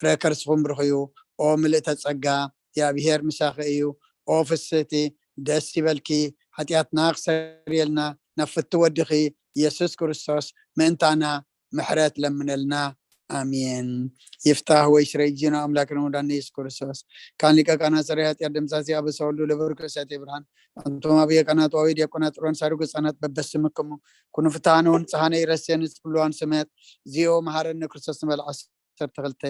ፍረ ከርስኹም ብርኽዩ። ኦ ምልእተ ጸጋ፣ እግዚኣብሄር ምሳኺ እዩ። ኦ ፍስህቲ፣ ደስ ይበልኪ። ሓጢኣትና ክሰርየልና ናብ ፍቲ ወድኺ ኢየሱስ ክርስቶስ ምእንታና ምሕረት ለምነልና። ኣሜን። ይፍታህ ወይ ስረይ ጂኖ ኣምላክ ረመዳን ኢየሱስ ክርስቶስ ካን ሊቀ ካህናት ሰራይ ሓጢኣት ደምሳሲ ኣበሰ ወልዱ ለብር ክርስቲያት ብርሃን ኣንቶም ኣብ የቀናት ዋዊ ዲያቆናት ጥሮን ሳድጉ ህፃናት በበስምክሙ ኩኑ ፍትሃነ ወንፅሃነ ይረስየን ዝብልዋን ስመት ዚኦ መሃረኒ ክርስቶስ ንበል ዓሰርተ ክልተ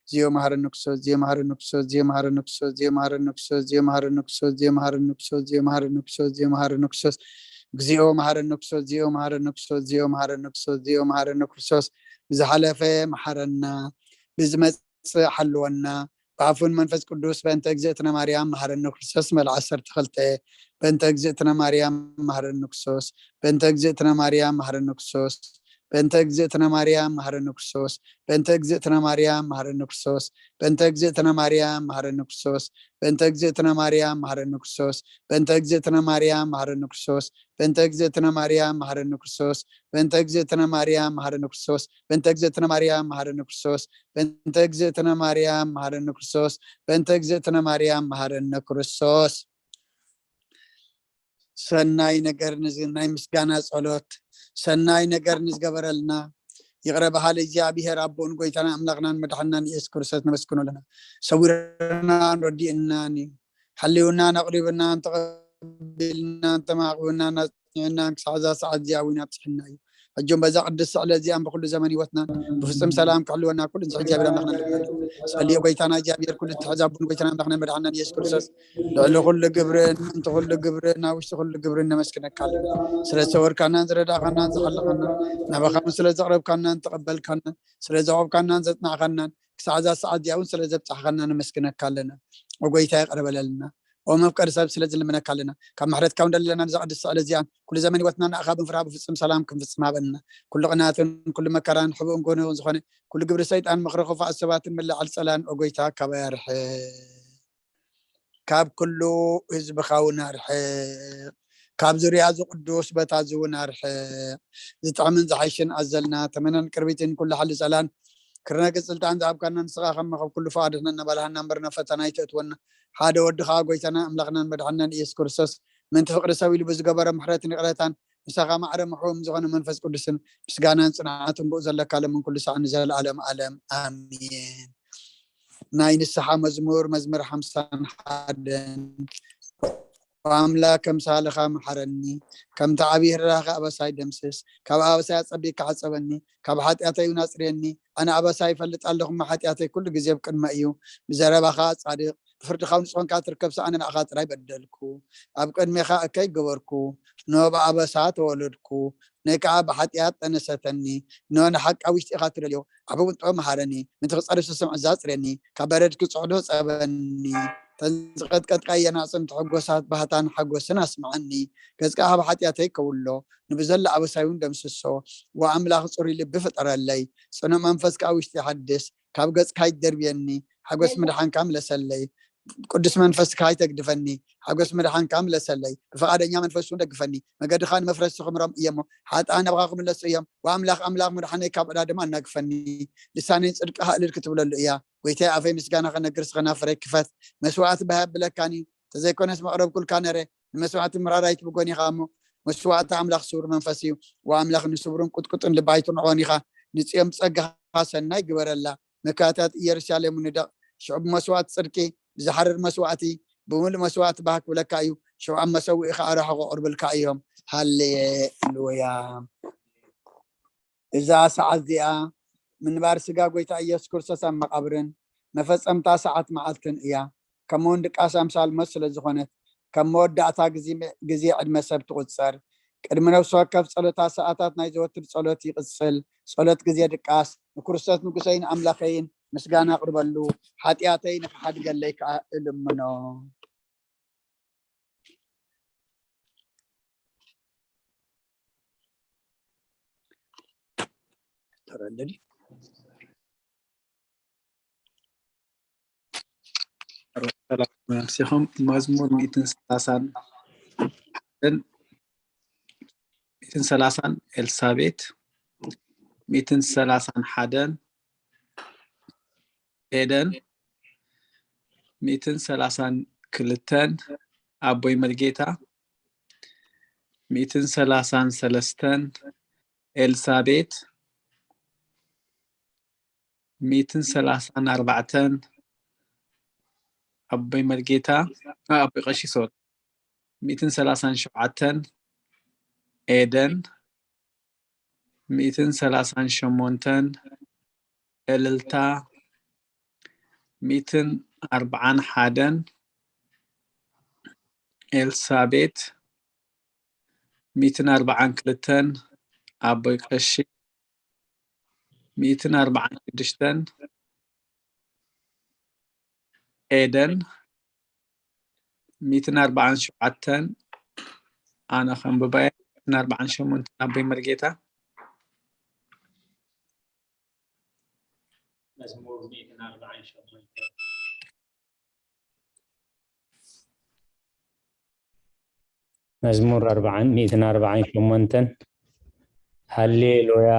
ዚኦ መሃረኒ ክርስቶስ ዚኦ መሃረኒ ክርስቶስ ዚኦ መሃረኒ ክርስቶስ ዚኦ መሃረኒ ክርስቶስ ዚኦ መሃረኒ ክርስቶስ ዚኦ መሃረኒ ክርስቶስ ዚኦ መሃረኒ ክርስቶስ ዚኦ መሃረኒ ክርስቶስ ዚኦ መሃረኒ ክርስቶስ ዚኦ መሃረኒ ክርስቶስ ዚኦ መሃረኒ ክርስቶስ ብዝሓለፈ መሓረና ብዝመፅእ ሓልወና ብኣፉን መንፈስ ቅዱስ በእንተ እግዝእትነ ማርያም መሃረኒ ክርስቶስ መልዓ ዓሰርተ ክልተ በእንተ እግዝእትነ ማርያም መሃረኒ ክርስቶስ በእንተ እግዝእትነ ማርያም መሃረኒ ክርስቶስ በእንተ እግዝእትነ ማርያም መሃረኒ ክርስቶስ በእንተ እግዝእትነ ማርያም መሃረኒ ክርስቶስ በእንተ እግዝእትነ ማርያም መሃረኒ ክርስቶስ በእንተ እግዝእትነ ማርያም መሃረኒ ክርስቶስ በእንተ እግዝእትነ ማርያም መሃረኒ ክርስቶስ በእንተ እግዝእትነ ማርያም መሃረኒ ክርስቶስ በእንተ እግዝእትነ ማርያም መሃረኒ ክርስቶስ በእንተ እግዝእትነ ማርያም መሃረኒ ክርስቶስ በእንተ እግዝእትነ ማርያም መሃረኒ ክርስቶስ በእንተ እግዝእትነ ማርያም መሃረኒ ክርስቶስ። ሰናይ ነገር ንዝ ናይ ምስጋና ጸሎት ሰናይ ነገር ንዝገበረልና ይቕረ በሃሊ እግዚኣብሔር ኣቦን ጎይታና ኣምላኽናን መድሓናን ኢየሱስ ክርስቶስ ነመስግኖ ኣለና። ሰዊርናን ረዲእናን እዩ። ሓልዩናን ኣቕሪብናን ተቐቢልናን ተማዕቂብናን ኣጽኒዕናን ክሳዕ እዛ ሰዓት እዚኣ እውን ኣብጽሕና እዩ። ሕጆም በዛ ቅድስቲ ዕለት እዚኣን ብኩሉ ዘመን ህይወትናን ብፍጹም ሰላም ክሕልወና ኩሉ ንስሕ እግዚኣብሔር ኣምላኽና ንለምነሉ። ጸልዮ ጎይታና እግዚኣብሔር ኩሉ ትሕዛቡን ጎይታና ኣምላኽና መድሓናን ኢየሱስ ክርስቶስ ልዕሊ ኩሉ ግብርን ምእንቲ ኩሉ ግብርን ኣብ ውሽጢ ኩሉ ግብርን ነመስግነካ ኣለና። ስለ ዝሰወርካናን ዝረዳእካናን ዝሓለኻናን ናባኻ እውን ስለ ዘቕረብካናን ተቐበልካናን ስለ ዘቕረብካናን ዘጽናዕካናን ክሳዕ እዛ ሰዓት እዚኣ እውን ስለ ዘብጻሕካና ነመስግነካ ኣለና። ኦጎይታ ይቕረ በለልና። ኦ መፍቀሪ ሰብ ስለ ዝልምነካ ኣለና። ካብ ምሕረትካ እውን ደለና ንዛ ቅድስቲ ዕለት እዚኣን ኩሉ ዘመን ህይወትና ንኣኻ ብንፍራ ብፍጹም ሰላም ክንፍጽም ሃበና። ኩሉ ቅናትን ኩሉ መከራን ሕቡእን ጎንህን ዝኾነ ኩሉ ግብሪ ሰይጣን ምኽሪ ክፉኣት ሰባትን ምልዓል ጸላን ኦጎይታ ካባይ ኣርሕቕ። ካብ ኩሉ ህዝብኻ እውን ኣርሕቕ። ካብ ዙርያ እዚ ቅዱስ ቦታ እዚ እውን ኣርሕቕ። ዝጥዕምን ዝሓይሽን ኣዘልና ተመነን ቅርቢትን ኩሉ ሓሊ ጸላን ክርነግጽ ስልጣን ዝሃብካና ንስኻ ከመ ካብ ኩሉ ፍቓድ ኣድሕነና ባልሃና እምበር ናብ ፈተና ኣይተእትወና። ሓደ ወድኻ ጎይታና ኣምላኽናን መድሓንናን ኢየሱስ ክርስቶስ ምእንቲ ፍቕሪ ሰብ ኢሉ ብዝገበሮ ምሕረትን ይቕረታን ምሳኻ ማዕረ ምሕቡም ዝኾነ መንፈስ ቅዱስን ምስጋናን ጽንዓትን ብኡ ዘለካ ሎምን ኩሉ ሳዕ ንዘለኣለም ኣለም ኣሜን። ናይ ንስሓ መዝሙር መዝሙር ሓምሳን ሓደን። ኣምላክ ከምሳልኻ መሓረኒ፣ ከምቲ ዓብዪ ህራኻ ኣበሳይ ደምስስ፣ ካብ ኣበሳይ ኣጸቢካ ዓጸበኒ፣ ካብ ሓጢኣተይ እውን ኣጽርየኒ። ኣነ ኣበሳይ ይፈልጥ ኣለኹ፣ እሞ ሓጢኣተይ ኩሉ ግዜ ኣብ ቅድመ እዩ። ብዘረባኻ ጻድቕ፣ ብፍርድኻ እውን ንጹህ ኮንካ ትርከብ፣ ኣነ ንዓኻ ጥራይ በደልኩ። ኣብ ቅድሜኻ እከይ ገበርኩ፣ እነሆ ብኣበሳ ተወለድኩ፣ ነይ ከኣ ብሓጢኣት ጠነሰተኒ። እነሆ ንሓቂ ኣብ ውሽጢ ኢኻ ትደልዮ፣ ዓቢ ውንጦ መሃረኒ፣ ምእንቲ ክጸርፍ ዝስምዕ እዛ ኣጽርየኒ፣ ካብ በረድ ክጽዕዶ ጸበኒ። ተን ዝቐጥቀጥካየን ኣዕጽምቲ ሕጎሳት ባህታን ሓጎስን ኣስምዓኒ። ገጽካ ካብ ሓጢኣተይ ከውሎ፣ ንብዘሎ ኣበሳይ እውን ደምስሶ። ወኣምላኽ ጽሩይ ልቢ ፍጠረለይ፣ ጽኑዕ መንፈስ ከኣ ውሽጢ ሓድስ። ካብ ገጽካ ኣይትደርብየኒ፣ ሓጎስ ምድሓንካ ምለሰለይ። ቅዱስ መንፈስካ ኣይተግድፈኒ፣ ሓጎስ ምድሓንካ ምለሰለይ። ብፍቓደኛ መንፈስ እውን ደግፈኒ፣ መገድኻ ንመፍረስቲ ክምሮም እየሞ፣ ሓጥኣን ናባኻ ክምለሱ እዮም። ወኣምላኽ ኣምላኽ ምድሓነይ ካብ ዕዳ ድማ ኣናግፈኒ። ልሳነይ ጽድቅኻ እልል ክትብለሉ እያ። ጎይታይ ኣፈይ ምስጋና ክነግር ስኸናፍረይ ክፈት። መስዋዕቲ ባህ ኣብለካን እዩ፣ ተዘይኮነስ መቕረብኩልካ ነረ። ንመስዋዕቲ ምራር ኣይትብጎን ኢኻ እሞ፣ መስዋዕቲ ኣምላኽ ስውር መንፈስ እዩ። ወኣምላኽ ንስውርን ቁጥቁጥን ልቢ ኣይትንዕቆን ኢኻ። ንጽዮን ብጸጋኻ ሰናይ ግበረላ። መካታት ኢየሩሳሌም ንደቕ። ሽዑ ብመስዋዕቲ ጽድቂ፣ ብዝሓርር መስዋዕቲ፣ ብምሉእ መስዋዕቲ ባህ ክብለካ እዩ። ሽዑ ኣብ መሰውኢኻ ኣራሕቑ ቅርብልካ እዮም። ሃሌሉያ። እዛ ሰዓት እዚኣ ምንባር ስጋ ጎይታ ኢየሱስ ክርስቶስ ኣብ መቓብርን መፈጸምታ ሰዓት መዓልትን እያ። ከምኡውን ድቃስ ኣምሳል ሞት ስለ ዝኾነት፣ ከም መወዳእታ ግዜ፣ ግዜ ዕድመ ሰብ ትቑጸር። ቅድሚ ነፍሲ ወከፍ ጸሎታ ሰዓታት ናይ ዘወትር ጸሎት ይቕጽል። ጸሎት ግዜ ድቃስ፣ ንክርስቶስ ንጉሰይን ኣምላኸይን ምስጋና ኣቕርበሉ፣ ሓጢኣተይ ንኽሓድገለይ ከኣ እልምኖ። ተረለሊ። ሰላም መሲኹም። መዝሙር ሚእትን ሰላሳን ሓደን፣ ሚእትን ሰላሳን ኤልሳቤት፣ ሚእትን ሰላሳን ሓደን፣ ኤደን፣ ሚእትን ሰላሳን ክልተን ኣቦይ መርጌታ፣ ሚእትን ሰላሳን ሰለስተን ኤልሳቤት፣ ሚእትን ሰላሳን ኣርባዕተን ኣቦይ መርጌታ፣ ኣ፣ ኣቦይ ቀሺ፣ ሶሪ፣ ሚእትን ሰላሳን ሸውዓተን ኤደን፣ ሚእትን ሰላሳን ሸሞንተን እልልታ፣ ሚእትን ኣርብዓን ሓደን ኤልሳቤት፣ ሚእትን ኣርብዓን ክልተን ኣቦይ ቀሺ፣ ሚእትን ኣርብዓን ሽዱሽተን ኤደን፣ ሚእትን ኣርብዓን ሸውዓተን ኣነ ከንብባየ፣ ሚእትን ኣርብዓን ሸሞንተን ኣቦይ መርጌታ። መዝሙር ሚእትን ኣርብዓን ሸሞንተን። መዝሙር ኣርብዓን፣ ሚእትን ኣርብዓን ሸሞንተን። ሃሌሉያ።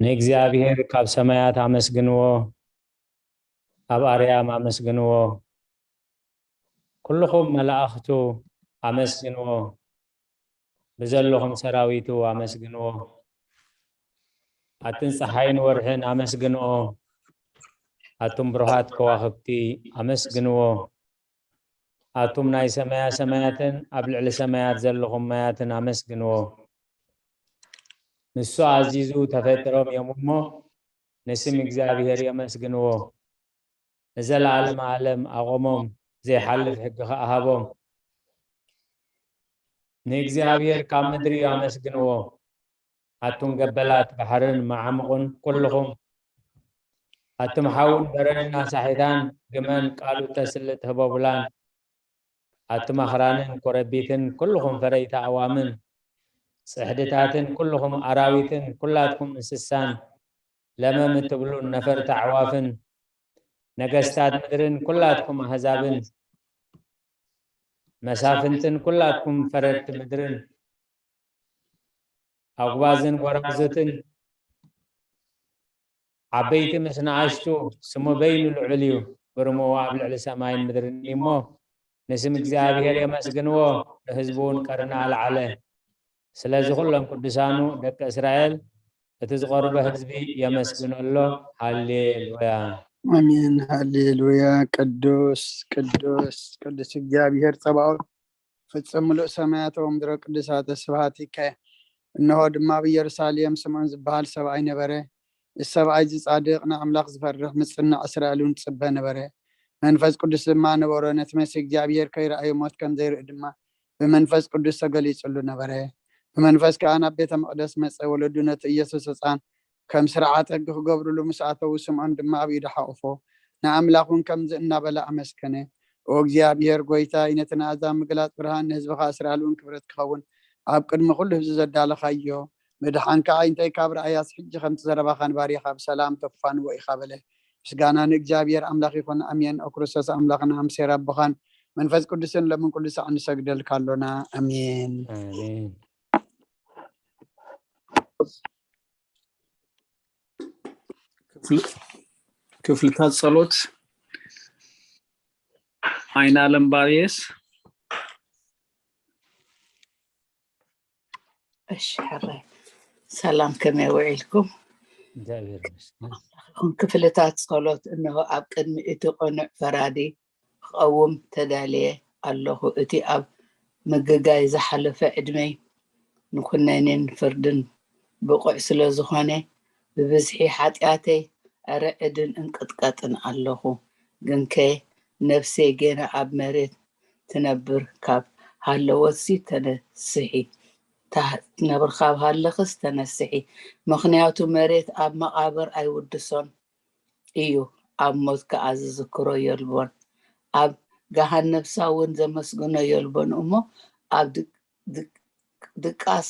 ንእግዚኣብሔር ካብ ሰማያት ኣመስግንዎ፣ ኣብ ኣርያም ኣመስግንዎ። ኩልኹም መላእኽቱ ኣመስግንዎ፣ ብዘለኹም ሰራዊቱ ኣመስግንዎ። ኣትን ጸሓይን ወርሕን ኣመስግንዎ፣ ኣቱም ብሩሃት ከዋኽብቲ ኣመስግንዎ። ኣቱም ናይ ሰማያ ሰማያትን ኣብ ልዕሊ ሰማያት ዘለኹም ማያትን ኣመስግንዎ። ንሱ ኣዚዙ ተፈጢሮም እዮም እሞ፣ ንስም እግዚኣብሔር የመስግንዎ። ንዘለዓለም ዓለም ኣቖሞም፣ ዘይሓልፍ ሕጊ ኸኣ ሃቦም። ንእግዚኣብሔር ካብ ምድሪ ኣመስግንዎ። ኣቱም ገበላት ባሕርን መዓሙቕን ኩልኹም፣ ኣቱም ሓውን በረድን ኣሳሒታን ግመን ቃሉ ተስልጥ ህቦብላን፣ ኣቱም ኣኽራንን ኮረቢትን ኩልኹም ፈረይቲ ኣዕዋምን፣ ጽሕድታትን ኩልኹም ኣራዊትን ኩላትኩም እንስሳን፣ ለመም እትብሉን ነፈርቲ ኣዕዋፍን፣ ነገስታት ምድርን ኩላትኩም ኣህዛብን፣ መሳፍንትን ኩላትኩም ፈረድቲ ምድርን፣ ኣጉባዝን ጎራዙትን፣ ዓበይቲ ምስ ንኣሽቱ፣ ስሙ በይኑ ልዑል እዩ፣ ግርምኡ ኣብ ልዕሊ ሰማይን ምድርን እዩ እሞ፣ ንስም እግዚኣብሔር የመስግንዎ፣ ንህዝቡ እውን ቀርኒ ኣልዓለ። ስለዚ ኩሎም ቅዱሳኑ ደቂ እስራኤል፣ እቲ ዝቐርበ ህዝቢ የመስግኖ ኣሎ። ሃሌሉያ። ኣሜን። ሃሌሉያ። ቅዱስ፣ ቅዱስ፣ ቅዱስ እግዚኣብሔር ጸባኦት፣ ፍጹም ምሉእ ሰማያት ወምድረ ቅዱሳተ ስብሐቲከ። እነሆ ድማ ኣብ ኢየሩሳሌም ስምዖን ዝበሃል ሰብኣይ ነበረ። እዚ ሰብኣይ እዚ ጻድቕ፣ ንኣምላኽ ዝፈርሕ፣ ምጽናዕ እስራኤል እውን ዝጽበ ነበረ። መንፈስ ቅዱስ ድማ ነበሮ። ነቲ መሲህ እግዚኣብሔር ከይረኣየ ሞት ከም ዘይርኢ ድማ ብመንፈስ ቅዱስ ተገሊጹሉ ነበረ። ብመንፈስ ከኣ ናብ ቤተ መቕደስ መጸ። ወለዱ ነቲ ኢየሱስ ህጻን ከም ስርዓት ሕጊ ክገብሩሉ ምስ ኣተዉ፣ ስምዖን ድማ ኣብ ኢዱ ሓቑፎ፣ ንኣምላኽ እውን ከምዚ እናበለ ኣመስገነ። ኦ እግዚኣብሔር ጐይታይ፣ ነቲ ንኣሕዛብ ምግላጽ ብርሃን፣ ንህዝብኻ እስራኤል እውን ክብረት ክኸውን፣ ኣብ ቅድሚ ኩሉ ህዝቢ ዘዳለኻዮ፣ ምድሓንካ ኣዒንተይ ካብ ረኣያስ፣ ሕጂ ከምቲ ዘረባኻ ንባርያኻ ብሰላም ተፋንዎ ኢኻ በለ። ምስጋና ንእግዚኣብሔር ኣምላኽ ይኹን። ኣሜን። ኦ ክርስቶስ ኣምላኽና፣ ኣምሴር ኣቦኻን መንፈስ ቅዱስን፣ ሎምን ኩሉ ሳዕ ንሰግደልካ ኣሎና። ኣሜን። ኣሜን። ክፍል-፣ ክፍልታት ጸሎት። ዓይነ ኣለም ባርየስ። እሺ፣ ሕራይ ሰላም፣ ከመይ ውዒልኩም? እግዚኣብሔር ይመስገን። ክፍልታት ጸሎት። እንሆ፣ ኣብ ቅድሚ እቲ ቅኑዕ ፈራዲ ክቐውም ተዳልየ ኣለኹ። እቲ ኣብ ምግጋይ ዝሓለፈ ዕድመይ ንኩነኔን ፍርድን ብቑዕ ስለ ዝኾነ፣ ብብዝሒ ሓጢኣተይ ኣረዕድን እንቅጥቀጥን ኣለኹ። ግንከ ነፍሰይ ጌና ኣብ መሬት ትነብር ካብ ሃለወትሲ ተነስሒ፣ ታ-፣ ትነብር ካብ ሃለኽስ ተነስሒ። ምኽንያቱ መሬት ኣብ መቓብር ኣይውድሶን እዩ፣ ኣብ ሞት ከኣ ዝዝክሮ የልቦን። ኣብ ገሃነብሳ እውን ዘመስግኖ የልቦን እሞ፣ ኣብ ድ-፣ ድ-፣ ድቃስ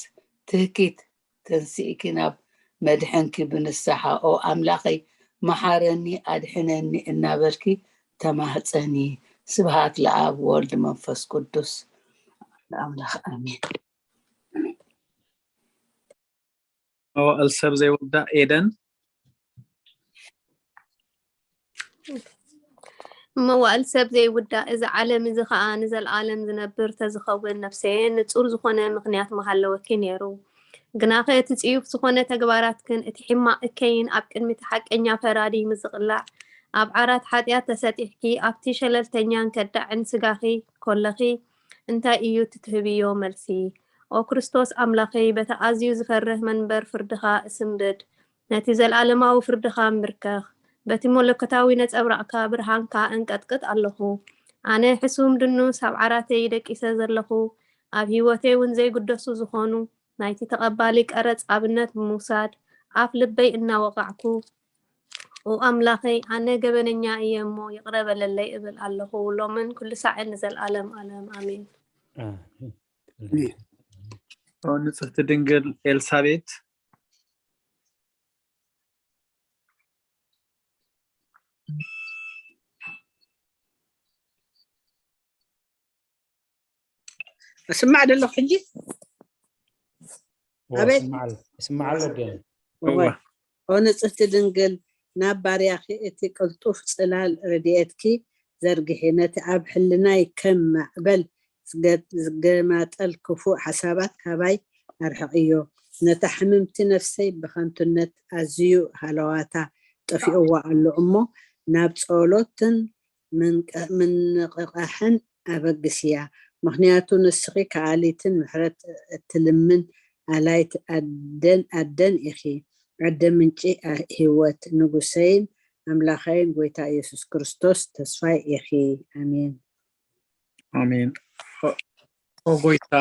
ትህኪት ተንሲእኪ ናብ መድሕንኪ ብንስሓ፣ "ኦ ኣምላኸይ፣ መሓረኒ፣ ኣድሕነኒ" እናበልኪ ተማህጸኒ። ስብሃት ለኣብ ወልድ መንፈስ ቅዱስ ለኣምላኽ፣ ኣሜን። መዋእል ሰብ ዘይወዳ ኤደን። መዋእል ሰብ ዘይውዳእ፣ እዚ ዓለም እዚ ኸኣ ንዘለኣለም ዝነብር ተዝኸውን፣ ነፍሰየ ንጹር ዝኾነ ምኽንያት ምሃለወኪ ነይሩ። ግናኸ እቲ ጽዩፍ ዝኾነ ተግባራትክን እቲ ሕማቕ እከይን ኣብ ቅድሚ እቲ ሓቀኛ ፈራዲ ምስ ዝቕላዕ፣ ኣብ ዓራት ሓጢኣት ተሰጢሕኪ፣ ኣብቲ ሸለልተኛን ከዳዕን ስጋኺ ኮለኺ፣ እንታይ እዩ እቲ ትህብዮ መልሲ? ኦ ክርስቶስ ኣምላኸይ፣ በቲ ኣዝዩ ዝፈርህ መንበር ፍርድኻ እስንብድ፣ ነቲ ዘለኣለማዊ ፍርድኻ ምብርከኽ፣ በቲ መለኮታዊ ነጸብራቕካ ብርሃንካ እንቀጥቅጥ ኣለኹ። ኣነ ሕሱም ድኑስ ኣብ ዓራተይ ደቂሰ ዘለኹ፣ ኣብ ህይወተይ እውን ዘይግደሱ ዝኾኑ ናይቲ ተቐባሊ ቀረጽ ኣብነት ብምውሳድ ኣፍ ልበይ እናወቓዕኩ፣ ኦ ኣምላኸይ፣ ኣነ ገበነኛ እየ እሞ ይቕረ በለለይ እብል ኣለኹ፣ ሎምን ኩሉ ሳዕን ንዘለኣለም ኣለም ኣሜን። ንጽህቲ ድንግል ኤልሳቤት። እስማዕ ደለኹ ሕጂ። ኣቤት። እስማዕ ኣሎ። ኦ ንጽህቲ ድንግል፣ ናብ ባርያኺ እቲ ቅልጡፍ ጽላል ረድኤትኪ ዘርግሒ፣ ነቲ ኣብ ሕልናይ ከም ማዕበል ዝገማጠል ክፉእ ሓሳባት ካባይ ኣርሕቕዮ። ነታ ሕምምቲ ነፍሰይ ብኸንቱነት ኣዝዩ ሃለዋታ ጠፊእዋ ኣሎ እሞ፣ ናብ ጸሎትን ምንቕቓሕን ኣበግስያ። ምኽንያቱ ንስኺ ከኣሊትን ምሕረት እትልምን ኣላይት ኣደን ኣደን ኢኺ። ኣደ ምንጪ ህይወት፣ ንጉሰይን ኣምላኸይን ጎይታ ኢየሱስ ክርስቶስ ተስፋይ ኢኺ። ኣሜን። ኣሜን። ኦ ጎይታ፣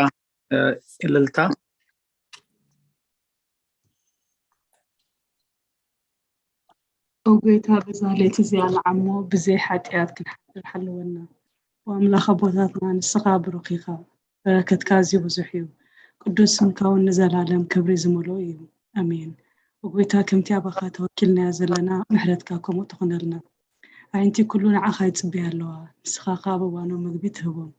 እልልታ። ኦ ጎይታ፣ በዛ ለይቲ እዚኣ ንዓሞ ብዘይ ሓጢኣት ክንሓድር ሓልወና። ኦ ኣምላኽ ኣቦታትና፣ ንስኻ ብሩኽ ኢኻ፣ በረከትካ ኣዝዩ ብዙሕ እዩ። ቅዱስ ስምካ እውን ንዘላለም ክብሪ ዝመልኦ እዩ። ኣሜን። ኦ ጎይታ፣ ከምቲ ኣባኻ ተወኪልናዮ ዘለና፣ ምሕረትካ ከምኡ ትኹነልና። ኣዒንቲ ኩሉ ንዓኻ ይጽበያ ኣለዋ፣ ንስኻ ከኣ ኣብ እዋኖም ምግቢ ትህቦም።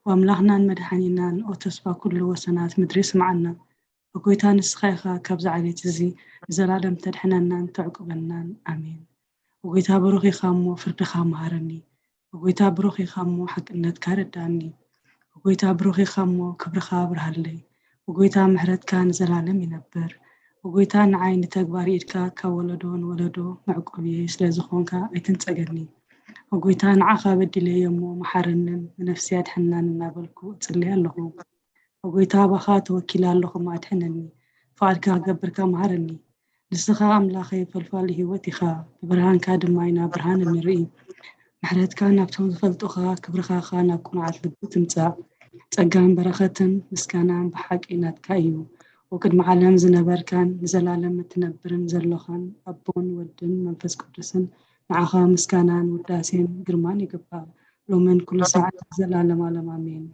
ኦ ኣምላኽናን መድሓኒናን፣ ኦ ተስፋ ኩሉ ወሰናት ምድሪ፣ ስምዓና። ኦ ጎይታ፣ ንስኻ ኢኻ ካብዚ ዓሌት እዚ ንዘላለም ተድሕነናን ተዕቁበናን። ኣሜን። ኦ ጎይታ፣ ብሩኽ ኢኻ እሞ ፍርድኻ መሃረኒ። ኦ ጎይታ፣ ብሩኽ ኢኻ እሞ ሓቅነትካ ረድኣኒ። ኦ ጎይታ፣ ብሩኽ ኢኻ እሞ ክብርኻ ኣብርሃለይ። ኦ ጎይታ፣ ምሕረትካ ንዘላለም ይነብር። ኦ ጎይታ፣ ንዓይ ንተግባር ኢድካ ካብ ወለዶ ንወለዶ መዕቆብየይ ስለ ዝኾንካ ኣይትንጸገኒ። ኦ ጎይታ፣ ንዓኻ በዲለዮ እሞ መሓረንን ንነፍሰይ ኣድሕናን እናበልኩ እጽሊ ኣለኹ። ኦ ጎይታ፣ ኣባኻ ተወኪለ ኣለኹ እሞ ኣድሕነኒ። ፍቓድካ ክገብር ከኣ መሃረኒ። ንስኻ ኣምላኸይ ፈልፋሊ ህይወት ኢኻ፣ ብብርሃንካ ድማ ኢና ብርሃን እንርኢ። ምሕረትካ ናብቶም ዝፈልጡኻ፣ ክብርኻ ኸኣ ናብ ቅኑዓት ልቢ ትምጻእ። ጸጋን በረኸትን ምስጋናን ብሓቂ ናትካ እዩ። ወቅድሚ ዓለም ዝነበርካን ንዘላለም እትነብርን ዘሎኻን ኣቦን ወድን መንፈስ ቅዱስን ንዓኻ ምስጋናን ውዳሴን ግርማን ይግባእ። ሎምን ኩሉ ሰዓት ዘላለም ዓለም ኣሜን።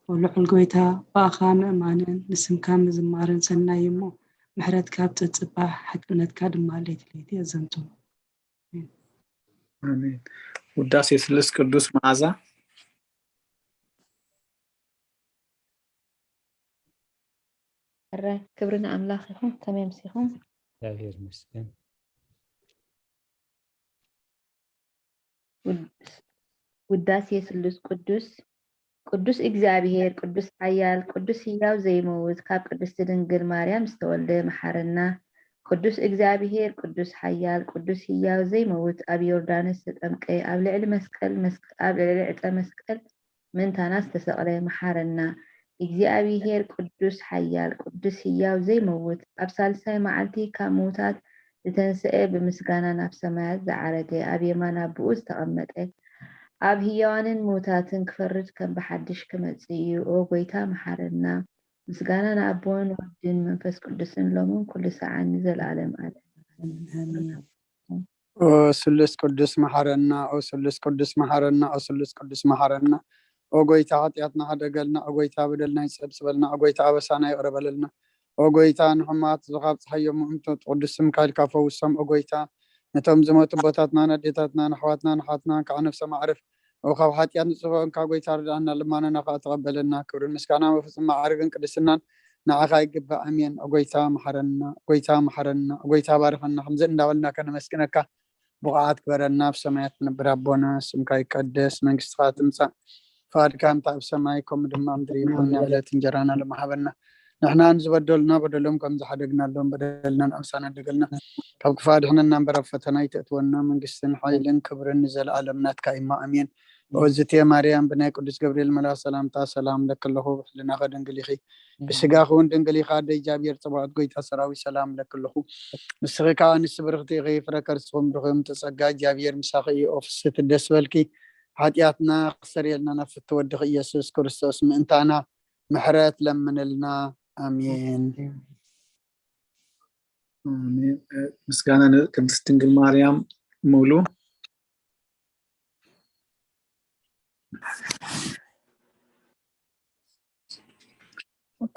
ኦ ልዑል ጎይታ፣ ብኣኻ ምእማንን ንስምካ ምዝማርን ሰናይ እሞ፣ ምሕረትካ ኣብ ጽጽባሕ፣ ሓቅነትካ ድማ ለይቲ ለይቲ የዘንቱ። ኣሜን። ውዳሴ ስሉስ ቅዱስ መዓዛ። ሕራይ ክብሪ ንኣምላኽ ይኹን። ከመይ ኣምሲኹም? እግዚኣብሔር ይመስገን። ውዳሴ ስሉስ ቅዱስ። ቅዱስ እግዚኣብሔር፣ ቅዱስ ሓያል፣ ቅዱስ ህያው ዘይመውት፣ ካብ ቅድስቲ ድንግል ማርያም ዝተወልደ መሓረና። ቅዱስ እግዚኣብሔር፣ ቅዱስ ሓያል፣ ቅዱስ ህያው ዘይመውት፣ ኣብ ዮርዳኖስ ዝተጠምቀ፣ ኣብ ልዕሊ መስቀል መስቀ- ኣብ ልዕሊ ዕፀ መስቀል ምእንታና ዝተሰቕለ መሓረና። እግዚኣብሔር ቅዱስ ሓያል ቅዱስ ህያው ዘይመውት ኣብ ሳልሳይ መዓልቲ ካብ ምውታት ዝተንስኤ ብምስጋና ናብ ሰማያት ዝዓረገ ኣብ የማን ኣቦኡ ዝተቐመጠ ኣብ ህያዋንን ምውታትን ክፈርድ ከም ብሓድሽ ክመጽእ እዩ። ኦ ጎይታ መሓረና። ምስጋና ንኣቦን ወድን መንፈስ ቅዱስን ሎምን ኩሉ ሰዓን ንዘለኣለም ኣለም። ኦ ስሉስ ቅዱስ መሓረና፣ ኦ ስሉስ ቅዱስ መሓረና፣ ኦ ስሉስ ቅዱስ መሓረና። ኦ ጎይታ ሓጢኣትና ሕደገልና፣ ኦ ጎይታ በደልና ይጸብጽበልና፣ ኦ ጎይታ ኣበሳና ይቕረ በለልና። ኦ ጎይታ ንሕማት ዙኻብ ጸሓዮም ምእንቶ ቅዱስ ስምካ ኢልካ ፈውሶም። ኦ ጎይታ ነቶም ዝሞቱ ኣቦታትናን ኣዴታትናን ኣሕዋትናን ኣሓትናን ከዓ ነፍሶም ኣዕርፍ። ኦ ካብ ሓጢኣት ንጹህ ኮንካ ጎይታ ርድኣና፣ ልማኖና ከዓ ተቐበለና። ክብርን ምስጋና ብፍጹም ማዕርግን ቅድስናን ንዓኻ ይግባእ። ኣሜን። ኦ ጎይታ መሓረና፣ ኦ ጎይታ መሓረና፣ ኦ ጎይታ ባርኸና። ከምዚ እንዳበልና ከነመስግነካ ብቕዓት ግበረና። ኣብ ሰማያት ትነብር ኣቦና፣ ስምካ ይቀደስ፣ መንግስትኻ ትምጻእ፣ ፍቓድካ እንተ ኣብ ሰማይ ከምኡ ድማ ኣብ ምድሪ ይኹን። ዕለት እንጀራና ሎሚ ሃበና። ንሕና ንዝበደሉና በደሎም ከም ዝሓደግናሎም በደልና ንኣምሳና ደገልና፣ ካብ ክፋ ድሕነና እምበር ኣብ ፈተና ይተእትወና። መንግስትን ሓይልን ክብርን ንዘለኣለም ናትካ እማ፣ ኣሜን። ኦዝቴ ማርያም ብናይ ቅዱስ ገብርኤል መልኣኽ ሰላምታ ሰላም ለክለኹ፣ ብሕልናኸ ድንግል ኢኺ፣ ብስጋኺ እውን ድንግል ኢኻ። ኣደ እግዚኣብሔር ጽባኦት ጎይታ ሰራዊት ሰላም ለክለኹ። ንስኺ ከኣ ኣንስቲ ብርኽቲ ኢኺ፣ ፍረ ከርስኹም ብሩኽ እዩ። እምተ ጸጋ እግዚኣብሔር ምሳኺ እዩ። ኦ ፍስሕቲ ደስ በልኪ፣ ሓጢኣትና ክሰርየልና ናብ ፍቲ ወድኺ ኢየሱስ ክርስቶስ ምእንታና ምሕረት ለምንልና። ኣሜን። ኣሜን። ምስጋና ንቅድስት ድንግል ማርያም። ሙሉ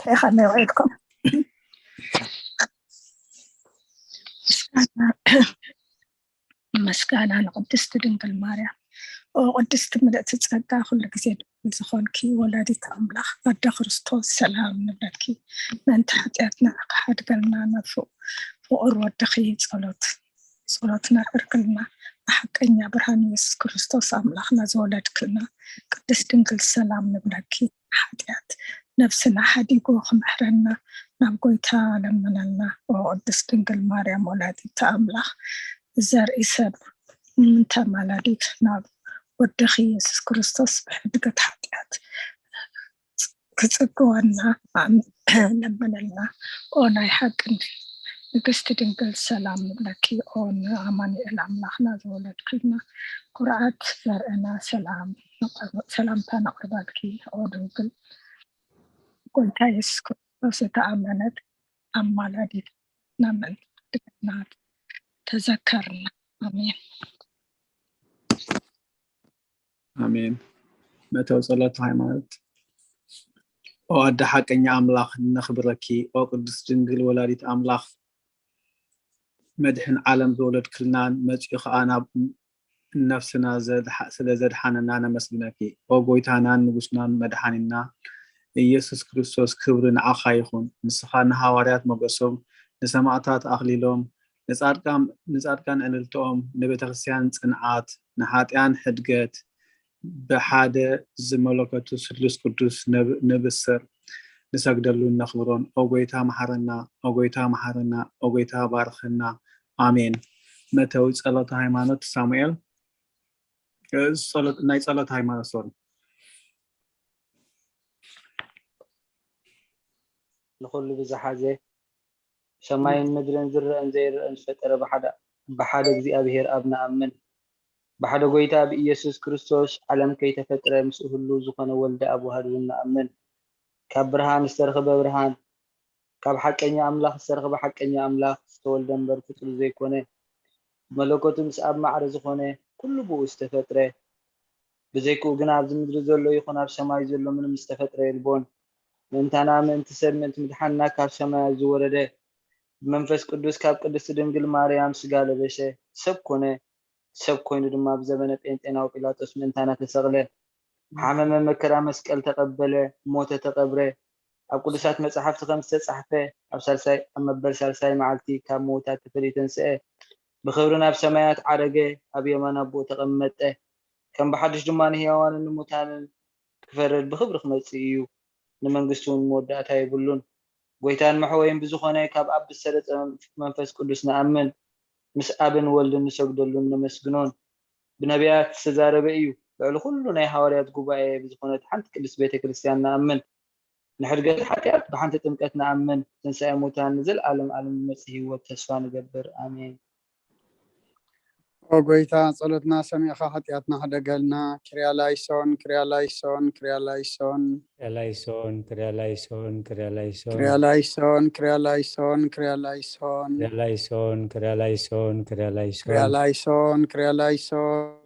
ከመይ ውዒልኩም? ምስጋና ንቅድስቲ ድንግል ማርያም። ኦ ቅድስቲ ምልእቲ ጸጋ፣ ኩሉ ግዜ ድንግል ዝኾንኪ ወላዲት ኣምላኽ ኣደ ክርስቶስ፣ ሰላም ንብለኪ። ምእንቲ ሓጢኣትና ክሓድገልና ናብ ፍቑር ወድኺ ጸሎት ጸሎትና ዕርክልና ብሓቀኛ ብርሃን ኢየሱስ ክርስቶስ ኣምላኽና ዝወለድክልና ቅድስት ድንግል ሰላም ንብለኪ። ሓጢኣት ነፍስና ሓዲጉ ክምሕረና ናብ ጎይታ ለምነልና። ኦ ቅድስት ድንግል ማርያም ወላዲተ ኣምላኽ ዘርኢ ሰብ ምእንቲ ኣማላዲት ናብ ወድኺ ኢየሱስ ክርስቶስ ብሕድገት ሓጢኣት ክጽግወና ለምነልና። ኦ ናይ ሓቂ ንግስቲ ድንግል ሰላም ንብለኪ። ኦ ንኣማኑኤል ኣምላኽና ዝወለድክልና ኩርዓት ዘርእና ሰላምታ ነቕርበልኪ። ኦ ድንግል ጎይታ የሱስ ክርስቶስ እተኣመነት ኣማላዲትና ምእንቲ ሓጢኣትና ተዘከርና። ኣሜን። ኣሜን። መእተዊ ጸሎት ሃይማኖት። ኦ ኣደ ሓቀኛ ኣምላኽ ነኽብረኪ። ኦ ቅድስት ድንግል ወላዲት ኣምላኽ መድሕን ዓለም ዝወለድክልናን መጺኡ ኸኣ ናብ ነፍስና ስለ ዘድሓነና ነመስግነኪ። ኦ ጎይታናን ንጉስናን መድሓኒና ኢየሱስ ክርስቶስ ክብሪ ንዓኻ ይኹን። ንስኻ ንሃዋርያት ሞገሶም፣ ንሰማዕታት ኣኽሊሎም፣ ንጻድቃን ዕልልትኦም፣ ንቤተ ክርስቲያን ጽንዓት፣ ንሓጥያን ሕድገት ብሓደ ዝመለከቱ ስሉስ ቅዱስ ንብስር ንሰግደሉን ነኽብሮን። ኦ ጎይታ መሓረና፣ ኦ ጎይታ መሓረና፣ ኦ ጎይታ ባርኸና። ኣሜን። መእተዊ ጸሎተ ሃይማኖት ሳሙኤል ናይ ጸሎት ሃይማኖት ሶሪ ንኹሉ ብዝሓዘ ሰማይን ምድርን ዝረአን ዘይረአን ዝፈጠረ ብሓደ እግዚኣብሔር ኣብ ንኣምን። ብሓደ ጎይታ ብኢየሱስ ክርስቶስ ዓለም ከይተፈጥረ ምስኡ ህሉ ዝኾነ ወልደ ኣብ ዋህድ እውን ንኣምን። ካብ ብርሃን ዝተረኽበ ብርሃን፣ ካብ ሓቀኛ ኣምላኽ ዝተረኽበ ሓቀኛ ኣምላኽ ዝተወልደ እምበር ፍጡር ዘይኮነ፣ ብመለኮቱ ምስ ኣብ ማዕረ ዝኾነ ኩሉ ብኡ ዝተፈጥረ፣ ብዘይክኡ ግና ኣብዚ ምድሪ ዘሎ ይኹን ኣብ ሰማይ ዘሎ ምንም ዝተፈጥረ የልቦን። ምእንታና ምእንቲ ሰብ ምእንቲ ምድሓንና ካብ ሰማያት ዝወረደ ብመንፈስ ቅዱስ ካብ ቅድስቲ ድንግል ማርያም ስጋ ለበሰ፣ ሰብ ኮነ። ሰብ ኮይኑ ድማ ኣብ ዘበነ ጴንጤናዊ ጲላጦስ ምእንታና ተሰቕለ፣ ሓመመ፣ መከራ መስቀል ተቐበለ፣ ሞተ፣ ተቐብረ። ኣብ ቅዱሳት መጻሕፍቲ ከም ዝተጻሕፈ ኣብ ሳልሳይ ኣብ መበል ሳልሳይ መዓልቲ ካብ ምዉታት ተፈልዩ ተንስአ፣ ብኽብሪ ናብ ሰማያት ዓረገ፣ ኣብ የማን ኣቦኡ ተቐመጠ። ከም ብሓድሽ ድማ ንህያዋንን ንሙታንን ክፈርድ ብኽብሪ ክመጽእ እዩ። ንመንግስቱ እውን መወዳእታ የብሉን። ጎይታን መሕወይን ብዝኾነ ካብ ኣብ ብዝሰረጸ መንፈስ ቅዱስ ንኣምን፣ ምስ ኣብን ወልድን ንሰግደሉን ነመስግኖን። ብነቢያት ዝተዛረበ እዩ። ልዕሊ ኩሉ ናይ ሃዋርያት ጉባኤ ብዝኾነት ሓንቲ ቅድስት ቤተ ክርስቲያን ንኣምን። ንሕድገት ሓጢኣት ብሓንቲ ጥምቀት ንኣምን፣ ትንሳኤ ሙታን ንዘለኣለም ኣለም ዝመጽእ ህይወት ተስፋ ንገብር። ኣሜን። ኦ ጎይታ ጸሎትና ሰሚዕኻ ሓጢኣትና ሕደገልና። ክርያ ላይሶን ክርያ ላይሶን ክርያ ላይሶን ክርያ ላይሶን ክርያ ላይሶን ክርያ ላይሶን ክርያ ላይሶን ክርያ ላይሶን ክርያ ላይሶን ክርያ ላይሶን ክርያ ላይሶን ክርያ ላይሶን ክርያ ላይሶን ክርያ ላይሶን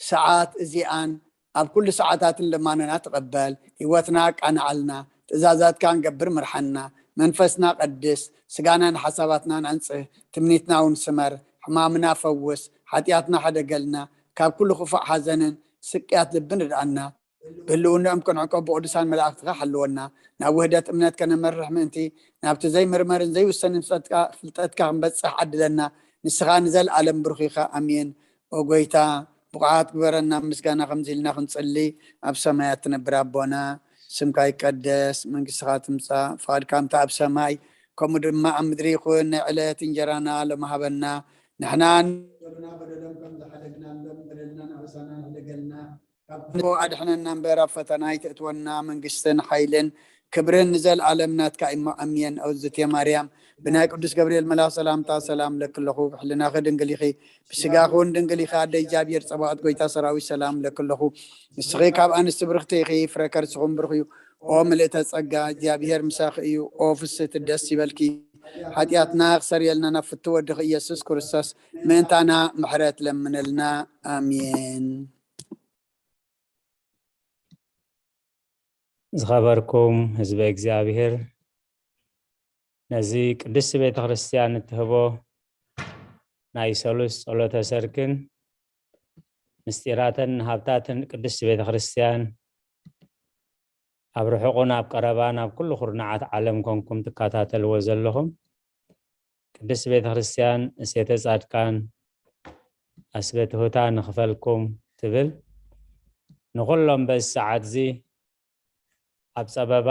ሰዓት እዚኣን ኣብ ኩሉ ሰዓታትን ልማኖና ተቐበል። ህይወትና ኣቃንዓልና፣ ትእዛዛትካ ንገብር ምርሓና። መንፈስና ቀድስ፣ ስጋናን ሓሳባትናን ኣንጽህ፣ ትምኒትና እውን ስመር። ሕማምና ፈውስ፣ ሓጢኣትና ሕደገልና፣ ካብ ኩሉ ክፉእ ሓዘንን ስቅያት ልብን ርድኣና። ብህልውንኦም ክንዕቆብ ብቅዱሳን መላእኽትኻ ሓልወና። ናብ ውህደት እምነት ከነመርሕ ምእንቲ፣ ናብቲ ዘይምርመርን ዘይውሰንን ፍልጠትካ፣ ፍልጠትካ ክንበጽሕ ዓድለና። ንስኻ ንዘለኣለም ብሩኽ ኢኻ። ኣሜን። ኦ ጎይታ፣ ብቑዓት ግበረና፣ ምስጋና ከምዚ ኢልና ክንጽሊ። ኣብ ሰማያት ትነብር ኣቦና፣ ስምካ ይቀደስ፣ መንግስትኻ ትምጻእ፣ ፍቓድካ ከምታ ኣብ ሰማይ ከምኡ ድማ ኣብ ምድሪ ይኹን። ናይ ዕለት እንጀራና ሎሚ ሃበና። ንሕና ንበደልና በደሎም ከም ዝሓደግናሎም በደልናን ኣበሳናን ሕደገልና። ካብ ክፉ ኣድሕነና እምበር፣ ኣብ ፈተና ኣይተእትወና፣ መንግስትን ሓይልን ክብርን ንዘለኣለም ናትካ እሞ፣ ኣሜን። ኣውዝቴ ማርያም፣ ብናይ ቅዱስ ገብርኤል መልኣኽ ሰላምታ ሰላም ለኪ ኣለኹ፣ ብሕልናኺ ድንግል ኢኺ፣ ብስጋኺ እውን ድንግል ኢኺ። ኣደ እግዚኣብሔር ጸባኦት፣ ጎይታ ሰራዊት፣ ሰላም ለኪ ኣለኹ። ንስኺ ካብ ኣንስቲ ብርኽቲ ኢኺ፣ ፍረ ከርስኹም ብሩኽ እዩ። ኦ ምልእተ ጸጋ፣ እግዚኣብሔር ምሳኺ እዩ። ኦ ፍስህቲ፣ ደስ ይበልኪ። ሓጢኣትና ክሰርየልና ናብ ፍትው ወድኺ ኢየሱስ ክርስቶስ ምእንታና ምሕረት ለምነልና። ኣሜን። ዝኸበርኩም ህዝበ እግዚኣብሔር፣ ነዚ ቅድስቲ ቤተ ክርስቲያን እትህቦ ናይ ሰሉስ ጸሎተ ሰርክን ምስጢራተን ሃብታትን ቅድስቲ ቤተ ክርስቲያን ኣብ ርሑቕን ኣብ ቀረባን ኣብ ኩሉ ኩርናዓት ዓለም ኮንኩም ትከታተልዎ ዘለኹም፣ ቅድስቲ ቤተ ክርስቲያን እሴተ ጻድቃን ኣስበ ትሑታ ንኽፈልኩም ትብል። ንኹሎም በዚ ሰዓት እዚ ኣብ ጸበባ፣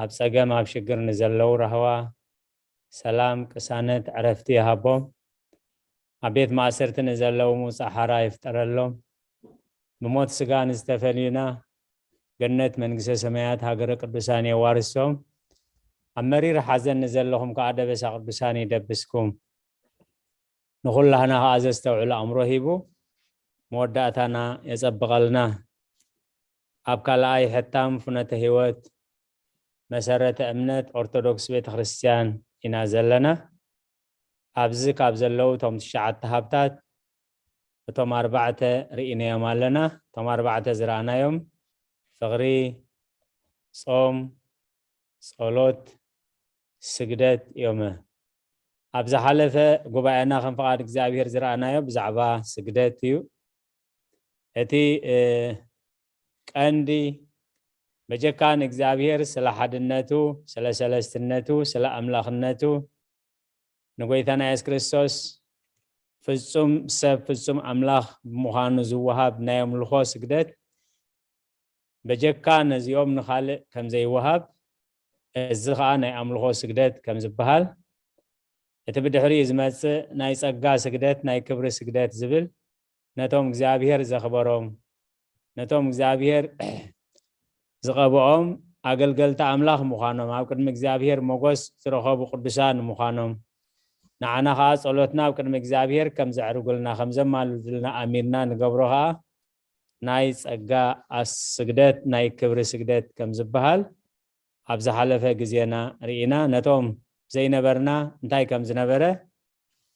ኣብ ጸገም፣ ኣብ ሽግር ንዘለዉ ራህዋ፣ ሰላም፣ ቅሳነት፣ ዕረፍቲ ይሃቦም። ኣብ ቤት ማእሰርቲ ንዘለዉ ምውጻእ ሓራ ይፍጠረሎም። ብሞት ስጋ ንዝተፈልዩና ገነት መንግስተ ሰማያት ሃገረ ቅዱሳን የዋርሶም። ኣብ መሪር ሓዘን ንዘለኹም ከኣ ደበሳ ቅዱሳን ይደብስኩም። ንኹላህና ከኣ ዘስተውዕል ኣእምሮ ሂቡ መወዳእታና የጸብቐልና። ኣብ ካልኣይ ሕታም ፍኖተ ህይወት መሰረተ እምነት ኦርቶዶክስ ቤተ ክርስቲያን ኢና ዘለና። ኣብዚ ካብ ዘለዉ እቶም ትሽዓተ ሃብታት እቶም ኣርባዕተ ርኢናዮም ኣለና። እቶም ኣርባዕተ ዝረኣናዮም ፍቕሪ፣ ጾም፣ ጸሎት፣ ስግደት እዮም። ኣብ ዝሓለፈ ጉባኤና ከም ፍቓድ እግዚኣብሔር ዝረኣናዮ ብዛዕባ ስግደት እዩ። እቲ፣ እ፣ ቀንዲ በጀካ ንእግዚኣብሔር ስለ ሓድነቱ፣ ስለ ሰለስትነቱ፣ ስለ ኣምላኽነቱ፣ ንጎይታና የሱስ ክርስቶስ ፍጹም ሰብ ፍጹም ኣምላኽ ብምዃኑ ዝወሃብ ናይ ኣምልኾ ስግደት በጀካ ነዚኦም ንኻልእ ከም ዘይወሃብ፣ እዚ ኸኣ ናይ ኣምልኾ ስግደት ከም ዝበሃል፣ እቲ ብድሕሪኡ ዝመጽእ ናይ ጸጋ ስግደት፣ ናይ ክብሪ ስግደት ዝብል ነቶም እግዚኣብሔር ዘኽበሮም፣ ነቶም እግዚኣብሔር ዝቐብኦም ኣገልገልቲ ኣምላኽ ምዃኖም፣ ኣብ ቅድሚ እግዚኣብሔር ሞገስ ዝረኸቡ ቅዱሳን ምዃኖም፣ ንዓና ኸኣ ጸሎትና ኣብ ቅድሚ እግዚኣብሔር ከም ዘዕርጉልና፣ ከም ዘማልዱልና ኣሚንና ንገብሮ ኸኣ ናይ ጸጋ ኣስ-፣ ስግደት፣ ናይ ክብሪ ስግደት ከም ዝበሃል ኣብ ዝሓለፈ ግዜና ርኢና። ነቶም ዘይነበርና እንታይ ከም ዝነበረ፣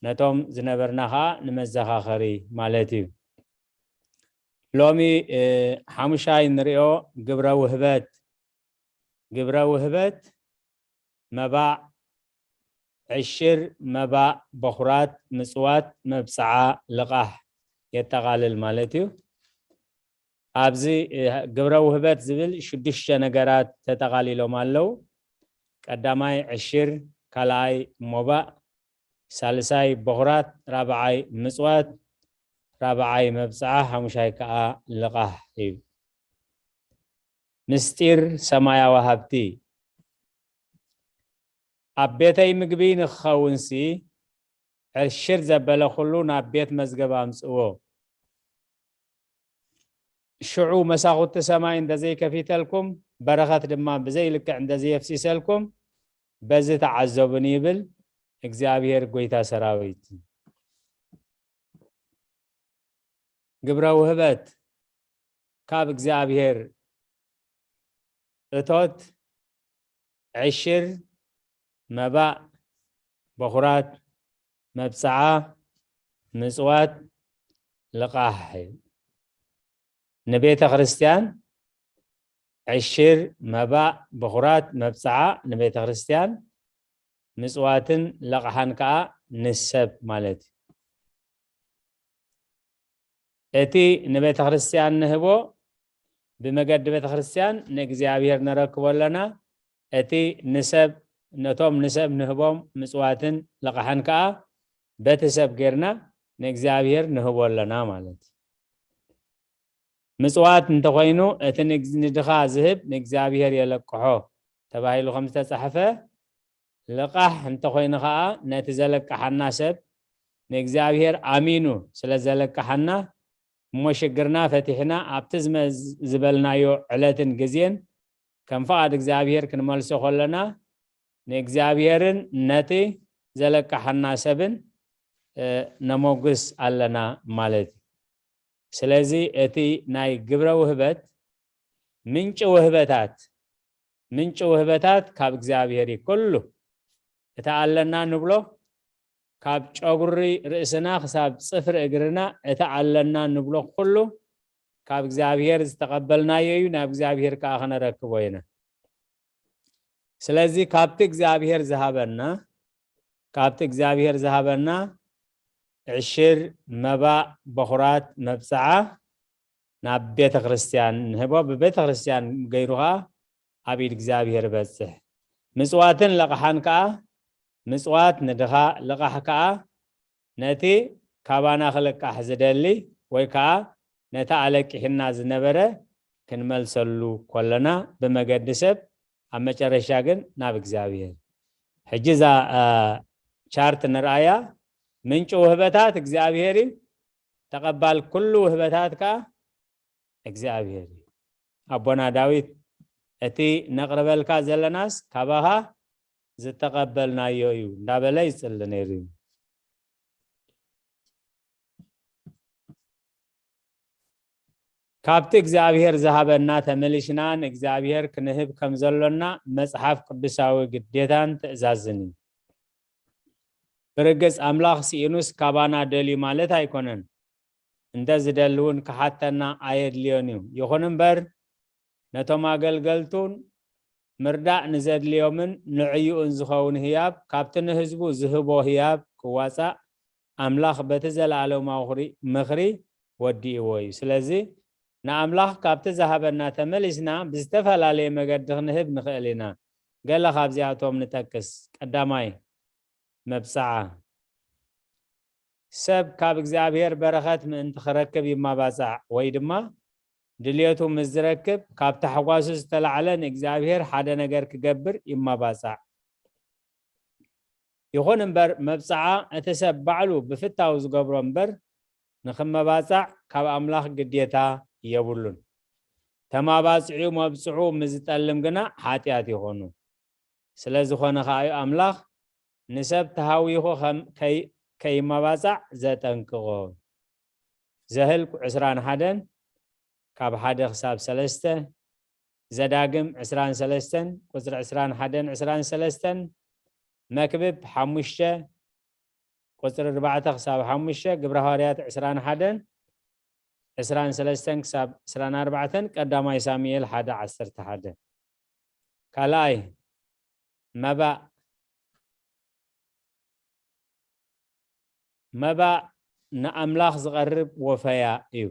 ነቶም ዝነበርና ኸኣ ንመዘኻኸሪ ማለት እዩ። ሎሚ፣ እ፣ ሓሙሻይ ንሪኦ ግብረ ውህበት። ግብረ ውህበት መባእ፣ ዕሽር፣ መባእ፣ በኹራት፣ ምጽዋት፣ መብጽዓ፣ ልቓሕ የጠቓልል ማለት እዩ። ኣብዚ፣ እ፣ ግብረ ውህበት ዝብል ሽዱሽተ ነገራት ተጠቓሊሎም ኣለዉ። ቀዳማይ ዕሽር፣ ካልኣይ ሞባእ፣ ሳልሳይ በኹራት፣ ራብዓይ ምጽዋት፣ ራብዓይ መብጽዓ፣ ሓሙሻይ ከኣ ልቓሕ እዩ። ምስጢር ሰማያዊ ሃብቲ። ኣብ ቤተይ ምግቢ ንኽኸውንሲ፣ ዕሽር ዘበለ ኹሉ ናብ ቤት መዝገብ ኣምጽእዎ። ሽዑ መሳኹቲ ሰማይ እንተዘይከፊተልኩም፣ በረኸት ድማ ብዘይ ልክዕ እንተዘየፍሲሰልኩም፣ በዚ ተዓዘቡኒ ይብል እግዚኣብሔር ጎይታ ሰራዊት። ግብረ ውህበት ካብ እግዚኣብሔር እቶት፣ ዕሽር፣ መባእ፣ በኹራት፣ መብጽዓ፣ ምጽዋት፣ ልቓሕ እዩ። ንቤተ ክርስቲያን ዕሽር፣ መባእ፣ በኹራት፣ መብጽዓ ንቤተ ክርስቲያን፣ ምጽዋትን ለቕሓን ከኣ ንሰብ ማለት እዩ። እቲ ንቤተ ክርስቲያን ንህቦ ብመገዲ ቤተ ክርስቲያን ንእግዚኣብሔር ነረክቦ ኣለና። እቲ ንሰብ፣ ነቶም ንሰብ ንህቦም ምጽዋትን ለቕሓን ከኣ በቲ ሰብ ጌርና ንእግዚኣብሔር ንህቦ ኣለና ማለት እዩ። ምጽዋት እንተኾይኑ እቲ ንግ-፣ ንድኻ ዝህብ ንእግዚኣብሔር የለቅሖ ተባሂሉ ከም ዝተጻሕፈ፣ ልቓሕ እንተኾይኑ ኸኣ ነቲ ዘለቅሓና ሰብ ንእግዚኣብሔር ኣሚኑ ስለ ዘለቅሓና እሞ ሽግርና ፈቲሕና ኣብቲ ዝመ-፣ ዝበልናዮ ዕለትን ግዜን ከም ፍቓድ እግዚኣብሔር ክንመልሶ ከለና ንእግዚኣብሔርን ነቲ ዘለቅሓና ሰብን፣ እ፣ ነሞግስ ኣለና ማለት እዩ። ስለዚ እቲ ናይ ግብረ ውህበት ምንጪ ውህበታት፣ ምንጪ ውህበታት ካብ እግዚኣብሔር እዩ። ኩሉ እቲ ኣለና ንብሎ ካብ ጨጉሪ ርእስና ክሳብ ጽፍሪ እግርና እቲ ኣለና ንብሎ ኩሉ ካብ እግዚኣብሔር ዝተቐበልናዮ እዩ፣ ናብ እግዚኣብሔር ከኣ ክነረክቦ ኢና። ስለዚ ካብቲ እግዚኣብሔር ዝሃበና፣ ካብቲ እግዚኣብሔር ዝሃበና ዕሽር፣ መባእ፣ በኹራት፣ መብጽዓ ናብ ቤተ ክርስቲያን ንህቦ፣ ብቤተ ክርስቲያን ገይሩ ኸኣ ኣብ ኢድ እግዚኣብሔር ይበጽሕ። ምጽዋትን ለቕሓን ከኣ፣ ምጽዋት ንድኻ፣ ልቓሕ ከኣ ነቲ ካባና ክልቃሕ ዝደሊ ወይ ከኣ ነቲ ኣለቂሕና ዝነበረ ክንመልሰሉ ኮለና ብመገዲ ሰብ፣ ኣብ መጨረሻ ግን ናብ እግዚኣብሔር። ሕጂ እዛ፣ እ፣ ቻርት ንርኣያ። ምንጪ ውህበታት እግዚኣብሔር እዩ። ተቐባል ኩሉ ውህበታት ከኣ እግዚኣብሔር እዩ። ኣቦና ዳዊት፣ "እቲ ነቕርበልካ ዘለናስ ካባኻ ዝተቐበልናዮ እዩ" እንዳበለ ይጽሊ ነይሩ እዩ። ካብቲ እግዚኣብሔር ዝሃበና ተመሊስና ንእግዚኣብሔር ክንህብ ከም ዘሎና መጽሓፍ ቅዱሳዊ ግዴታን ትእዛዝን እዩ። ብርግጽ ኣምላኽ ስኢኑስ ካባና ደልዩ ማለት ኣይኮነን። እንተ ዝደሊ እውን ክሓተና ኣየድልዮን እዩ። ይኹን እምበር ነቶም ኣገልገልቱን ምርዳእ ንዘድልዮምን ንዕዩኡን ዝኸውን ህያብ ካብቲ ንህዝቡ ዝህቦ ህያብ ክዋጻእ ኣምላኽ በቲ ዘለኣለማዊ ምኽሪ ወዲእዎ እዩ። ስለዚ ንኣምላኽ ካብቲ ዝሃበና ተመሊስና ብዝተፈላለየ መገዲ ክንህብ ንኽእል ኢና። ገለ ካብዚኣቶም ንጠቅስ። ቀዳማይ፣ መብጽዓ። ሰብ ካብ እግዚኣብሔር በረኸት ምእንቲ ክረክብ ይማባጻዕ ወይ ድማ ድልየቱ ምስ ዝረክብ ካብ ታሕጓሱ ዝተላዕለ ንእግዚኣብሔር ሓደ ነገር ክገብር ይማባጻዕ። ይኹን እምበር መብጽዓ እቲ ሰብ ባዕሉ ብፍታው ዝገብሮ እምበር ንኽመባጻዕ ካብ ኣምላኽ ግዴታ የብሉን። ተማባጺዑ መብጽዑ ምስ ዝጠልም ግና ሓጢኣት ይኾኑ። ስለ ዝኾነ ከኣ እዩ ኣምላኽ ንሰብ ተሃዊኹ ከም-፣ ከይ-፣ ከይመባጻዕ ዘጠንቅቖ። ዘህልቁ ዕስራን ሓደን ካብ ሓደ ክሳብ ሰለስተ፣ ዘዳግም ዕስራን ሰለስተን ቁጽሪ ዕስራን ሓደን ዕስራን ሰለስተን፣ መክብብ ሓሙሽተ ቁጽሪ ኣርባዕተ ክሳብ ሓሙሽተ፣ ግብረ ሃዋርያት ዕስራን ሓደን ዕስራን ሰለስተን ክሳብ ዕስራን ኣርባዕተን፣ ቀዳማይ ሳሙኤል ሓደ ዓሰርተ ሓደ። ካልኣይ፣ መባእ። መባእ ንኣምላኽ ዝቐርብ ወፈያ እዩ።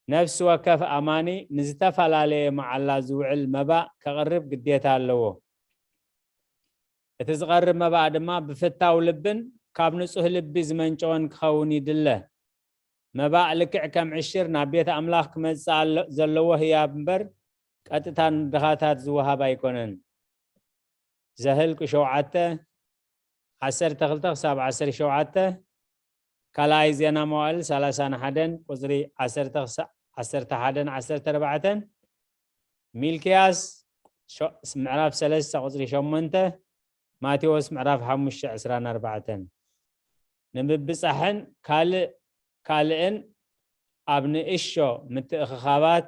ነፍሲ ወከፍ ኣማኒ ንዝተፈላለየ መዓላ ዝውዕል መባእ ከቕርብ ግዴታ ኣለዎ። እቲ ዝቐርብ መባእ ድማ ብፍታው ልብን ካብ ንጹህ ልቢ ዝመንጨወን ክኸውን ይድለ። መባእ ልክዕ ከም ዕሽር ናብ ቤት ኣምላኽ ክመጽእ ኣለ-፣ ዘለዎ ህያብ እምበር፣ ቀጥታ ንድኻታት ዝወሃብ ኣይኮነን። ዘህልቁ ሸውዓተ፣ ዓሰርተ ክልተ ክሳብ ዓሰርተ ሸውዓተ፣ ካልኣይ ዜና መዋእል ሰላሳን ሓደን ቁጽሪ ዓሰርተ ክሳ-፣ ዓሰርተ ሓደን ዓሰርተ ኣርባዕተን፣ ሚልክያስ ሸ-፣ ምዕራፍ ሰለስተ ቁጽሪ ሸሞንተ፣ ማቴዎስ ምዕራፍ ሓሙሽተ ዕስራን ኣርባዕተን። ንምብጻሕን ካልእ ካልእን ኣብ ንእሾ ምትእኽኻባት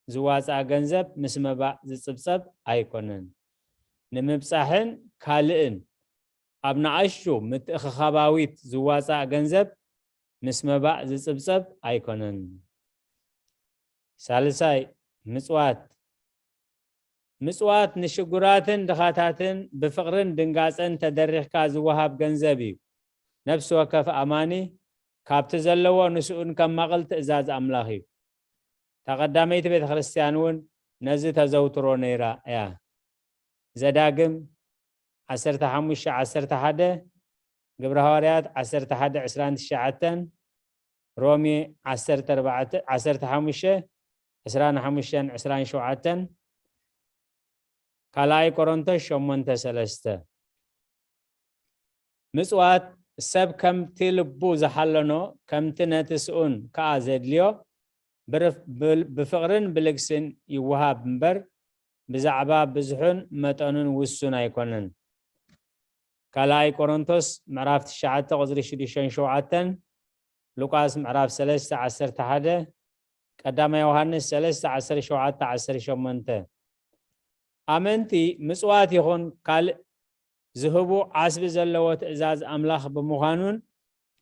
ዝዋጻእ ገንዘብ ምስ መባእ ዝጽብጸብ ኣይኮነን። ንምብጻሕን ካልእን ኣብ ንኣሽቱ ምትእኽኻባዊት ዝዋጻእ ገንዘብ ምስ መባእ ዝጽብጸብ ኣይኮነን። ሳልሳይ፣ ምጽዋት። ምጽዋት ንሽጉራትን ድኻታትን ብፍቕርን ድንጋጸን ተደሪኽካ ዝወሃብ ገንዘብ እዩ። ነፍሲ ወከፍ ኣማኒ ካብቲ ዘለዎ ንስኡን ከማቕል ትእዛዝ ኣምላኽ እዩ። እታ ቀዳመይቲ ቤተ ክርስቲያን እውን ነዚ ተዘውትሮ ነይራ እያ። ዘዳግም ዓሰርተ ሓሙሽተ ዓሰርተ ሓደ፣ ግብረ ሃዋርያት ዓሰርተ ሓደ ዕስራን ትሽዓተን፣ ሮሜ ዓሰርተ ኣርባዕተ፣ ዓሰርተ ሓሙሽተ ዕስራን ሓሙሽተን ዕስራን ሸውዓተን፣ ካልኣይ ቆሮንቶስ ሸሞንተ ሰለስተ። ምጽዋት ሰብ ከምቲ ልቡ ዝሓለኖ፣ ከምቲ ነቲ ስኡን ከኣ ዘድልዮ ብርፍ-፣ ብል-፣ ብፍቕርን ብልግስን ይወሃብ እምበር፣ ብዛዕባ ብዝሑን መጠኑን ውሱን ኣይኮነን። ካልኣይ ቆሮንቶስ ምዕራፍ ትሽዓተ ቁጽሪ ሽዱሽተን ሸውዓተን፣ ሉቃስ ምዕራፍ ሰለስተ ዓሰርተ ሓደ፣ ቀዳማይ ዮሃንስ ሰለስተ ዓሰርተ ሸውዓተ ዓሰርተ ሸሞንተ። ኣመንቲ ምጽዋት ይኹን ካልእ ዝህቡ ዓስቢ ዘለዎ ትእዛዝ ኣምላኽ ብምዃኑን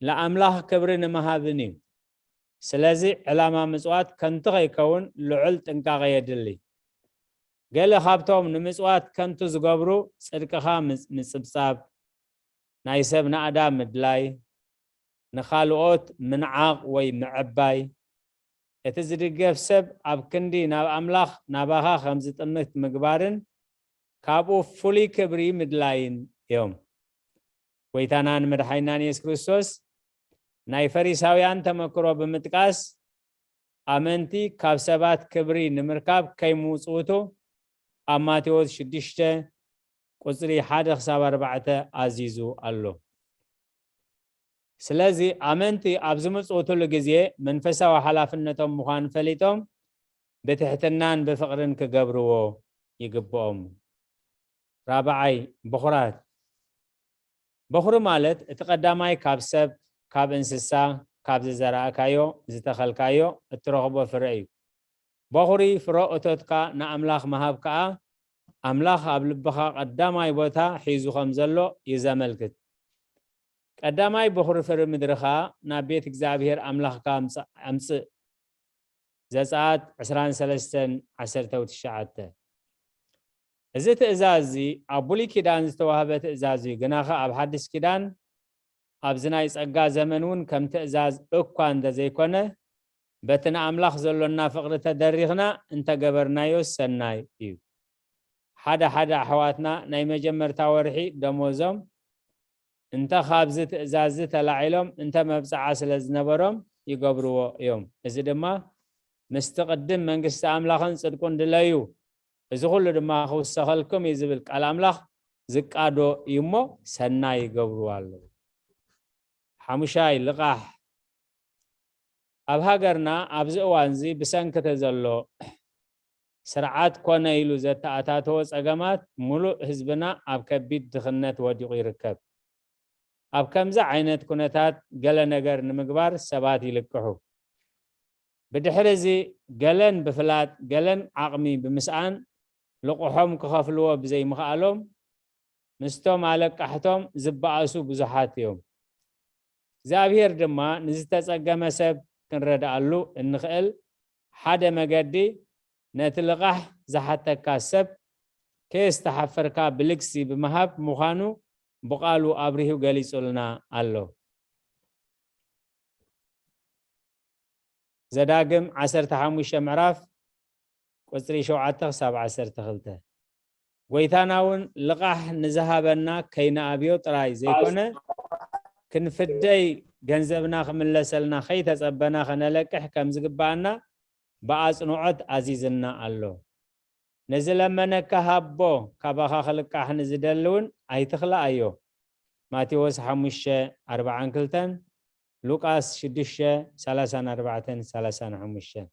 ንኣምላኽ ክብሪ ንምሃብን እዩ። ስለዚ ዕላማ ምጽዋት ከንቱ ከይከውን ልዑል ጥንቃቐ የድሊ። ገለ ካብቶም ንምጽዋት ከንቱ ዝገብሩ ጽድቅኻ ምጽ-፣ ምጽብጻብ፣ ናይ ሰብ ናእዳ ምድላይ፣ ንኻልኦት ምንዓቕ ወይ ምዕባይ፣ እቲ ዝድገፍ ሰብ ኣብ ክንዲ ናብ ኣምላኽ ናባኻ ከም ዝጥምት ምግባርን ካብኡ ፍሉይ ክብሪ ምድላይን እዮም። ጎይታናን መድሓኒናን የሱስ ክርስቶስ ናይ ፈሪሳውያን ተመክሮ ብምጥቃስ፣ ኣመንቲ ካብ ሰባት ክብሪ ንምርካብ ከይምጽውቱ ኣብ ማቴዎስ ሽዱሽተ ቁጽሪ ሓደ ክሳብ ኣርባዕተ ኣዚዙ ኣሎ። ስለዚ ኣመንቲ ኣብ ዝምጽውትሉ ግዜ መንፈሳዊ ሓላፍነቶም ምዃኑ ፈሊጦም ብትሕትናን ብፍቕርን ክገብርዎ ይግብኦም። ራብዓይ፣ በኹራት። በኹሪ ማለት እቲ ቀዳማይ ካብ ሰብ፣ ካብ እንስሳ፣ ካብ ዝዘራእካዮ፣ ዝተኸልካዮ እትረኽቦ ፍረ እዩ። በኹሪ ፍረ እቶትካ ንኣምላኽ ምሃብ ከኣ፣ ኣምላኽ ኣብ ልብኻ ቀዳማይ ቦታ ሒዙ ከም ዘሎ እዩ ዘመልክት። ቀዳማይ በኹሪ ፍረ ምድርኻ ናብ ቤት እግዚኣብሔር ኣምላኽካ ኣምጽእ፣ ኣምጽእ። ዘጸኣት ዕስራን ሰለስተን ዓሰርተ ትሽዓተ። እዚ ትእዛዝ እዚ ኣብ ብሉይ ኪዳን ዝተዋህበ ትእዛዝ እዩ፣ ግናኸ ኣብ ሓድሽ ኪዳን ኣብዚ ናይ ጸጋ ዘመን እውን ከም ትእዛዝ እኳ እንተ ዘይኮነ፣ በቲ ንኣምላኽ ዘሎና ፍቕሪ ተደሪኽና እንተ ገበርናዮ ሰናይ እዩ። ሓደ ሓደ ኣሕዋትና ናይ መጀመርታ ወርሒ ደሞዞም እንተ ካብዚ ትእዛዝ እዚ ተላዒሎም እንተ መብጽዓ ስለ ዝነበሮም ይገብርዎ እዮም። እዚ ድማ ምስቲ ቅድም መንግስቲ ኣምላኽን ጽድቁን ድለዩ፣ እዚ ኩሉ ድማ ክውሰኸልኩም እዩ ዝብል ቃል ኣምላኽ ዝቃዶ እዩ እሞ ሰናይ ይገብሩ ኣለዉ። ሓሙሻይ፣ ልቓሕ። ኣብ ሃገርና ኣብዚ እዋንዚ ብሰንኪ እቲ ዘሎ ስርዓት ኮነ ኢሉ ዘተኣታተዎ ጸገማት፣ ሙሉእ ህዝብና ኣብ ከቢድ ድኽነት ወዲቑ ይርከብ። ኣብ ከምዚ ዓይነት ኩነታት ገለ ነገር ንምግባር ሰባት ይልቅሑ። ብድሕሪ እዚ ገለን ብፍላጥ ገለን ዓቕሚ ብምስኣን ልቑሖም ክኸፍልዎ ብዘይምኽኣሎም፣ ምስቶም ኣለቃሕቶም ዝበኣሱ ብዙሓት እዮም። እግዚኣብሔር ድማ ንዝተጸገመ ሰብ ክንረድኣሉ እንኽእል ሓደ መገዲ፣ ነቲ ልቓሕ ዝሓተካ ሰብ ከየስተሓፈርካ ብልግሲ ብምሃብ ምዃኑ ብቓሉ ኣብሪሁ ገሊጹልና ኣሎ። ዘዳግም ዓሰርተ ሓሙሽተ ምዕራፍ ቁጽሪ ሸውዓተ ክሳብ ዓሰርተ ክልተ። ጎይታና እውን ልቓሕ ንዝሃበና ከይንኣብዮ ጥራይ ዘይኮነ፣ ክንፍደይ ገንዘብና ክምለሰልና ከይተጸበና ከነለቅሕ ከም ዝግብኣና ብኣጽንዖት ኣዚዝና ኣሎ። ንዝለመነካ ሃቦ፣ ካባኻ ክልቃሕ ንዝደሊ እውን ኣይትኽልኣዮ። ማቴዎስ ሓሙሽተ ኣርባዓን ክልተን፣ ሉቃስ ሽዱሽተ ሰላሳን ኣርባዕተን ሰላሳን ሓሙሽተን።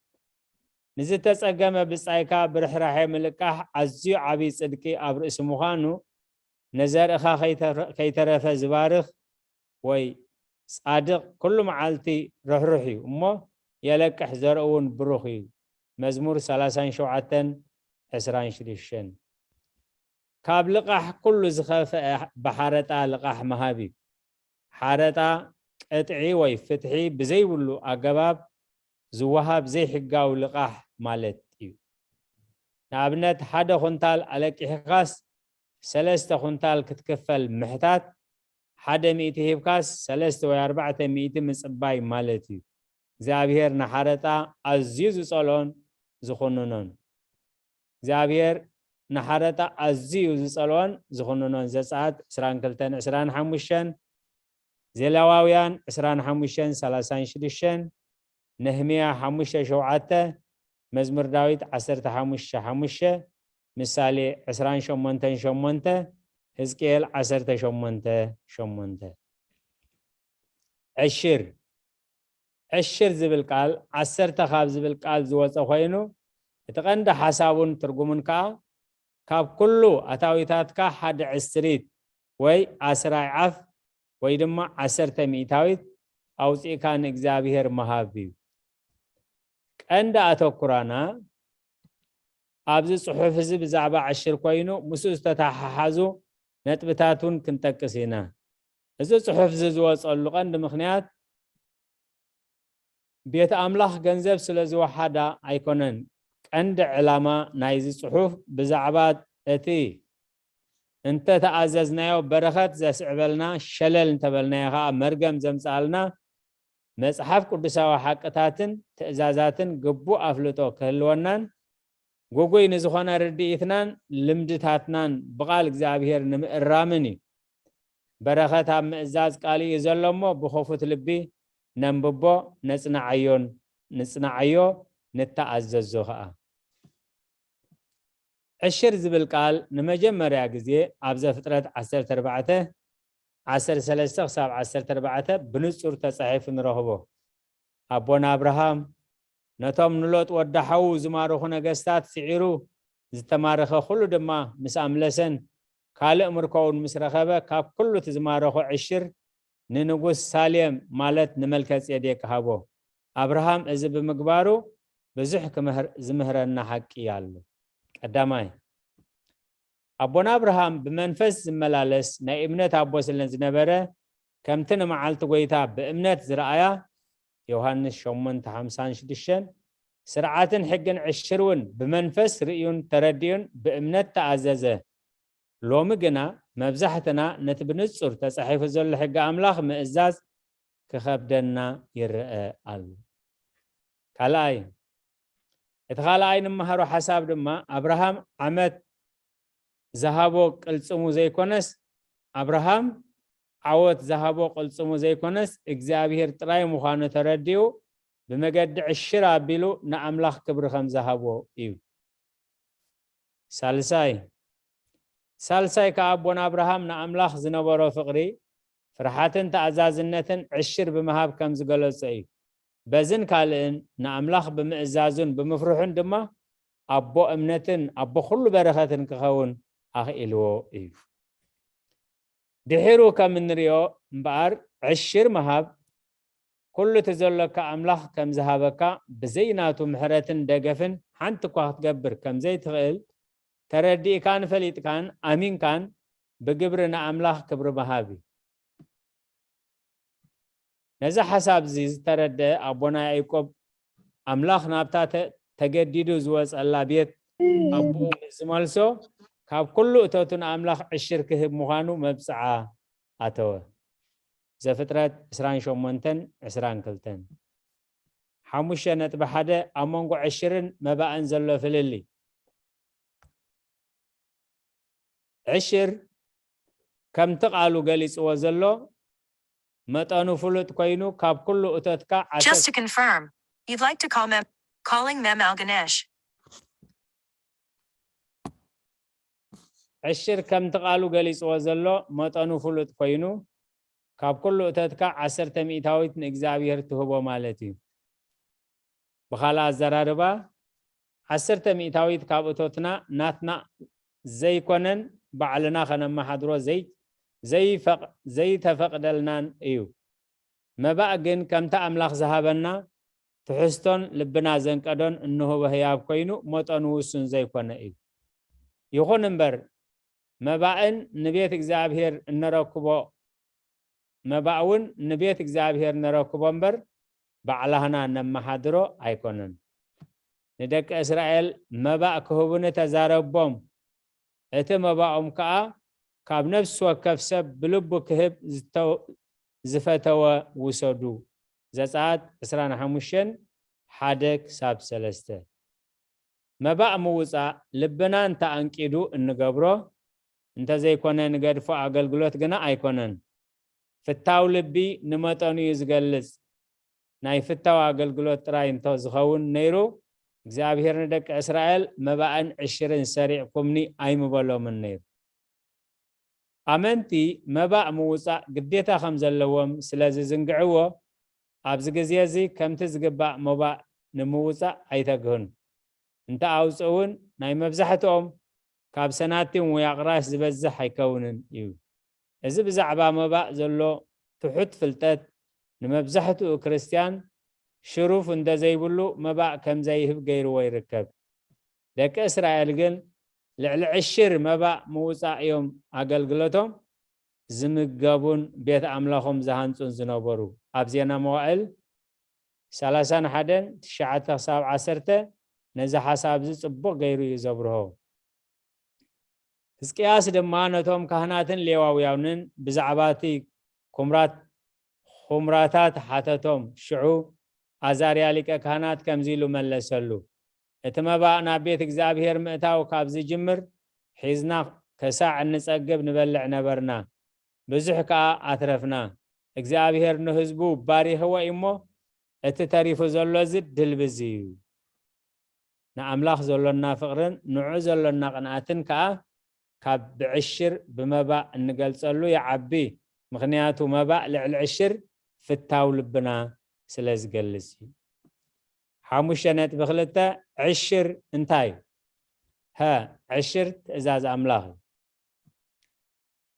ንዝተጸገመ ብጻይካ ብርሕራሐ ምልቃሕ ኣዝዩ ዓቢ ጽድቂ ኣብ ርእሲ ምዃኑ፣ ንዘርእኻ ከይተረ-፣ ከይተረፈ ዝባርኽ ወይ ጻድቕ ኩሉ መዓልቲ ርሕሩሕ እዩ እሞ፣ የለቅሕ ዘርኡ እውን ብሩኽ እዩ። መዝሙር ሰላሳን ሸውዓተን ዕስራን ሽዱሽተን። ካብ ልቓሕ ኩሉ ዝኸፍአ ብሓረጣ ልቓሕ ምሃብ እዩ። ሓረጣ ቅጥዒ ወይ ፍትሒ ብዘይብሉ ኣገባብ ዝወሃብ ዘይሕጋዊ ልቓሕ ማለት እዩ። ንኣብነት፣ ሓደ ኩንታል ኣለቂሕካስ ሰለስተ ኩንታል ክትክፈል ምሕታት፣ ሓደ ሚእቲ ሂብካስ ሰለስተ ወይ ኣርባዕተ ሚእቲ ምጽባይ ማለት እዩ። እግዚኣብሔር ንሓረጣ ኣዝዩ ዝጸልኦን ዝኹንኖን። እግዚኣብሔር ንሓረጣ ኣዝዩ ዝጸልኦን ዝኹንኖን። ዘጸኣት ዕስራን ክልተን ዕስራን ሓሙሽተን፣ ዜላዋውያን ዕስራን ሓሙሽተን ሰላሳን ሽዱሽተን፣ ነህምያ ሓሙሽተ ሸውዓተ፣ መዝሙር ዳዊት ዓሰርተ ሓሙሽተ ሓሙሽተ፣ ምሳሌ ዕስራን ሸሞንተን ሸሞንተ፣ ህዝቅኤል ዓሰርተ ሸሞንተ ሸሞንተ። ዕሽር። ዕሽር ዝብል ቃል ዓሰርተ ካብ ዝብል ቃል ዝወጸ ኮይኑ፣ እቲ ቀንዲ ሓሳቡን ትርጉሙን ከኣ ካብ ኩሉ ኣታዊታትካ ሓደ ዕስሪት ወይ ኣስራይ ዓፍ ወይ ድማ ዓሰርተ ሚእታዊት ኣውጺእካ ንእግዚኣብሔር ምሃብ እዩ። ቀንዲ ኣተኩራና ኣብዚ ጽሑፍ እዚ ብዛዕባ ዕሽር ኮይኑ፣ ምስኡ ዝተተሓሓዙ ነጥብታት እውን ክንጠቅስ ኢና። እዚ ጽሑፍ እዚ ዝወጸሉ ቀንዲ ምኽንያት ቤት ኣምላኽ ገንዘብ ስለ ዝወሓዳ ኣይኮነን። ቀንዲ ዕላማ ናይዚ ጽሑፍ ብዛዕባ እቲ እንተ ተኣዘዝናዮ በረኸት ዘስዕበልና፣ ሸለል እንተበልናዮ ኸኣ መርገም ዘምጽኣልና መጽሓፍ ቅዱሳዊ ሓቅታትን ትእዛዛትን ግቡእ ኣፍልጦ ክህልወናን፣ ግጉይ ንዝኾነ ርድኢትናን ልምድታትናን ብቓል እግዚኣብሔር ንምእራምን እዩ። በረኸት ኣብ ምእዛዝ ቃል እዩ ዘሎ እሞ፣ ብኸፉት ልቢ ነንብቦ፣ ነጽንዓዮን፣ ንጽንዓዮ፣ ንተኣዘዞ ኸኣ። ዕሽር ዝብል ቃል ንመጀመርያ ግዜ ኣብ ዘፍጥረት ዓሰርተ ኣርባዕተ፣ ዓሰርተ ሰለስተ ክሳብ ዓሰርተ ኣርባዕተ ብንጹር ተጻሒፉ ንረኽቦ። ኣቦና ኣብርሃም ነቶም ንሎጥ ወዲ ሓዉ ዝማረኹ ነገስታት ስዒሩ፣ ዝተማረኸ ኩሉ ድማ ምስ ኣምለሰን ካልእ ምርኮ እውን ምስ ረኸበ፣ ካብ ኩሉ እቲ ዝማረኾ ዕሽር ንንጉስ ሳሌም፣ ማለት ንመልከጼዴቅ ሃቦ። ኣብርሃም እዚ ብምግባሩ ብዙሕ ክምህር-፣ ዝምህረና ሓቂ ኣሎ። ቀዳማይ፣ ኣቦና ኣብርሃም ብመንፈስ ዝመላለስ ናይ እምነት ኣቦ ስለ ዝነበረ፣ ከምቲ ንመዓልቲ ጐይታ ብእምነት ዝረኣያ፣ ዮሃንስ ሸሞንተ ሓምሳን ሽዱሽተን፣ ስርዓትን ሕግን ዕሽር እውን ብመንፈስ ርእዩን ተረዲኡን ብእምነት ተኣዘዘ። ሎሚ ግና መብዛሕትና ነቲ ብንጹር ተጻሒፉ ዘሎ ሕጊ ኣምላኽ ምእዛዝ ክኸብደና ይረአ ኣሎ። ካልኣይ፣ እቲ ካልኣይ ንመሃሮ ሓሳብ ድማ ኣብርሃም ዓመት ዝሃቦ ቅልጽሙ ዘይኮነስ፣ ኣብርሃም ዓወት ዝሃቦ ቅልጽሙ ዘይኮነስ፣ እግዚኣብሔር ጥራይ ምዃኑ ተረዲኡ፣ ብመገዲ ዕሽር ኣቢሉ ንኣምላኽ ክብሪ ከም ዝሃቦ እዩ። ሳልሳይ፣ ሳልሳይ ከኣ ኣቦና ኣብርሃም ንኣምላኽ ዝነበሮ ፍቕሪ፣ ፍርሓትን ተኣዛዝነትን ዕሽር ብምሃብ ከም ዝገለጾ እዩ። በዝን ካልእን ንኣምላኽ ብምእዛዙን ብምፍርሑን ድማ ኣቦ እምነትን ኣቦ ኩሉ በረኸትን ክኸውን ኣኽኢልዎ እዩ። ድሒሩ ከም እንሪኦ እምበኣር፣ ዕሽር ምሃብ ኩሉ እቲ ዘሎካ ኣምላኽ ከም ዝሃበካ፣ ብዘይ ናቱ ምሕረትን ደገፍን ሓንቲ እኳ ክትገብር ከም ዘይትኽእል ተረዲእካን ፈሊጥካን ኣሚንካን ብግብሪ ንኣምላኽ ክብሪ ምሃብ እዩ። ነዚ ሓሳብ እዚ ዝተረድአ ኣቦና ያዕቆብ፣ ኣምላኽ ናብታ ተ-፣ ተገዲዱ ዝወጸላ ቤት ኣቦኡ ምስ ዝመልሶ፣ ካብ ኩሉ እቶቱ ንኣምላኽ ዕሽር ክህብ ምዃኑ መብጽዓ ኣተወ። ዘፍጥረት ዕስራን ሸሞንተን ዕስራን ክልተን። ሓሙሽተ ነጥቢ ሓደ፣ ኣብ መንጎ ዕሽርን መባእን ዘሎ ፍልልይ። ዕሽር ከምቲ ቃሉ ገሊጽዎ ዘሎ መጠኑ ፍሉጥ ኮይኑ፣ ካብ ኩሉ እቶትካ ዓሰርተ Just to confirm, you'd like to call Mem, calling Mem Alganesh. ዕሽር ከምቲ ቃሉ ገሊጽዎ ዘሎ መጠኑ ፍሉጥ ኮይኑ፣ ካብ ኩሉ እቶትካ ዓሰርተ ሚእታዊት ንእግዚኣብሔር ትህቦ ማለት እዩ። ብኻልእ ኣዘራርባ፣ ዓሰርተ ሚእታዊት ካብ እቶትና ናትና ዘይኮነን፣ ባዕልና ኸነመሓድሮ ዘይ-፣ ዘይፈቕ-፣ ዘይተፈቕደልናን እዩ። መባእ ግን ከምቲ ኣምላኽ ዝሃበና ትሕዝቶን ልብና ዘንቀዶን እንህቦ ህያብ ኮይኑ፣ መጠኑ ውሱን ዘይኮነ እዩ። ይኹን እምበር፣ መባእን ንቤት እግዚኣብሔር እነረክቦ መባእ እውን ንቤት እግዚኣብሔር ነረክቦ እምበር፣ ባዕላህና ነመሓድሮ ኣይኮነን። ንደቂ እስራኤል መባእ ክህቡኒ ተዛረቦም። እቲ መባኦም ከኣ ካብ ነፍሲ ወከፍ ሰብ ብልቡ ክህብ ዝተው-፣ ዝፈተወ ውሰዱ። ዘጸኣት ዕስራን ሓሙሽተን፣ ሓደ ክሳብ ሰለስተ። መባእ ምውጻእ ልብና እንተ ኣንቂዱ እንገብሮ፣ እንተዘይኮነ ንገድፎ ኣገልግሎት ግና ኣይኮነን። ፍታው ልቢ ንመጠኑ እዩ ዝገልጽ። ናይ ፍታው ኣገልግሎት ጥራይ እንተ ዝኸውን ነይሩ፣ እግዚኣብሔር ንደቂ እስራኤል መባእን ዕሽርን ሰሪዕኩምኒ ኣይምበሎምን ነይሩ። ኣመንቲ መባእ ምውጻእ ግዴታ ከም ዘለዎም ስለ ዝዝንግዕዎ፣ ኣብዚ ግዜ እዚ ከምቲ ዝግባእ መባእ ንምውጻእ ኣይተግህኑ። እንተ ኣውጽእ እውን ናይ መብዛሕትኦም ካብ ሰናቲም ወይ ኣቕራሽ ዝበዝሕ ኣይከውንን እዩ። እዚ ብዛዕባ መባእ ዘሎ ትሑት ፍልጠት ንመብዛሕትኡ ክርስትያን ሽሩፍ እንተ ዘይብሉ መባእ ከም ዘይህብ ገይርዎ ይርከብ። ደቂ እስራኤል ግን ልዕሊ ዕሽር መባእ ምውጻእ እዮም ኣገልግሎቶም ዝምገቡን ቤት ኣምላኾም ዝሃንጹን ዝነበሩ። ኣብ ዜና መዋእል ሰላሳን ሓደን ትሽዓተ ክሳብ ዓሰርተ ነዚ ሓሳብ እዚ ጽቡቕ ገይሩ እዩ ዘብርሆ። ሕዝቅያስ ድማ ነቶም ካህናትን ሌዋውያንን ብዛዕባ እቲ ኹምራት-፣ ኹምራታት ሓተቶም። ሽዑ ኣዛርያ ሊቀ ካህናት ከምዚ ኢሉ መለሰሉ፣ እቲ መባእ ናብ ቤት እግዚኣብሔር ምእታው ካብ ዝጅምር ሒዝና ከሳዕ እንጸግብ ንበልዕ ነበርና፣ ብዙሕ ከኣ ኣትረፍና። እግዚኣብሔር ንህዝቡ ባሪኽዎ እዩ እሞ፣ እቲ ተሪፉ ዘሎ እዚ ድልብዚ እዩ። ንኣምላኽ ዘሎና ፍቕርን ንዑ ዘሎና ቅንኣትን ከኣ ካብ ብዕሽር ብመባእ እንገልጸሉ ይዓቢ። ምኽንያቱ መባእ ልዕሊ ዕሽር ፍታው ልብና ስለ ዝገልጽ እዩ። ሓሙሽተ ነጥቢ ክልተ፣ ዕሽር እንታይ? ሀ፣ ዕሽር ትእዛዝ ኣምላኽ እዩ።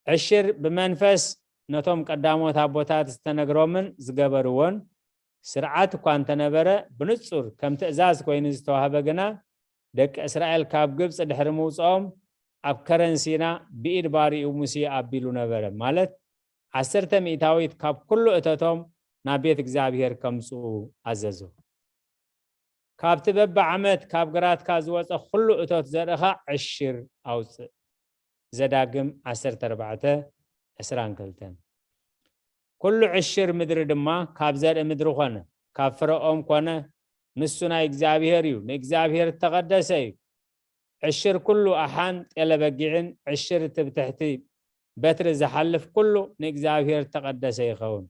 ዕሽር ብመንፈስ ነቶም ቀዳሞት ኣቦታት ዝተነግሮምን ዝገበርዎን ስርዓት እኳ እንተነበረ፣ ብንጹር ከም ትእዛዝ ኮይኑ ዝተዋህበ ግና፣ ደቂ እስራኤል ካብ ግብጺ ድሕሪ ምውጽኦም ኣብ ከረን ሲና ብኢድ ባሪኡ ሙሴ ኣቢሉ ነበረ፣ ማለት ዓሰርተ ሚእታዊት ካብ ኩሉ እቶቶም ናብ ቤት እግዚኣብሔር ከምጽኡ ኣዘዞ። ካብቲ በብዓመት ካብ ግራትካ ዝወጸ ኩሉ እቶት ዘርእኻ ዕሽር ኣውጽእ። ዘዳግም ዓሰርተ ኣርባዕተ ዕስራን ክልተን። ኩሉ ዕሽር ምድሪ ድማ ካብ ዘርኢ ምድሪ ኾነ፣ ካብ ፍረ ኦም ኮነ፣ ንሱ ናይ እግዚኣብሔር እዩ፣ ንእግዚኣብሔር እተቐደሰ እዩ። ዕሽር ኩሉ ኣሓን ጤለ በጊዕን፣ ዕሽር እቲ ብትሕቲ በትሪ ዝሓልፍ ኩሉ ንእግዚኣብሔር እተቐደሰ ይኸውን።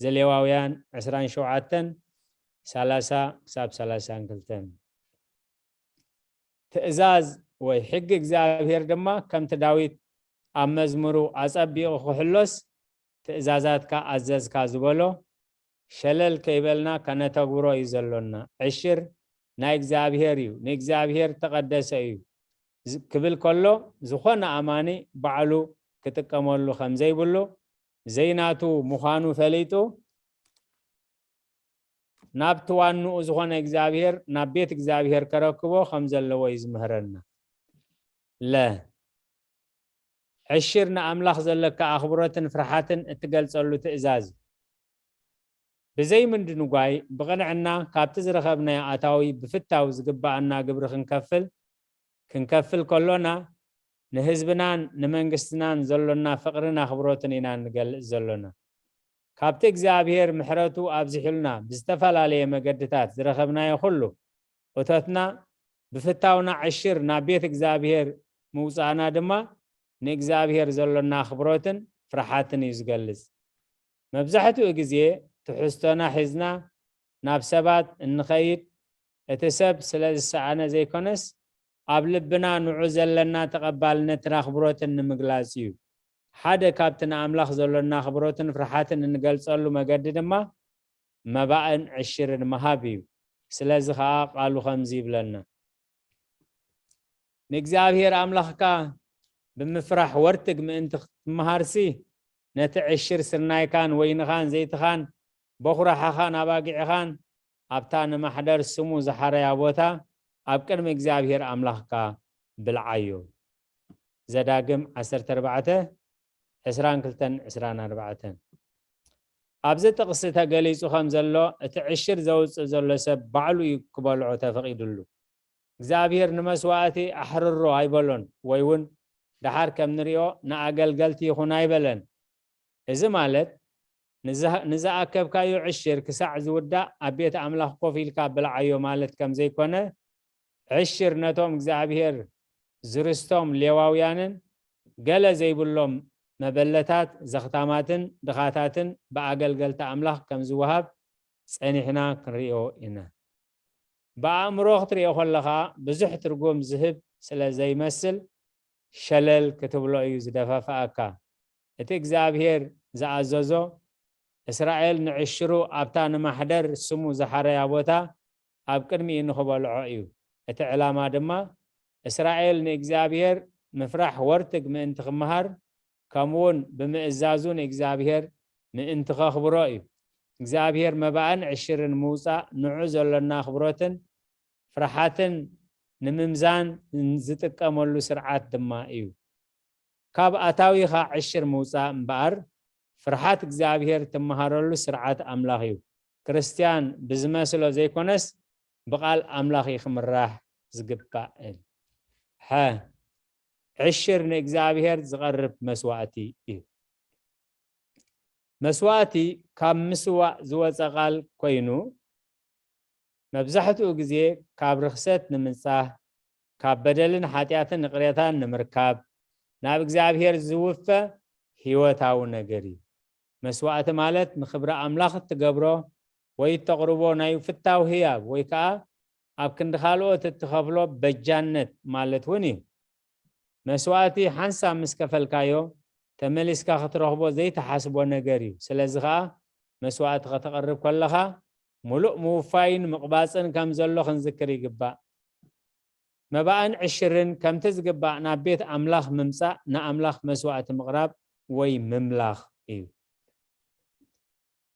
ዘሌዋውያን ዕስራን ሸውዓተን፣ ሰላሳ ክሳብ ሰላሳን ክልተን። ትእዛዝ ወይ ሕጊ እግዚኣብሔር ድማ ከምቲ ዳዊት ኣብ መዝሙሩ ኣጸቢቑ ክሕሎስ፣ ትእዛዛትካ ኣዘዝካ ዝበሎ፣ ሸለል ከይበልና ከነተግብሮ እዩ ዘሎና። ዕሽር ናይ እግዚኣብሔር እዩ፣ ንእግዚኣብሔር ተቐደሰ እዩ ዝ-፣ ክብል ከሎ፣ ዝኾነ ኣማኒ ባዕሉ ክጥቀመሉ ከም ዘይብሉ፣ ዘይናቱ ምዃኑ ፈሊጡ፣ ናብቲ ዋንኡ ዝኾነ እግዚኣብሔር፣ ናብ ቤት እግዚኣብሔር ከረክቦ ከም ዘለዎ እዩ ዝምህረና። ለ፣ ዕሽር ንኣምላኽ ዘለካ ኣኽብሮትን ፍርሓትን እትገልጸሉ ትእዛዝ እዩ። ብዘይ ምድንጓይ፣ ብቕንዕና ካብቲ ዝረኸብናዮ ኣታዊ ብፍታው ዝግብኣና ግብሪ ክንከፍል፣ ክንከፍል ከሎና፣ ንህዝብናን ንመንግስትናን ዘሎና ፍቕርን ኣኽብሮትን ኢና እንገልጽ ዘሎና። ካብቲ እግዚኣብሔር ምሕረቱ ኣብዚሑልና ብዝተፈላለየ መገድታት ዝረኸብናዮ ኩሉ፣ እቶትና ብፍታውና ዕሽር ናብ ቤት እግዚኣብሔር ምውጻእና ድማ፣ ንእግዚኣብሔር ዘሎና ኣኽብሮትን ፍርሓትን እዩ ዝገልጽ። መብዛሕትኡ ግዜ ትሕዝቶና ሒዝና ናብ ሰባት እንኸይድ፣ እቲ ሰብ ስለ ዝሰኣነ ዘይኮነስ፣ ኣብ ልብና ንዑ ዘለና ተቐባልነትን ኣኽብሮትን ንምግላጽ እዩ። ሓደ ካብቲ ንኣምላኽ ዘሎና ኣኽብሮትን ፍርሓትን እንገልጸሉ መገዲ ድማ መባእን ዕሽርን ምሃብ እዩ። ስለዚ ኸኣ ቃሉ ከምዚ ይብለና፣ ንእግዚኣብሔር ኣምላኽካ ብምፍራሕ ወርትግ ምእንቲ ክትምሃርሲ፣ ነቲ ዕሽር ስርናይካን ወይንኻን ዘይትኻን በኹራሓኻን ኣባጊዕኻን ኣብታ ንማሕደር ስሙ ዝሓረያ ቦታ ኣብ ቅድሚ እግዚኣብሔር ኣምላኽካ ብልዓዮ። ዘዳግም ዓሰርተ ኣርባዕተ፣ ዕስራን ክልተን ዕስራን ኣርባዕተን። ኣብዚ ጥቕሲ ተገሊጹ ከም ዘሎ፣ እቲ ዕሽር ዘውጽእ ዘሎ ሰብ ባዕሉ እዩ ክበልዖ ተፈቒዱሉ። እግዚኣብሔር ንመስዋእቲ ኣሕርሮ ኣይበሎን፣ ወይ እውን ደሓር ከም ንሪኦ ንኣገልገልቲ ይኹን ኣይበለን። እዚ ማለት ንዝሃ-፣ ንዝኣከብካዮ ዕሽር ክሳዕ ዝውዳእ ኣብ ቤት ኣምላኽ ኮፍ ኢልካ ብልዓዮ ማለት ከም ዘይኮነ፣ ዕሽር ነቶም እግዚኣብሔር ዝርስቶም ሌዋውያንን ገለ ዘይብሎም መበለታት፣ ዘኽታማትን ድኻታትን ብኣገልገልቲ ኣምላኽ ከም ዝወሃብ ጸኒሕና ክንርእዮ ኢና። ብኣእምሮ ክትርእዮ ከለኻ ብዙሕ ትርጉም ዝህብ ስለ ዘይመስል ሸለል ክትብሎ እዩ ዝደፋፍኣካ። እቲ እግዚኣብሔር ዝኣዘዞ እስራኤል ንዕሽሩ ኣብታ ንማሕደር ስሙ ዝሓረያ ቦታ ኣብ ቅድሚኡ ንኽበልዖ እዩ። እቲ ዕላማ ድማ እስራኤል ንእግዚኣብሔር ምፍራሕ ወርትግ ምእንቲ ክመሃር፣ ከምኡውን ብምእዛዙ ንእግዚኣብሔር ምእንቲ ከኽብሮ እዩ። እግዚኣብሔር መባእን ዕሽርን ምውጻእ ንዑ ዘሎና ኣኽብሮትን ፍርሓትን ንምምዛን ዝጥቀመሉ ስርዓት ድማ እዩ። ካብ ኣታዊኻ ዕሽር ምውጻእ እምበኣር፣ ፍርሓት እግዚኣብሔር ትመሃረሉ ስርዓት ኣምላኽ እዩ። ክርስትያን ብዝመስሎ ዘይኮነስ፣ ብቓል ኣምላኽ እዩ ክምራሕ ዝግባእ። ሐ፣ ዕሽር ንእግዚኣብሔር ዝቐርብ መስዋእቲ እዩ። መስዋእቲ ካብ ምስዋእ ዝወጸ ቃል ኮይኑ፣ መብዛሕትኡ ግዜ ካብ ርኽሰት ንምንጻህ፣ ካብ በደልን ሓጢኣትን ይቕሬታን ንምርካብ፣ ናብ እግዚኣብሔር ዝውፈ ህይወታዊ ነገር እዩ። መስዋእቲ ማለት ንኽብሪ ኣምላኽ እትገብሮ ወይ እተቕርቦ ናይ ፍታው ህያብ ወይ ከኣ ኣብ ክንዲ ካልኦት እትኸፍሎ በጃነት ማለት እውን እዩ። መስዋእቲ ሓንሳብ ምስ ከፈልካዮ፣ ተመሊስካ ክትረኽቦ ዘይትሓስቦ ነገር እዩ። ስለዚ ኸኣ መስዋእቲ ከተቕርብ ከለኻ፣ ምሉእ ምውፋይን ምቕባጽን ከም ዘሎ ክንዝክር ይግባእ። መባእን ዕሽርን ከምቲ ዝግባእ ናብ ቤት ኣምላኽ ምምጻእ ንኣምላኽ መስዋእቲ ምቕራብ ወይ ምምላኽ እዩ።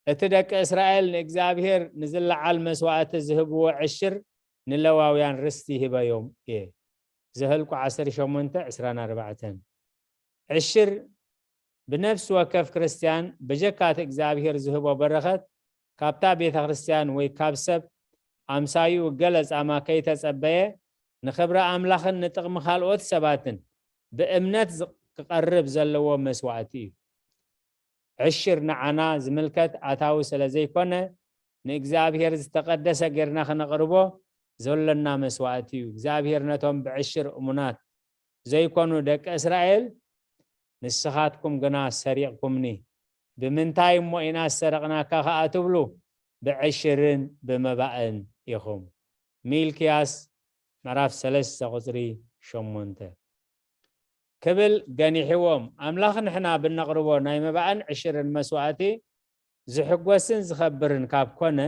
እቲ ደቂ እስራኤል ንእግዚኣብሔር ንዝለዓል መስዋእቲ ዝህብዎ ዕሽር ንሌዋውያን ርስቲ ሂበዮም እየ። ዘኍልቁ ዓሰርተ ሸሞንተ ዕስራን ኣርባዕተን። ዕሽር ብነፍሲ ወከፍ ክርስትያን ብጀካ እቲ እግዚኣብሔር ዝህቦ በረኸት ካብታ ቤተ ክርስትያን ወይ ካብ ሰብ ኣምሳይኡ ገለ ጻማ ከይተጸበየ ንኽብሪ ኣምላኽን ንጥቕሚ ካልኦት ሰባትን ብእምነት ዝ-፣ ክቐርብ ዘለዎ መስዋእቲ እዩ። ዕሽር ንዓና ዝምልከት ኣታዊ ስለ ዘይኮነ፣ ንእግዚኣብሔር ዝተቐደሰ ጌርና ክነቕርቦ ዘሎና መስዋእቲ እዩ። እግዚኣብሔር ነቶም ብዕሽር እሙናት ዘይኮኑ ደቂ እስራኤል፣ "ንስኻትኩም ግና ሰሪቕኩምኒ፣ ብምንታይ እሞ ኢና ዝሰረቕናካ?" ከኣ ትብሉ፣ ብዕሽርን ብመባእን ኢኹም። ሚልክያስ ምዕራፍ ሰለስተ ቁጽሪ ሸሞንተ። ክብል ገኒሕዎም፣ ኣምላኽ ንሕና ብነቕርቦ ናይ መባእን ዕሽርን መስዋእቲ ዝሕጎስን ዝኸብርን ካብ ኮነ፣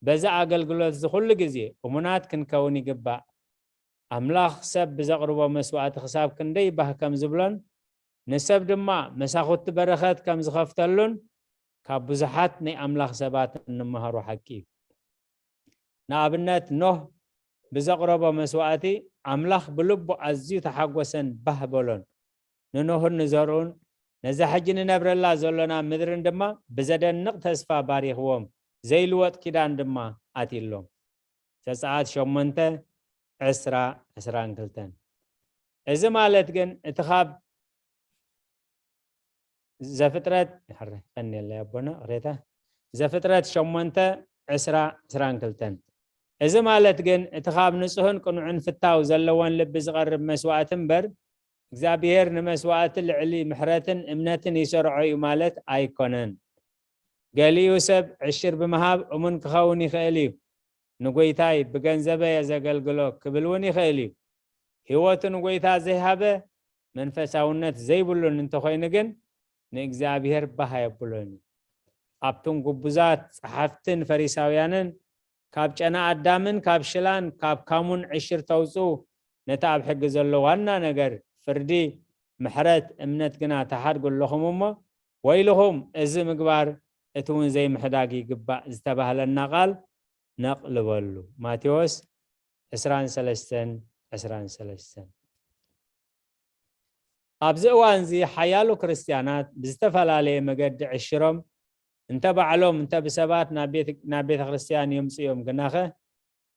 በዚ ኣገልግሎት እዚ ኩሉ ግዜ እሙናት ክንከውን ይግባእ። ኣምላኽ ሰብ ብዘቕርቦ መስዋእቲ ክሳብ ክንደይ ባህ ከም ዝብሎን ንሰብ ድማ መሳኹቲ በረኸት ከም ዝኸፍተሉን ካብ ብዙሓት ናይ ኣምላኽ ሰባት እንመሃሮ ሓቂ እዩ። ንኣብነት፣ ኖህ ብዘቕረቦ መስዋእቲ ኣምላኽ ብልቡ ኣዝዩ ተሓጎሰን ባህ በሎን። ንኖህን ንዘርኡን ነዛ ሕጂ ንነብረላ ዘሎና ምድርን ድማ ብዘደንቕ ተስፋ ባሪኽዎም፣ ዘይልወጥ ኪዳን ድማ ኣትዩሎም። ዘጸኣት ሸሞንተ፣ ዕስራ፣ ዕስራን ክልተን። እዚ ማለት ግን እቲ ካብ ዘፍጥረት፣ ይሕረ፣ ቀንየለይ ኣቦና፣ ቅሬታ። ዘፍጥረት ሸሞንተ፣ ዕስራ፣ ዕስራን ክልተን። እዚ ማለት ግን እቲ ካብ ንጹህን ቅኑዕን ፍታው ዘለዎን ልቢ ዝቐርብ መስዋእቲ እምበር፣ እግዚኣብሔር ንመስዋእቲ ልዕሊ ምሕረትን እምነትን ይሰርዖ እዩ ማለት ኣይኮነን። ገሊኡ ሰብ ዕሽር ብምሃብ እሙን ክኸውን ይኽእል እዩ። "ንጎይታይ ብገንዘበ እየ ዘገልግሎ" ክብል እውን ይኽእል እዩ። ህይወቱ ንጎይታ ዘይሃበ፣ መንፈሳውነት ዘይብሉን እንተኾይኑ ግን፣ ንእግዚኣብሔር ባህ ኣየብሎን እዩ። ኣብቶም ግቡዛት ጸሓፍትን ፈሪሳውያንን ካብ ጨና ኣዳምን ካብ ሽላን ካብ ካሙን ዕሽር ተውጽኡ፣ ነቲ ኣብ ሕጊ ዘሎ ዋና ነገር ፍርዲ፣ ምሕረት፣ እምነት ግና ትሓድጉ ኣለኹም እሞ፣ ወይልኹም፣ እዚ ምግባር፣ እቲ እውን ዘይምሕዳግ ይግባእ ዝተባህለና ቃል ነቕልበሉ። ማቴዎስ ዕስራን ሰለስተን፣ ዕስራን ሰለስተን። ኣብዚ እዋንዚ ሓያሎ ክርስትያናት ብዝተፈላለየ መገዲ ዕሽሮም እንተ ባዕሎም እንተ ብሰባት ናብ ቤት- ናብ ቤተ ክርስቲያን የምፅኦም ግናኸ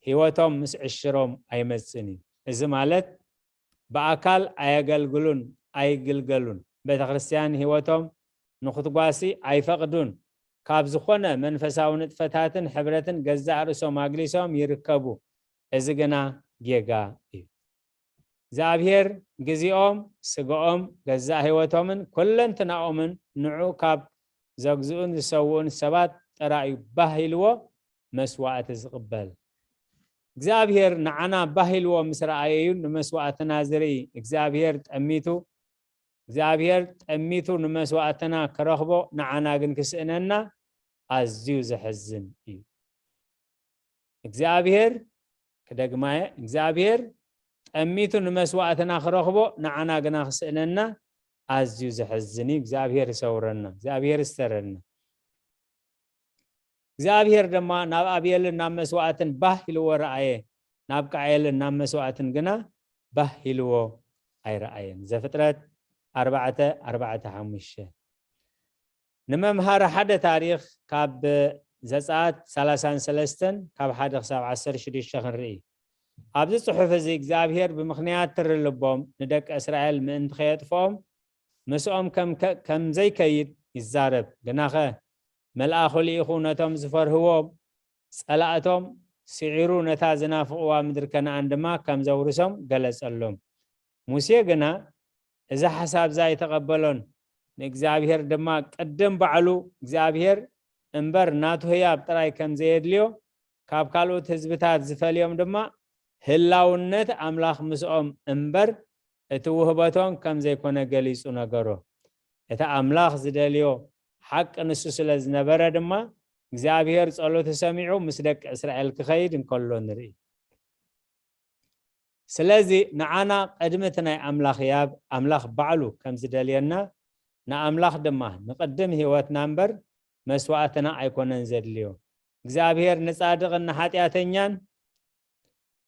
ህይወቶም ምስ ዕሽሮም ኣይመፅን እዩ። እዚ ማለት ብኣካል ኣየገልግሉን ኣይግልገሉን። ቤተ ክርስቲያን ህይወቶም ንክትጓሲ ኣይፈቕዱን። ካብ ዝኾነ መንፈሳዊ ንጥፈታትን ሕብረትን ገዛእ ርእሶም ኣግሊሶም ይርከቡ። እዚ ግና ጌጋ እዩ። እግዚኣብሔር ግዜኦም፣ ስጋኦም፣ ገዛእ ህይወቶምን ኩለንትናኦምን ንዑ ካብ ዘግዝኡን ዝሰውኡን ሰባት ጥራይ እዩ ባህ ኢልዎ መስዋእቲ ዝቕበል። እግዚኣብሔር ንዓና ባህ ኢልዎ ምስ ረኣየ እዩ ንመስዋእትና ዝርኢ። እግዚኣብሔር ጠሚቱ እግዚኣብሔር ጠሚቱ ንመስዋእትና ክረኽቦ ንዓና ግን ክስእነና ኣዝዩ ዘሕዝን እዩ። እግዚኣብሔር ክደግማየ እግዚኣብሔር ጠሚቱ ንመስዋእትና ክረኽቦ ንዓና ግና ክስእነና ኣዝዩ ዘሕዝን እዩ። እግዚኣብሔር ይሰውረና፣ እግዚኣብሔር ይስተረና። እግዚኣብሔር ድማ ናብ ኣቤልን ናብ መስዋእትን ባህ ኢልዎ ረኣየ፣ ናብ ቃኤልን ናብ መስዋእትን ግና ባህ ኢልዎ ኣይረኣየን። ዘፍጥረት ኣርባዕተ ኣርባዕተ ሓሙሽተ። ንመምሃሪ ሓደ ታሪኽ ካብ ዘጸኣት ሰላሳን ሰለስተን ካብ ሓደ ክሳብ ዓሰርተ ሽዱሽተ ክንርኢ። ኣብዚ ጽሑፍ እዚ እግዚኣብሔር ብምኽንያት ትሪ ልቦም ንደቂ እስራኤል ምእንቲ ከየጥፍኦም ምስኦም ከም ከ- ከም ዘይከይድ ይዛረብ። ግናኸ መልኣኹ ልኢኹ ነቶም ዝፈርህዎ ጸላእቶም ስዒሩ ነታ ዝናፍቕዋ ምድሪ ከነኣን ድማ ከም ዘውርሶም ገለጸሎም። ሙሴ ግና እዚ ሓሳብ እዚ ኣይተቐበሎን። ንእግዚኣብሔር ድማ ቅድም ባዕሉ እግዚኣብሔር እምበር ናቱ ህያብ ጥራይ ከም ዘየድልዮ ካብ ካልኦት ህዝብታት ዝፈልዮም ድማ ህላውነት ኣምላኽ ምስኦም እምበር እቲ ውህበቶም ከም ዘይኮነ ገሊጹ ነገሮ። እቲ ኣምላኽ ዝደልዮ ሓቂ ንሱ ስለ ዝነበረ ድማ እግዚኣብሔር ጸሎቱ ሰሚዑ ምስ ደቂ እስራኤል ክኸይድ እንከሎ ንርኢ። ስለዚ ንዓና ቅድሚ እቲ ናይ ኣምላኽ ያብ ኣምላኽ ባዕሉ ከም ዝደልየና ንኣምላኽ ድማ ንቕድም ህይወትና እምበር መስዋእትና ኣይኮነን ዘድልዮ። እግዚኣብሔር ንጻድቕን ንሓጢኣተኛን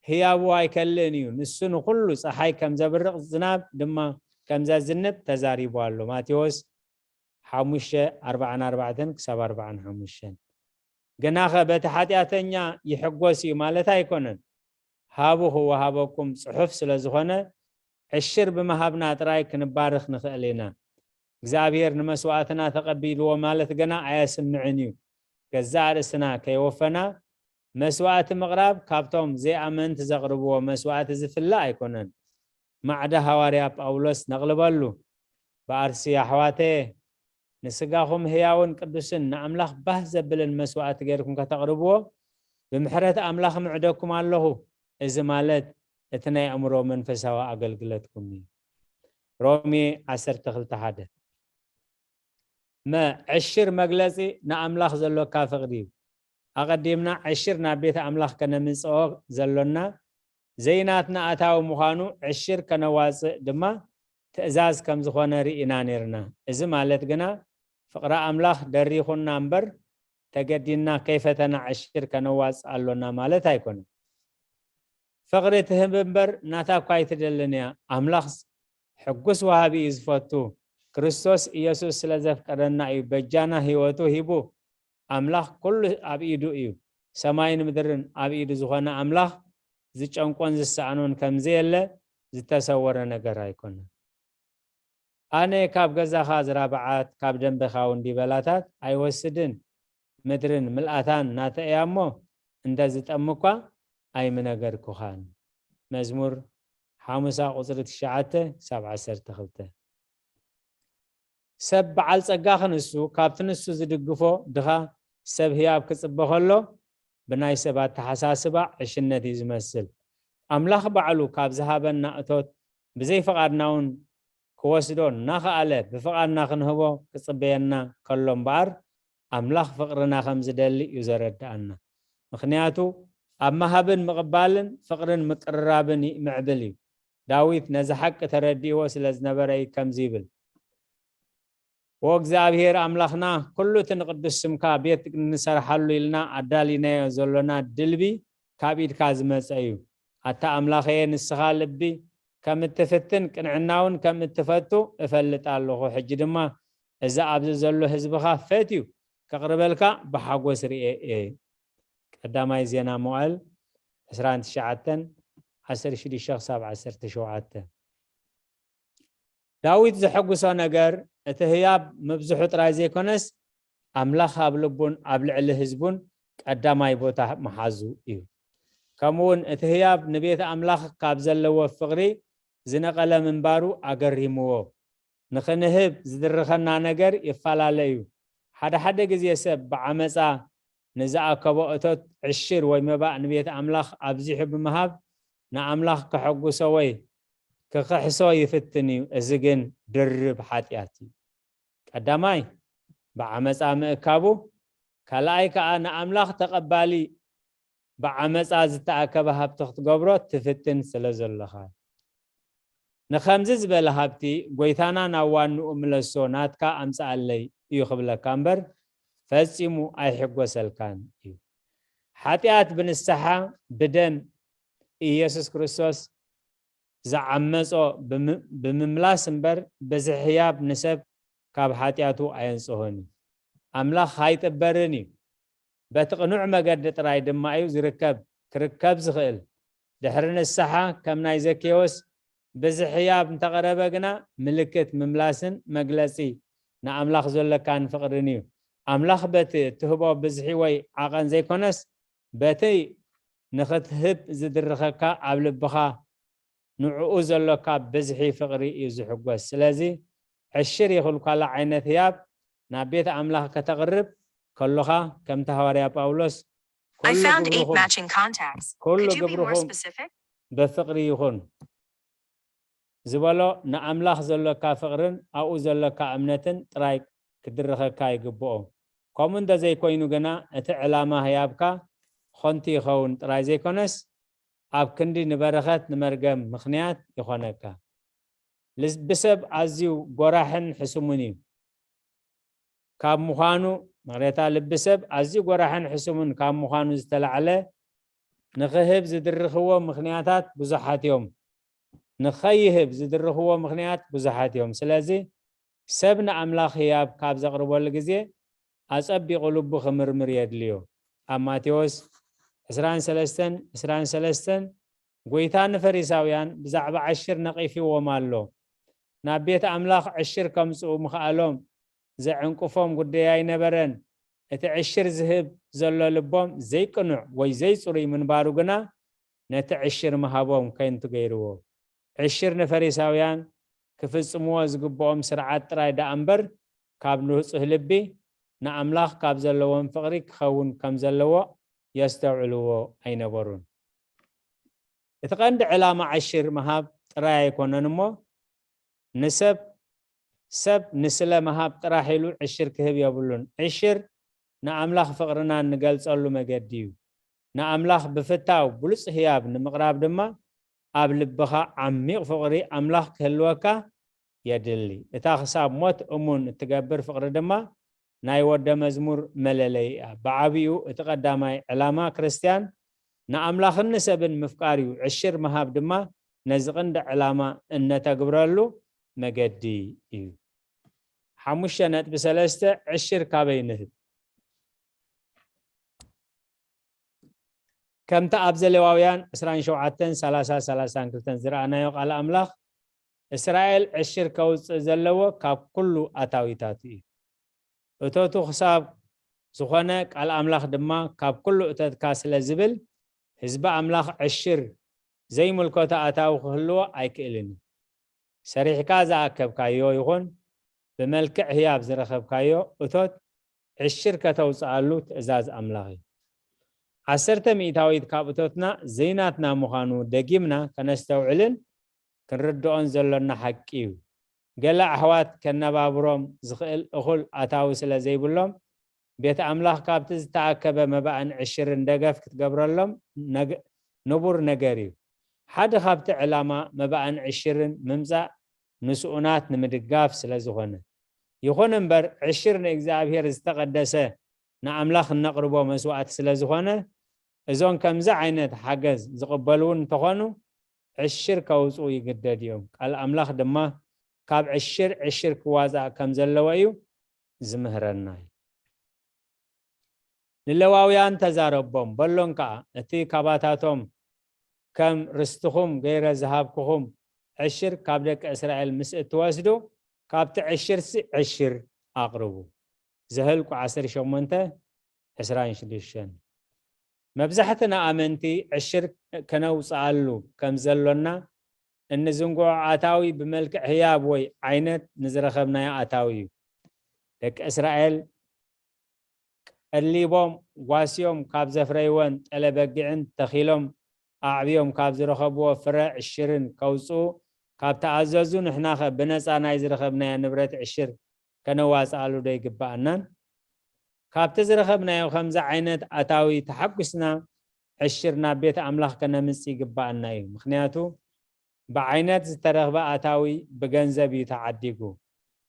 ህያቡ ኣይከልእን እዩ። ንሱ ንኹሉ ጸሓይ ከም ዘብርቕ ዝናብ ድማ ከም ዘዝንብ ተዛሪቡ ኣሎ። ማቴዎስ ሓሙሽተ ኣርባዓን ኣርባዕተን ክሳብ ኣርባዓን ሓሙሽተን። ግናኸ በቲ ሓጢኣተኛ ይሕጎስ እዩ ማለት ኣይኮነን። ሃቡ ክወሃበኩም ጽሑፍ ስለ ዝኾነ ዕሽር ብምሃብና ጥራይ ክንባርኽ ንኽእል ኢና። እግዚኣብሔር ንመስዋእትና ተቐቢልዎ ማለት ግና ኣየስምዕን እዩ። ገዛእ ርእስና ከይወፈና መስዋእቲ ምቕራብ ካብቶም ዘይኣመንቲ ዘቕርብዎ መስዋእቲ ዝፍለ ኣይኮነን። ማዕዳ ሃዋርያ ጳውሎስ ነቕልበሉ። ብኣርሲ ኣሕዋተየ ንስጋኹም ህያውን ቅዱስን ንኣምላኽ ባህ ዘብልን መስዋእቲ ጌርኩም ከተቕርብዎ ብምሕረት ኣምላኽ ምዕደኩም ኣለኹ። እዚ ማለት እቲ ናይ ኣእምሮ መንፈሳዊ ኣገልግለትኩም እዩ። ሮሜ ዓሰርተ ክልተ ሓደ። መ ዕሽር መግለጺ ንኣምላኽ ዘሎካ ፍቕሪ እዩ። ኣቐዲምና ዕሽር ናብ ቤት ኣምላኽ ከነምጽኦ ዘሎና ዘይናትና ኣታዊ ምዃኑ ዕሽር ከነዋጽእ ድማ ትእዛዝ ከም ዝኾነ ርኢና ኔርና። እዚ ማለት ግና ፍቕሪ ኣምላኽ ደሪኹና እምበር ተገዲና ከይፈተና ዕሽር ከነዋጽእ ኣሎና ማለት ኣይኮነን። ፍቕሪ ትህብ እምበር ናታ እኳ ኣይትደልን እያ። ኣምላኽ ሕጉስ ወሃቢ እዩ ዝፈቱ። ክርስቶስ ኢየሱስ ስለ ዘፍቀረና እዩ በጃና ህይወቱ ሂቡ። ኣምላኽ ኩሉ ኣብ ኢዱ እዩ። ሰማይን ምድርን ኣብ ኢዱ ዝኾነ ኣምላኽ ዝጨንቆን ዝሰኣኖን ከምዘየለ ዝተሰወረ ነገር ኣይኮነን። ኣነ ካብ ገዛኻ ዝራብዓት ካብ ደንበኻ እውን ዲበላታት ኣይወስድን። ምድርን ምልኣታን ናተይ እያ እሞ እንተ ዝጠሚ እኳ ኣይምነገርኩኻን። መዝሙር ሓሙሳ ቁጽሪ ትሽዓተ ክሳብ ዓሰርተ ክልተ። ሰብ በዓል ጸጋ ክንሱ ካብቲ ንሱ ዝድግፎ ድኻ ሰብ ህያብ ክጽበ ከሎ ብናይ ሰብ ኣተሓሳስባ ዕሽነት እዩ ዝመስል። ኣምላኽ ባዕሉ ካብ ዝሃበና እቶት ብዘይ ፍቓድና እውን ክወስዶ እናኸኣለ ብፍቓድና ክንህቦ ክጽበየና ከሎ እምበኣር ኣምላኽ ፍቕርና ከም ዝደሊ እዩ ዘረድኣና። ምኽንያቱ ኣብ ምሃብን ምቕባልን ፍቕርን ምቅርራብን ይምዕብል እዩ። ዳዊት ነዚ ሓቂ ተረዲእዎ ስለ ዝነበረ እዩ ከምዚ ይብል። ዎ እግዚኣብሔር ኣምላኽና ኩሉ እቲ ንቅዱስ ስምካ ቤት ንሰርሓሉ ኢልና ኣዳሊናዮ ዘሎና ድልቢ ካብ ኢድካ ዝመጸ እዩ። ኣታ ኣምላኸየ ንስኻ ልቢ ከም እትፍትን ቅንዕናውን ከም እትፈቱ እፈልጥ ኣለኹ። ሕጂ ድማ እዚ ኣብዚ ዘሎ ህዝብኻ ፈትዩ ከቕርበልካ ብሓጎስ ርእየ እየ። ቀዳማይ ዜና መዋዕል ዕስራን ትሽዓተን፣ ዓሰርተ ሽዱሽተ ክሳብ ዓሰርተ ሸውዓተ። ዳዊት ዘሐጉሶ ነገር እቲ ህያብ ምብዝሑ ጥራይ ዘይኮነስ፣ ኣምላኽ ኣብ ልቡን ኣብ ልዕሊ ህዝቡን ቀዳማይ ቦታ ምሓዙ እዩ። ከምኡውን እቲ ህያብ ንቤት ኣምላኽ ካብ ዘለዎ ፍቕሪ ዝነቐለ ምንባሩ ኣገሪምዎ። ንኽንህብ ዝድርኸና ነገር ይፈላለ እዩ። ሓደ ሓደ ግዜ ሰብ ብዓመጻ ንዝኣከቦ እቶት ዕሽር ወይ መባእ ንቤት ኣምላኽ ኣብዚሑ ብምሃብ ንኣምላኽ ከሐጉሶ ወይ ክኽሕሶ ይፍትን እዩ። እዚ ግን ድርብ ሓጢኣት እዩ። ቀዳማይ ብዓመጻ ምእካቡ፣ ካልኣይ ከኣ ንኣምላኽ ተቐባሊ ብዓመጻ ዝተኣከበ ሃብቲ ክትገብሮ ትፍትን ስለ ዘለኻ። ንኸምዚ ዝበለ ሃብቲ ጎይታና ናብ ዋንኡ ምለሶ፣ ናትካ ኣምጽኣለይ እዩ ክብለካ እምበር ፈጺሙ ኣይሕጎሰልካን እዩ። ሓጢኣት ብንስሓ ብደም ኢየሱስ ክርስቶስ ዝዓመጾ ብም-፣ ብምምላስ እምበር ብዝሕያብ ንሰብ ካብ ሓጢኣቱ ኣየንጽሆን እዩ። ኣምላኽ ኣይጥበርን እዩ። በቲ ቅኑዕ መገዲ ጥራይ ድማ እዩ ዝርከብ፣ ክርከብ ዝኽእል። ድሕሪ ንስሓ ከም ናይ ዘኬዎስ ብዝሕያብ እንተቐረበ ግና ምልክት ምምላስን መግለጺ ንኣምላኽ ዘለካን ፍቕርን እዩ። ኣምላኽ በቲ እትህቦ ብዝሒ ወይ ዓቐን ዘይኮነስ በቲ ንኽትህብ ዝድርኸካ ኣብ ልብኻ ንዕኡ ዘሎካ ብዝሒ ፍቕሪ እዩ ዝሕጎስ። ስለዚ ዕሽር ይኹን ኳላ ዓይነት ህያብ ናብ ቤት ኣምላኽ ከተቕርብ ከሎኻ ከምቲ ሃዋርያ ጳውሎስ I ኩሉ found eight ግብርኹም matching contacts. ኩሉ Could you be more ግብርኹም specific? በፍቕሪ ይኹን ዝበሎ ንኣምላኽ ዘሎካ ፍቕርን ኣብኡ ዘሎካ እምነትን ጥራይ ክድርኸካ ይግብኦ። ከምኡ እንተዘይኮይኑ ግና እቲ ዕላማ ህያብካ ኾንቲ ይኸውን ጥራይ ዘይኮነስ ኣብ ክንዲ ንበረኸት ንመርገም ምኽንያት ይኾነካ። ልቢ ሰብ ኣዝዩ ጎራሕን ሕሱምን እዩ ካብ ምዃኑ፣ መቕሬታ ልቢ ሰብ ኣዝዩ ጎራሕን ሕሱምን ካብ ምዃኑ ዝተላዕለ ንኽህብ ዝድርኽዎ ምኽንያታት ብዙሓት እዮም። ንኸይህብ ዝድርኽዎ ምኽንያት ብዙሓት እዮም። ስለዚ ሰብ ንኣምላኽ ህያብ ካብ ዘቕርበሉ ግዜ ኣጸቢቑ ልቡ ክምርምር የድልዮ። ኣብ ማቴዎስ ዕስራን ሰለስተን፣ ዕስራን ሰለስተን ጎይታ ንፈሪሳውያን ብዛዕባ ዕሽር ነቒፍዎም ኣሎ። ናብ ቤት ኣምላኽ ዕሽር ከምጽኡ ምኽኣሎም ዘዕንቅፎም ጉዳይ ኣይነበረን። እቲ ዕሽር ዝህብ ዘሎ ልቦም ዘይቅኑዕ ወይ ዘይጽሩይ ምንባሩ ግና ነቲ ዕሽር ምሃቦም ከንቱ ገይርዎ። ዕሽር ንፈሪሳውያን ክፍጽምዎ ዝግብኦም ስርዓት ጥራይ ደኣ እምበር ካብ ንጹህ ልቢ ንኣምላኽ ካብ ዘለዎም ፍቕሪ ክኸውን ከም ዘለዎ የስተውዕልዎ ኣይነበሩን። እቲ ቀንዲ ዕላማ ዕሽር ምሃብ ጥራይ ኣይኮነን እሞ ንሰብ ሰብ ንስለ ምሃብ ጥራሕ ኢሉ ዕሽር ክህብ የብሉን። ዕሽር ንኣምላኽ ፍቕርና እንገልጸሉ መገዲ እዩ። ንኣምላኽ ብፍታው ብሉጽ ህያብ ንምቕራብ ድማ ኣብ ልብኻ ዓሚቕ ፍቕሪ ኣምላኽ ክህልወካ የድሊ። እታ ክሳብ ሞት እሙን እትገብር ፍቕሪ ድማ ናይ ወደ መዝሙር መለለይ እያ። ብዓቢኡ እቲ ቀዳማይ ዕላማ ክርስትያን ንኣምላኽን ንሰብን ምፍቃር እዩ። ዕሽር ምሃብ ድማ ነዚ ቅንዲ ዕላማ እነተግብረሉ መገዲ እዩ። ሓሙሽተ ነጥቢ ሰለስተ ዕሽር ካበይ ንህብ? ከምቲ ኣብ ዘሌዋውያን ዕስራን ሸውዓተን፣ ሰላሳ፣ ሰላሳን ክልተን ዝረኣናዮ ቃል ኣምላኽ፣ እስራኤል ዕሽር ከውጽእ ዘለዎ ካብ ኩሉ ኣታዊታቱ እዩ። እቶቱ ክሳብ ዝኾነ ቃል ኣምላኽ ድማ ካብ ኩሉ እቶትካ ስለ ዝብል፣ ህዝቢ ኣምላኽ ዕሽር ዘይምልከቶ ኣታዊ ክህልዎ ኣይክእልን እዩ። ሰሪሕካ ዝኣከብካዮ ይኹን ብመልክዕ ህያብ ዝረኸብካዮ እቶት ዕሽር ከተውፅኣሉ ትእዛዝ ኣምላኽ እዩ። ዓሰርተ ሚእታዊት ካብ እቶትና ዘይናትና ምዃኑ ደጊምና ከነስተውዕልን ክንርድኦን ዘሎና ሓቂ እዩ። ገለ ኣሕዋት ከነባብሮም ዝኽእል እኹል ኣታዊ ስለ ዘይብሎም፣ ቤት ኣምላኽ ካብቲ ዝተኣከበ መባእን ዕሽርን ደገፍ ክትገብረሎም ነግ-፣ ንቡር ነገር እዩ። ሓደ ካብቲ ዕላማ መባእን ዕሽርን ምምጻእ ንስኡናት ንምድጋፍ ስለ ዝኾነ። ይኹን እምበር፣ ዕሽር ንእግዚኣብሔር ዝተቐደሰ ንኣምላኽ እነቕርቦ መስዋእቲ ስለ ዝኾነ፣ እዞን ከምዚ ዓይነት ሓገዝ ዝቕበሉ እውን እንተኾኑ፣ ዕሽር ከውፅኡ ይግደድ እዮም። ቃል ኣምላኽ ድማ ካብ ዕሽር ዕሽር ክዋፃእ ከም ዘለዎ እዩ ዝምህረና እዩ። ንሌዋውያን ተዛረቦም፣ በሎም ከኣ፣ እቲ ካባታቶም ከም ርስትኹም ገይረ ዝሃብኩኹም ዕሽር ካብ ደቂ እስራኤል ምስ እትወስዱ፣ ካብቲ ዕሽርሲ ዕሽር ኣቕርቡ። ዘኍልቁ ዓሰርተ ሸሞንተ፣ ዕስራን ሽዱሽተን። መብዛሕትና ኣመንቲ ዕሽር ከነውጽኣሉ ከም ዘሎና እንዝንግዖ ኣታዊ ብመልክዕ ህያብ ወይ ዓይነት ንዝረኸብናዮ ኣታዊ እዩ። ደቂ እስራኤል ቀሊቦም ጓስዮም ካብ ዘፍረይወን ጠለ በጊዕን ተኺሎም ኣዕብዮም ካብ ዝረኸብዎ ፍረ ዕሽርን ከውጽኡ ካብ ተኣዘዙ፣ ንሕናኸ ብነጻ ናይ ዝረኸብናዮ ንብረት ዕሽር ከነዋጽኣሉ ዶ ይግብኣናን? ካብቲ ዝረኸብናዮ ከምዚ ዓይነት ኣታዊ ተሓጒስና ዕሽር ናብ ቤት ኣምላኽ ከነምጽእ ይግብኣና እዩ። ምኽንያቱ ብዓይነት ዝተረኽበ ኣታዊ ብገንዘብ እዩ ተዓዲጉ።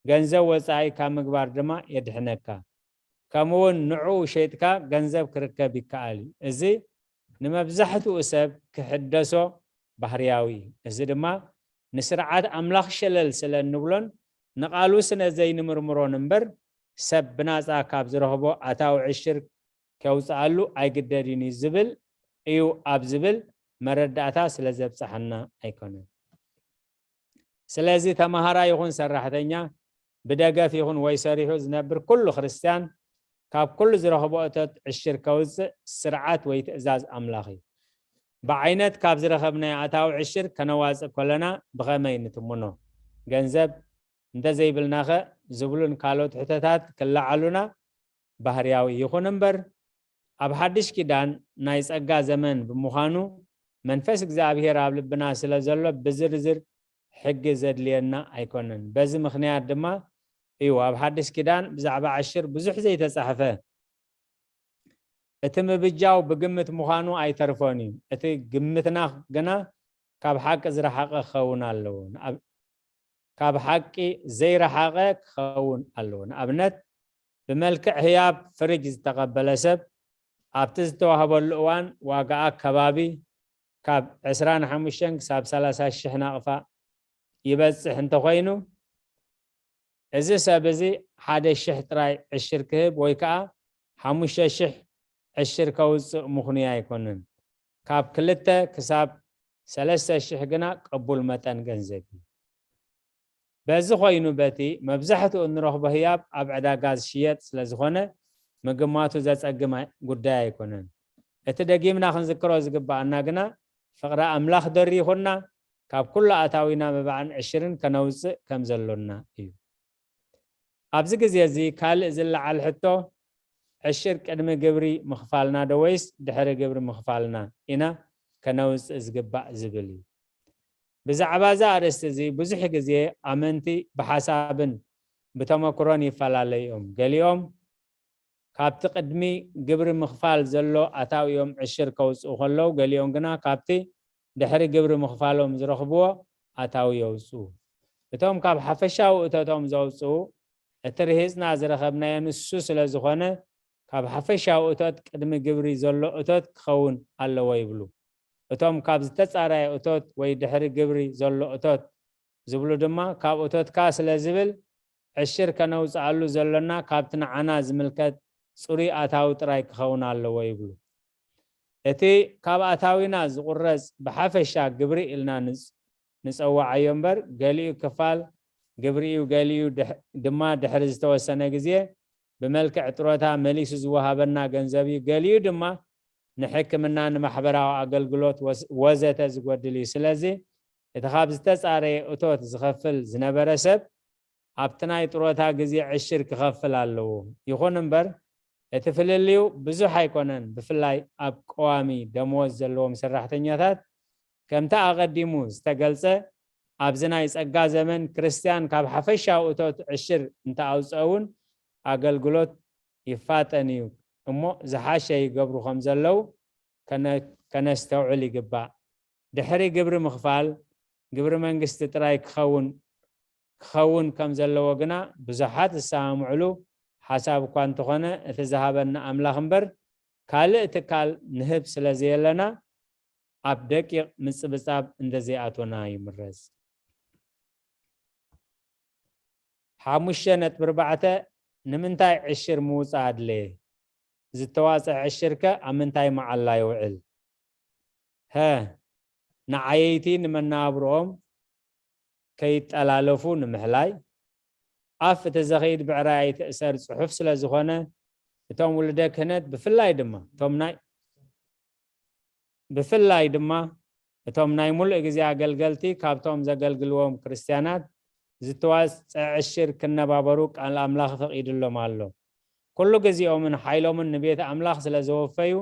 ገንዘብ ወጻኢ ካብ ምግባር ድማ የድሕነካ። ከምኡ እውን ንዕኡ ሸይጥካ ገንዘብ ክርከብ ይከኣል እዩ። እዚ ንመብዛሕትኡ ሰብ ክሕደሶ ባህርያዊ እዩ። እዚ ድማ ንስርዓት ኣምላኽ ሸለል ስለ እንብሎን ንቓሉ ስለ ዘይንምርምሮን እምበር፣ ሰብ ብናጻ ካብ ዝረኽቦ ኣታዊ ዕሽር ከውጽኣሉ ኣይግደድን እዩ ዝብል እዩ ኣብ ዝብል መረዳእታ ስለ ዘብጽሓና ኣይኮነን። ስለዚ ተማሃራይ ይኹን ሰራሕተኛ፣ ብደገፍ ይኹን ወይ ሰሪሑ ዝነብር ኩሉ ክርስትያን፣ ካብ ኩሉ ዝረኽቦ እቶት ዕሽር ከውጽእ ስርዓት ወይ ትእዛዝ ኣምላኽ እዩ። ብዓይነት ካብ ዝረኸብናዮ ኣታዊ ዕሽር ከነዋጽእ ከለና ብኸመይ ንትምኖ? ገንዘብ እንተዘይብልናኸ? ዝብሉን ካልኦት ሕቶታት ክለዓሉና ባህርያዊ ይኹን እምበር፣ ኣብ ሓድሽ ኪዳን ናይ ጸጋ ዘመን ብምዃኑ፣ መንፈስ እግዚኣብሔር ኣብ ልብና ስለ ዘሎ ብዝርዝር ሕጊ ዘድልየና ኣይኮነን። በዚ ምኽንያት ድማ እዩ ኣብ ሓድሽ ኪዳን ብዛዕባ ዕሽር ብዙሕ ዘይተጻሕፈ። እቲ ምብጃው ብግምት ምዃኑ ኣይተርፎን እዩ። እቲ ግምትና ግና ካብ ሓቂ ዝረሓቐ ክኸውን ኣለዎ። ንኣብ-፣ ካብ ሓቂ ዘይረሓቐ ክኸውን ኣለዎ። ንኣብነት፣ ብመልክዕ ህያብ ፍርጅ ዝተቐበለ ሰብ ኣብቲ ዝተዋህበሉ እዋን ዋጋኣ ከባቢ ካብ ዕስራን ሓሙሽተን ክሳብ ሰላሳ ሽሕ ናቕፋ ይበጽሕ እንተኾይኑ፣ እዚ ሰብ እዚ ሓደ ሽሕ ጥራይ ዕሽር ክህብ ወይ ከኣ ሓሙሽተ ሽሕ ዕሽር ከውጽእ ምኽኑይ ኣይኮነን። ካብ ክልተ ክሳብ ሰለስተ ሽሕ ግና ቅቡል መጠን ገንዘብ እዩ። በዚ ኮይኑ በቲ መብዛሕትኡ እንረኽቦ ህያብ ኣብ ዕዳጋ ዝሽየጥ ስለ ዝኾነ ምግማቱ ዘጸግም ኣይ-፣ ጉዳይ ኣይኮነን። እቲ ደጊምና ክንዝክሮ ዝግብኣና ግና ፍቕሪ ኣምላኽ ደሪኹና ካብ ኩሉ ኣታዊና መባዕን ዕሽርን ከነውጽእ ከም ዘሎና እዩ። ኣብዚ ግዜ እዚ ካልእ ዝለዓል ሕቶ፣ ዕሽር ቅድሚ ግብሪ ምኽፋልና ዶ ወይስ ድሕሪ ግብሪ ምኽፋልና ኢና ከነውጽእ ዝግባእ ዝብል እዩ። ብዛዕባ እዚ ኣርእስቲ እዚ ብዙሕ ግዜ ኣመንቲ ብሓሳብን ብተመክሮን ይፈላለዩ እዮም። ገሊኦም ካብቲ ቅድሚ ግብሪ ምኽፋል ዘሎ ኣታዊኦም ዕሽር ከውጽኡ ከለዉ፣ ገሊኦም ግና ካብቲ ድሕሪ ግብሪ ምኽፋሎም ዝረኽብዎ ኣታዊ የውጽኡ። እቶም ካብ ሓፈሻዊ እቶቶም ዘውጽኡ፣ እቲ ርሂጽና ዝረኸብናዮ ንሱ ስለ ዝኾነ፣ ካብ ሓፈሻዊ እቶት ቅድሚ ግብሪ ዘሎ እቶት ክኸውን ኣለዎ ይብሉ። እቶም ካብ ዝተጻረየ እቶት ወይ ድሕሪ ግብሪ ዘሎ እቶት ዝብሉ ድማ፣ ካብ እቶትካ ስለ ዝብል፣ ዕሽር ከነውጽኣሉ ዘሎና ካብቲ ንዓና ዝምልከት ጽሩይ ኣታዊ ጥራይ ክኸውን ኣለዎ ይብሉ። እቲ ካብ ኣታዊና ዝቑረጽ ብሓፈሻ ግብሪ ኢልና ንጽ-፣ ንጸውዓዮ እምበር፣ ገሊኡ ክፋል ግብሪ'ዩ፣ ገሊኡ ድሕ-፣ ድማ ድሕሪ ዝተወሰነ ግዜ ብመልክዕ ጥሮታ መሊሱ ዝወሃበና ገንዘብ እዩ፣ ገሊኡ ድማ ንሕክምና፣ ንማሕበራዊ ኣገልግሎት ወስ-፣ ወዘተ ዝጎድል እዩ። ስለዚ፣ እቲ ካብ ዝተጻረየ እቶት ዝኸፍል ዝነበረ ሰብ፣ ኣብቲ ናይ ጥሮታ ግዜ ዕሽር ክኸፍል ኣለዎ። ይኹን እምበር፣ እቲ ፍልልዩ ብዙሕ ኣይኮነን፣ ብፍላይ ኣብ ቀዋሚ ደመወዝ ዘለዎም ሰራሕተኛታት። ከምቲ ኣቐዲሙ ዝተገልጸ፣ ኣብዚ ናይ ጸጋ ዘመን ክርስትያን ካብ ሓፈሻዊ እቶት ዕሽር እንተኣውጸ እውን ኣገልግሎት ይፋጠን እዩ እሞ ዝሓሸ ይገብሩ ከም ዘለዉ ከነ-፣ ከነስተውዕል ይግባእ። ድሕሪ ግብሪ ምኽፋል፣ ግብሪ መንግስቲ ጥራይ ክኸውን፣ ክኸውን ከም ዘለዎ ግና ብዙሓት ዝሰማምዕሉ ሓሳብ እኳ እንተኾነ፣ እቲ ዝሃበና ኣምላኽ እምበር ካልእ ትካል ንህብ ስለ ዘየለና፣ ኣብ ደቂቕ ምጽብጻብ እንተዘይኣቶና ይምረጽ። ሓሙሽተ ነጥቢ ኣርባዕተ፣ ንምንታይ ዕሽር ምውጻእ ኣድለየ? ዝተዋፅአ ዕሽር ከ ኣብ ምንታይ መዓላ ይውዕል? ሀ፣ ንዓየይቲ ንመነባብርኦም ከይጠላለፉ ንምሕላይ፣ ኣፍ እቲ ዘኸይድ ብዕራይ ኣይትእሰር ጽሑፍ ስለ ዝኾነ፣ እቶም ውሉደ ክህነት ብፍላይ ድማ እቶም ናይ ብፍላይ ድማ እቶም ናይ ሙሉእ ግዜ ኣገልገልቲ ካብቶም ዘገልግልዎም ክርስትያናት ዝተዋፅአ ዕሽር ክነባበሩ ቃል ኣምላኽ ፈቒድሎም ኣሎ። ኩሉ ግዜኦምን ሓይሎምን ንቤት ኣምላኽ ስለ ዘወፈዩ፣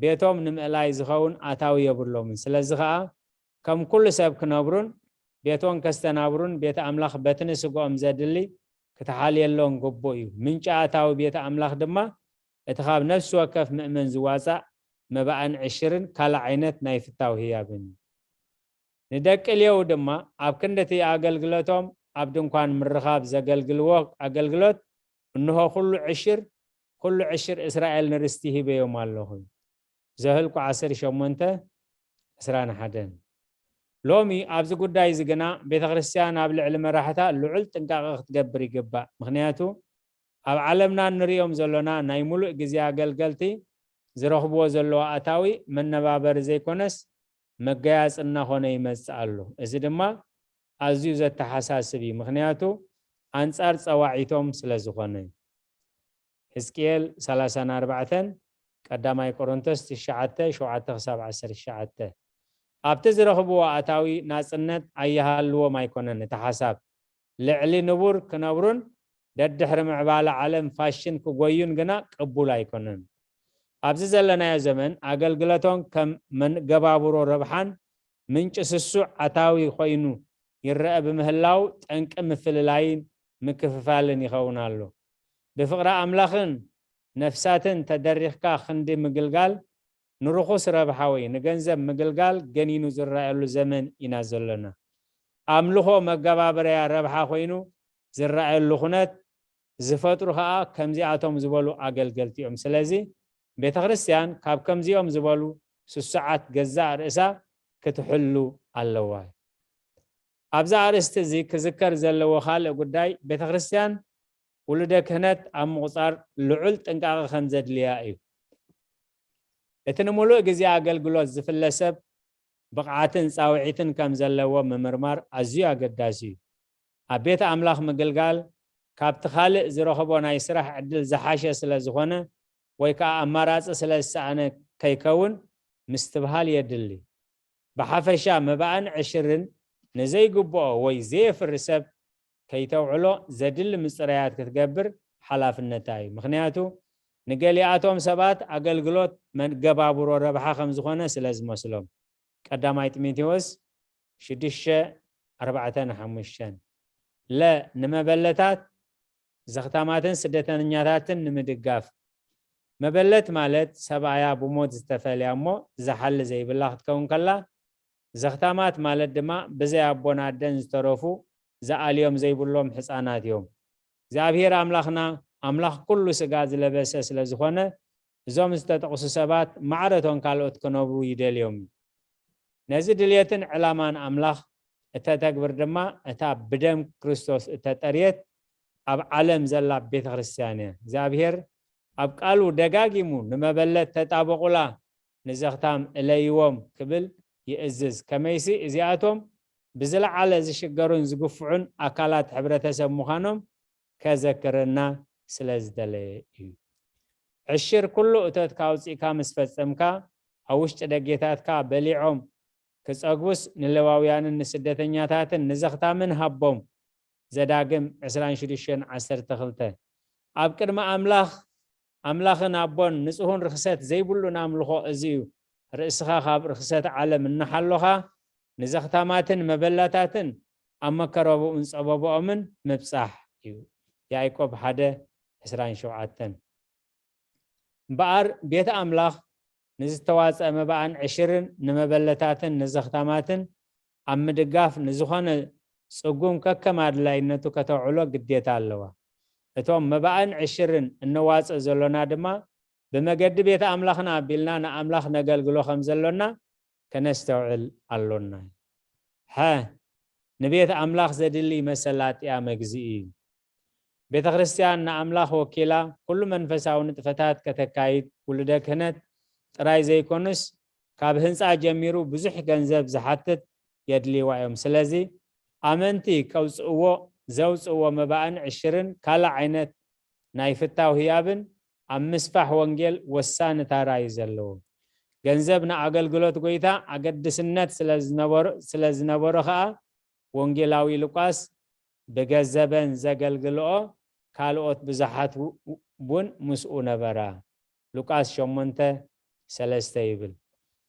ቤቶም ንምእላይ ዝኸውን ኣታዊ የብሎምን። ስለዚ ኸኣ ከም ኩሉ ሰብ ክነብሩን ቤቶም ከስተናብሩን ቤት ኣምላኽ በቲ ንስግኦም ዘድሊ ክትሓልየሎም ግቡእ እዩ። ምንጪ ኣታዊ ቤት ኣምላኽ ድማ እቲ ካብ ነፍሲ ወከፍ ምእመን ዝዋጻእ መባእን ዕሽርን ካልእ ዓይነት ናይ ፍታው ህያብን እዩ። ንደቂ ሌዊ ድማ ኣብ ክንዲ እቲ ኣገልግሎቶም ኣብ ድንኳን ምርኻብ ዘገልግልዎ ኣገልግሎት እንሆ ኩሉ ዕሽር፣ ኩሉ ዕሽር እስራኤል ንርስቲ ሂበዮም ኣለኹ። ዘኍልቁ ዓሰርተ ሸሞንተ፣ ዕስራን ሓደን። ሎሚ ኣብዚ ጉዳይ እዚ ግና ቤተ ክርስቲያን ኣብ ልዕሊ መራሕታ ልዑል ጥንቃቐ ክትገብር ይግባእ። ምኽንያቱ ኣብ ዓለምና እንርእዮም ዘሎና ናይ ሙሉእ ግዜ ኣገልገልቲ ዝረኽብዎ ዘለዉ ኣታዊ መነባበሪ ዘይኮነስ መገያጽ እናኾነ ይመጽእ ኣሎ። እዚ ድማ ኣዝዩ ዘተሓሳስብ እዩ፣ ምኽንያቱ ኣንጻር ጸዋዒቶም ስለ ዝኾነ። ሕዝቅኤል ሰላሳን ኣርባዕተን፣ ቀዳማይ ቆሮንቶስ ትሽዓተ፣ ሸውዓተ ክሳብ ዓሰርተ ትሽዓተ። ኣብቲ ዝረኽብዎ ኣታዊ ናጽነት ኣይሃልዎም ኣይኮነን እቲ ሓሳብ፣ ልዕሊ ንቡር ክነብሩን ደድሕሪ ምዕባለ ዓለም ፋሽን ክጎዩን ግና ቅቡል ኣይኮነን። ኣብዚ ዘለናዮ ዘመን ኣገልግሎቶም ከም መገባብሮ ረብሓን ምንጪ ስሱዕ ኣታዊ ኮይኑ ይረአ ብምህላው ጠንቂ ምፍልላይን ምክፍፋልን ይኸውን ኣሎ። ብፍቕሪ ኣምላኽን ነፍሳትን ተደሪኽካ ክንዲ ምግልጋል ንርኹስ ረብሓ ወይ ንገንዘብ ምግልጋል ገኒኑ ዝረኣየሉ ዘመን ኢና ዘለና። ኣምልኾ መገባበርያ ረብሓ ኮይኑ ዝረኣየሉ ኩነት ዝፈጥሩ ኸኣ ከምዚኣቶም ዝበሉ ኣገልገልቲ እዮም። ስለዚ ቤተ ክርስቲያን ካብ ከምዚኦም ዝበሉ ስሱዓት ገዛእ ርእሳ ክትሕሉ ኣለዋ። ኣብዚ ኣርእስቲ እዚ ክዝከር ዘለዎ ካልእ ጉዳይ ቤተ ክርስቲያን ውሉደ ክህነት ኣብ ምቑጻር ልዑል ጥንቃቐ ከም ዘድልያ እዩ። እቲ ንምሉእ ግዜ ኣገልግሎት ዝፍለ ሰብ ብቕዓትን ጻውዒትን ከም ዘለዎ ምምርማር ኣዝዩ ኣገዳሲ እዩ። ኣብ ቤት ኣምላኽ ምግልጋል ካብቲ ካልእ ዝረኽቦ ናይ ስራሕ ዕድል ዝሓሸ ስለ ዝኾነ ወይ ከኣ ኣማራጺ ስለ ዝሰኣነ ከይከውን ምስትብሃል የድሊ። ብሓፈሻ መባእን ዕሽርን ንዘይግብኦ ወይ ዘየፍሪ ሰብ ከይተውዕሎ ዘድሊ ምጽረያት ክትገብር ሓላፍነታ እዩ። ምኽንያቱ ንገሊኣቶም ሰባት ኣገልግሎት መገባብሮ ረብሓ ከም ዝኾነ ስለ ዝመስሎም። ቀዳማይ ጢሞቴዎስ ሽዱሽተ፣ ኣርባዕተን ሓሙሽተን። ለ፣ ንመበለታት፣ ዘኽታማትን ስደተኛታትን ንምድጋፍ። መበለት ማለት ሰብኣያ ብሞት ዝተፈልያ እሞ ዝሓሊ ዘይብላ ክትከውን ከላ፣ ዘኽታማት ማለት ድማ ብዘይ ኣቦን ኣደን ዝተረፉ ዝኣልዮም ዘይብሎም ሕፃናት እዮም። እግዚኣብሔር ኣምላኽና ኣምላኽ ኩሉ ስጋ ዝለበሰ ስለ ዝኾነ፣ እዞም ዝተጠቕሱ ሰባት ማዕረቶም ካልኦት ክነብሩ ይደልዮም እዩ። ነዚ ድልየትን ዕላማን ኣምላኽ እተተግብር ድማ እታ ብደም ክርስቶስ እተጠርየት ኣብ ዓለም ዘላ ቤተ ክርስቲያን እያ። እግዚኣብሔር ኣብ ቃሉ ደጋጊሙ ንመበለት ተጣበቑላ፣ ንዘኽታም እለይዎም ክብል ይእዝዝ። ከመይሲ እዚኣቶም ብዝለዓለ ዝሽገሩን ዝግፍዑን ኣካላት ሕብረተሰብ ምዃኖም ከዘክረና ስለ ዝደለየ እዩ። ዕሽር ኩሉ እቶትካ ኣውፂእካ ምስ ፈጸምካ፣ ኣብ ውሽጢ ደጌታትካ በሊዖም ክጸግቡስ ንሌዋውያንን ንስደተኛታትን ንዘኽታምን ሃቦም። ዘዳግም ዕስራን ሽዱሽተን ዓሰርተ ክልተ። ኣብ ቅድሚ ኣምላኽ ኣምላኽን ኣቦን ንጹህን ርኽሰት ዘይብሉን ኣምልኾ እዚ እዩ። ርእስኻ ካብ ርኽሰት ዓለም እናሓሎኻ ንዘኽታማትን መበለታትን ኣብ መከረብኡን ጸበብኦምን ምብጻሕ እዩ። ያዕቆብ ሓደ ዕስራን ሸውዓተን። እምበኣር ቤት ኣምላኽ ንዝተዋጽአ መባእን ዕሽርን ንመበለታትን ንዘኽታማትን ኣብ ምድጋፍ ንዝኾነ ጽጉም ከከም ኣድላይነቱ ከተውዕሎ ግዴታ ኣለዋ። እቶም መባእን ዕሽርን እነዋጽእ ዘሎና ድማ ብመገዲ ቤት ኣምላኽና ኣቢልና ንኣምላኽ ነገልግሎ ከም ዘሎና ከነስተውዕል ኣሎና። ሐ፣ ንቤት ኣምላኽ ዘድሊ መሰላጥያ መግዝኢ እዩ። ቤተ ክርስቲያን ንኣምላኽ ወኪላ ኩሉ መንፈሳዊ ንጥፈታት ከተካይድ ውሉደ ክህነት ጥራይ ዘይኮኑስ፣ ካብ ህንጻ ጀሚሩ ብዙሕ ገንዘብ ዝሓትት የድልይዋ እዮም። ስለዚ ኣመንቲ ከውጽእዎ፣ ዘውጽእዎ መባእን ዕሽርን ካልእ ዓይነት ናይ ፍታው ህያብን ኣብ ምስፋሕ ወንጌል ወሳኒ ታራ እዩ ዘለዎ። ገንዘብ ንኣገልግሎት ጎይታ ኣገድስነት ስለ ዝነበሮ፣ ስለ ዝነበሮ ኸኣ ወንጌላዊ ሉቃስ ብገንዘበን ዘገልግልኦ ካልኦት ብዙሓት ው-፣ እውን ምስኡ ነበራ። ሉቃስ ሸሞንተ ሰለስተ ይብል።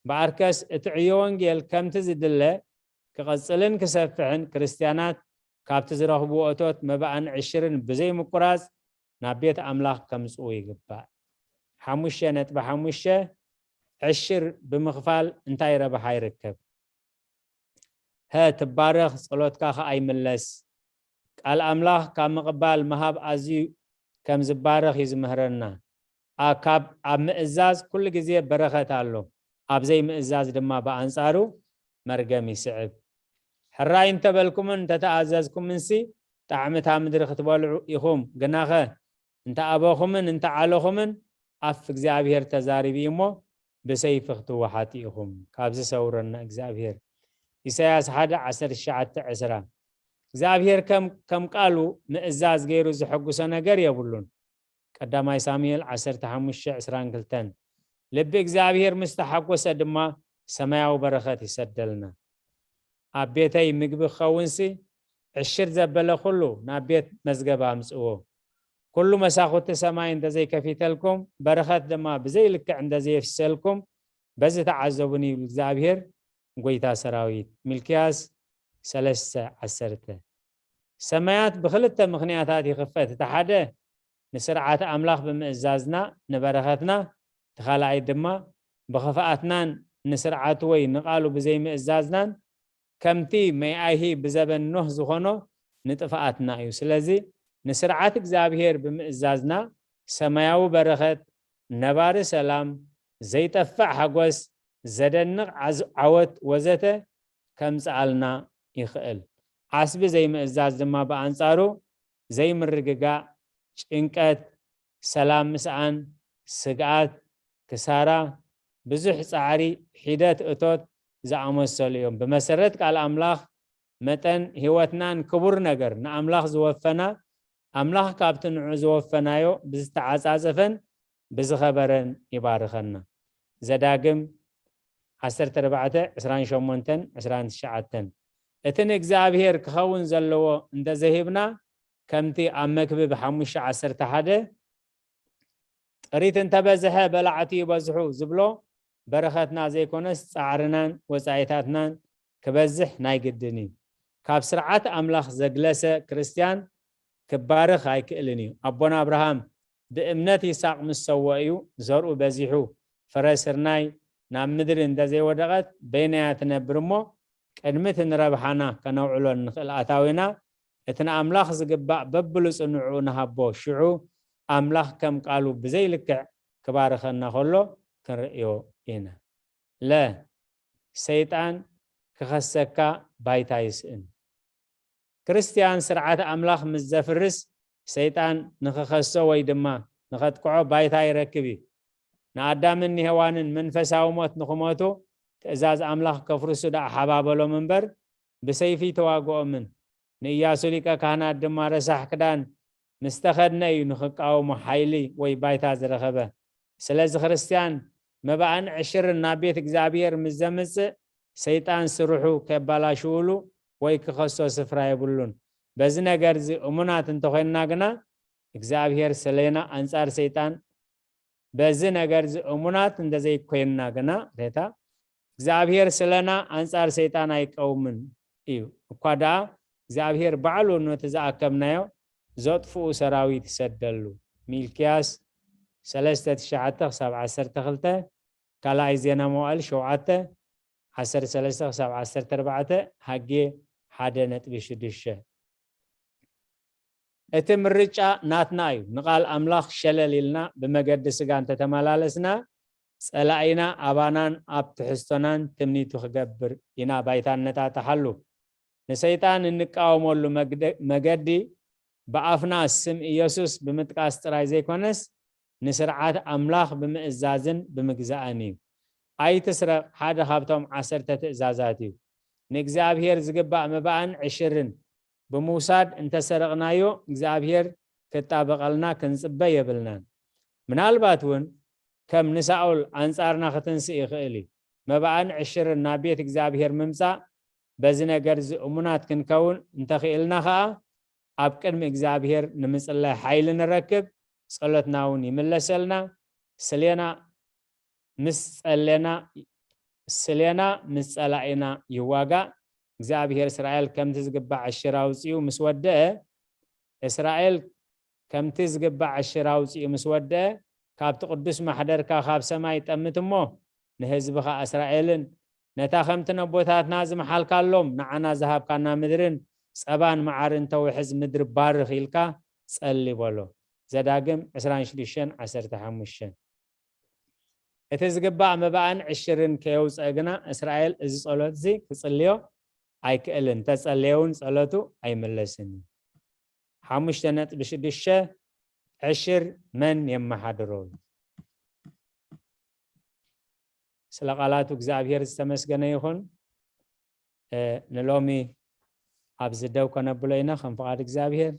በኣርከስ እቲ ዕዮ ወንጌል ከምቲ ዝድለ ክቐጽልን ክሰፍሕን ክርስትያናት ካብቲ ዝረኽብዎ እቶት መባእን ዕሽርን ብዘይምቁራጽ ናብ ቤት ኣምላኽ ከምጽኡ ይግባእ። ሓሙሽተ ነጥቢ ሓሙሽተ ዕሽር ብምኽፋል እንታይ ረብሓ ይርከብ? ሀ ትባረኽ፣ ጸሎትካ ኸኣ ይምለስ። ቃል ኣምላኽ ካብ ምቕባል ምሃብ ኣዝዩ ከም ዝባረኽ እዩ ዝምህረና። ኣ-፣ ካብ ኣብ ምእዛዝ ኩሉ ግዜ በረኸት ኣሎ፣ ኣብ ዘይምእዛዝ ድማ ብኣንጻሩ መርገም ይስዕብ። ሕራይ እንተበልኩምን እንተተኣዘዝኩምንሲ ጣዕሚ እታ ምድሪ ክትበልዑ ኢኹም። ግናኸ እንተ ኣበኹምን እንተ ዓለኹምን ኣፍ እግዚኣብሔር ተዛሪቡ እዩ እሞ ብሰይፊ ክትወሓጡ ኢኹም። ካብዚ ሰውረና እግዚኣብሔር። ኢሳያስ ሓደ ዓሰርተ ትሽዓተ ዕስራ። እግዚኣብሔር ከም፣ ከም ቃሉ ምእዛዝ ገይሩ ዘሐጉሶ ነገር የብሉን። ቀዳማይ ሳሙኤል ዓሰርተ ሓሙሽተ ዕስራን ክልተን። ልቢ እግዚኣብሔር ምስ ተሓጎሰ ድማ ሰማያዊ በረኸት ይሰደልና። ኣብ ቤተይ ምግቢ ክኸውንሲ ዕሽር ዘበለ ኩሉ ናብ ቤት መዝገብ ኣምጽዎ። ኩሉ መሳኹቲ ሰማይ እንተዘይከፊተልኩም፣ በረኸት ድማ ብዘይ ልክዕ እንተዘየፍሰልኩም፣ በዚ ተዓዘቡኒ ይብል እግዚኣብሔር ጎይታ ሰራዊት። ሚልክያስ ሰለስተ ዓሰርተ። ሰማያት ብኽልተ ምኽንያታት ይኽፈት። እቲ ሓደ ንስርዓት ኣምላኽ ብምእዛዝና ንበረኸትና፣ እቲ ካልኣይ ድማ ብኽፍኣትናን ንስርዓቱ ወይ ንቓሉ ብዘይምእዛዝናን ከምቲ መይኣይሂ ብዘበን ኖህ ዝኾኖ ንጥፍኣትና እዩ። ስለዚ ንስርዓት እግዚኣብሔር ብምእዛዝና ሰማያዊ በረኸት፣ ነባሪ ሰላም፣ ዘይጠፍእ ሓጎስ፣ ዘደንቕ ዓዝ-፣ ዓወት ወዘተ ከምጽኣልና ይኽእል። ዓስቢ ዘይምእዛዝ ድማ ብኣንጻሩ ዘይምርግጋእ፣ ጭንቀት፣ ሰላም ምስኣን፣ ስግኣት፣ ክሳራ፣ ብዙሕ ጻዕሪ፣ ሒደት እቶት ዝኣመሰሉ እዮም። ብመሰረት ቃል ኣምላኽ መጠን ህይወትናን ክቡር ነገር ንኣምላኽ ዝወፈና፣ ኣምላኽ ካብቲ ንዑ ዝወፈናዮ ብዝተዓጻጸፈን ብዝኸበረን ይባርኸና። ዘዳግም ዓሰርተ ኣርባዕተ ዕስራን ሸሞንተን ዕስራን ትሽዓተን። እቲ ንእግዚኣብሔር ክኸውን ዘለዎ እንተዘይሂብና፣ ከምቲ ኣብ መክብብ ሓሙሽተ ዓሰርተ ሓደ፣ ጥሪት እንተበዝሐ በላዕቲ ይበዝሑ ዝብሎ፣ በረኸትና ዘይኮነስ ጻዕርናን ወጻኢታትናን ክበዝሕ ናይ ግድን እዩ። ካብ ስርዓት ኣምላኽ ዘግለሰ ክርስትያን ክባርኽ ኣይክእልን እዩ። ኣቦና ኣብርሃም ብእምነት ይስሐቅ ምስ ሰውኦ እዩ ዘርኡ በዚሑ፣ ፍረ ስርናይ ናብ ምድሪ እንተዘይወደቐት በይናያ ትነብር እሞ፣ ቅድሚ እቲ ንረብሓና ከነውዕሎ እንኽእል ኣታዊና፣ እቲ ንኣምላኽ ዝግባእ በብሉጹ ንዕኡ ንሃቦ፣ ሽዑ ኣምላኽ ከም ቃሉ ብዘይ ልክዕ ክባርኸና ከሎ ክንርእዮ ኢና። ለ፣ ሰይጣን ክኸሰካ ባይታ ይስእን። ክርስትያን ስርዓት ኣምላኽ ምስ ዘፍርስ፣ ሰይጣን ንኽኸሶ ወይ ድማ ንኸጥቅዖ ባይታ ይረክብ እዩ። ንኣዳምን ንሄዋንን መንፈሳዊ ሞት ንኽሞቱ ትእዛዝ ኣምላኽ ከፍርሱ ደኣ ሓባበሎም እምበር፣ ብሰይፊ ተዋግኦምን። ንኢያሱ ሊቀ ካህናት ድማ ረሳሕ ክዳን ምስ ተኸድነ እዩ ንኽቃወሞ ሓይሊ ወይ ባይታ ዝረኸበ። ስለዚ ክርስትያን መባእን ዕሽርን ናብ ቤት እግዚኣብሔር ምስ ዘምጽእ፣ ሰይጣን ስርሑ ከበላሽውሉ ወይ ክኸሶ ስፍራ የብሉን። በዚ ነገር እዚ እሙናት እንተኾይንና ግና፣ እግዚኣብሔር ስለና ኣንጻር ሰይጣን፣ በዚ ነገር እዚ እሙናት እንተዘይኮይንና ግና፣ ሬታ እግዚኣብሔር ስለና ኣንጻር ሰይጣን ኣይቀውምን እዩ። እኳ ደኣ እግዚኣብሔር ባዕሉ ነቲ ዝኣከብናዮ ዘጥፍኡ ሰራዊት ይሰደሉ። ሚልክያስ ሰለስተ ትሽዓተ ክሳብ ዓሰርተ ክልተ፣ ካልኣይ ዜና መዋእል ሸውዓተ ዓሰርተ ሰለስተ ክሳብ ዓሰርተ ኣርባዕተ፣ ሃጌ ሓደ ነጥቢ ሽዱሽተ። እቲ ምርጫ ናትና እዩ። ንቓል ኣምላኽ ሸለል ኢልና ብመገዲ ስጋ እንተተመላለስና፣ ጸላኢና ኣባናን ኣብ ትሕዝቶናን ትምኒቱ ክገብር ኢና ባይታ እነጣጥሓሉ። ንሰይጣን እንቃወመሉ መግደ-፣ መገዲ ብኣፍና ስም ኢየሱስ ብምጥቃስ ጥራይ ዘይኮነስ፣ ንስርዓት ኣምላኽ ብምእዛዝን ብምግዛእን እዩ። ኣይትስረቕ ሓደ ካብቶም ዓሰርተ ትእዛዛት እዩ። ንእግዚኣብሔር ዝግባእ መባእን ዕሽርን ብምውሳድ እንተሰረቕናዮ፣ እግዚኣብሔር ክጣበቐልና ክንጽበ የብልናን። ምናልባት እውን ከም ንሳኦል ኣንጻርና ክትንስእ ይኽእል እዩ። መባእን ዕሽርን ናብ ቤት እግዚኣብሔር ምምጻእ፣ በዚ ነገር እዚ እሙናት ክንከውን እንተኽኢልና ኸኣ፣ ኣብ ቅድሚ እግዚኣብሔር ንምጽላይ ሓይሊ ንረክብ፣ ጸሎትና እውን ይምለሰልና። ስሌና ምስ ጸሌና፣ ስሌና ምስ ጸላኢና ይዋጋእ። እግዚኣብሔር እስራኤል ከምቲ ዝግባእ ዕሽር ኣውጺኡ ምስ ወደአ፣ እስራኤል ከምቲ ዝግባእ ዕሽር ኣውጺኡ ምስ ወደአ፣ ካብቲ ቅዱስ ማሕደርካ ካብ ሰማይ ጠምት እሞ፣ ንህዝብኻ እስራኤልን ነታ ከምቲ ነቦታትና ዝመሓልካሎም ንዓና ዝሃብካና ምድርን ጸባን መዓርን ተውሕዝ ምድሪ ባርኽ ኢልካ ጸሊ በሎ። ዘዳግም ዕስራን ሽዱሽተን ዓሰርተ ሓሙሽተ። እቲ ዝግባእ መባእን ዕሽርን ከየውጸአ ግና እስራኤል እዚ ጸሎት እዚ ክጽልዮ ኣይክእልን፣ እንተጸለየ እውን ጸሎቱ ኣይምለስን እዩ። ሓሙሽተ ነጥቢ ሽዱሽተ ዕሽር መን የመሓድሮ? ስለ ቃላቱ እግዚኣብሔር ዝተመስገነ ይኹን። እ፣ ንሎሚ ኣብዚ ደው ከነብሎ ኢና ከም ፍቓድ እግዚኣብሔር።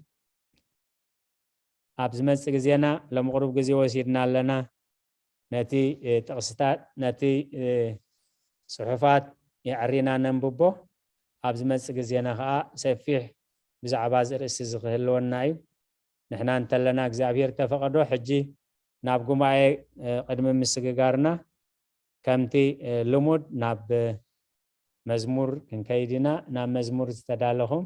ኣብ ዝመጽእ ግዜና ሎም ቁሩብ ግዜ ወሲድና ኣለና። ነቲ፣ እ፣ ጥቕስታት፣ ነቲ፣ እ፣ ጽሑፋት የዕሪና ነንብቦ። ኣብ ዝመጽእ ግዜና ኸኣ ሰፊሕ ብዛዕባ እዚ ርእሲ እዚ ክህልወና እዩ። ንሕና እንተለና እግዚኣብሔር ተፈቐዶ ሕጂ ናብ ጉባኤ፣ እ፣ ቅድሚ ምስግጋርና ከምቲ፣ እ፣ ልሙድ ናብ መዝሙር ክንከይድ ኢና። ናብ መዝሙር ዝተዳለኹም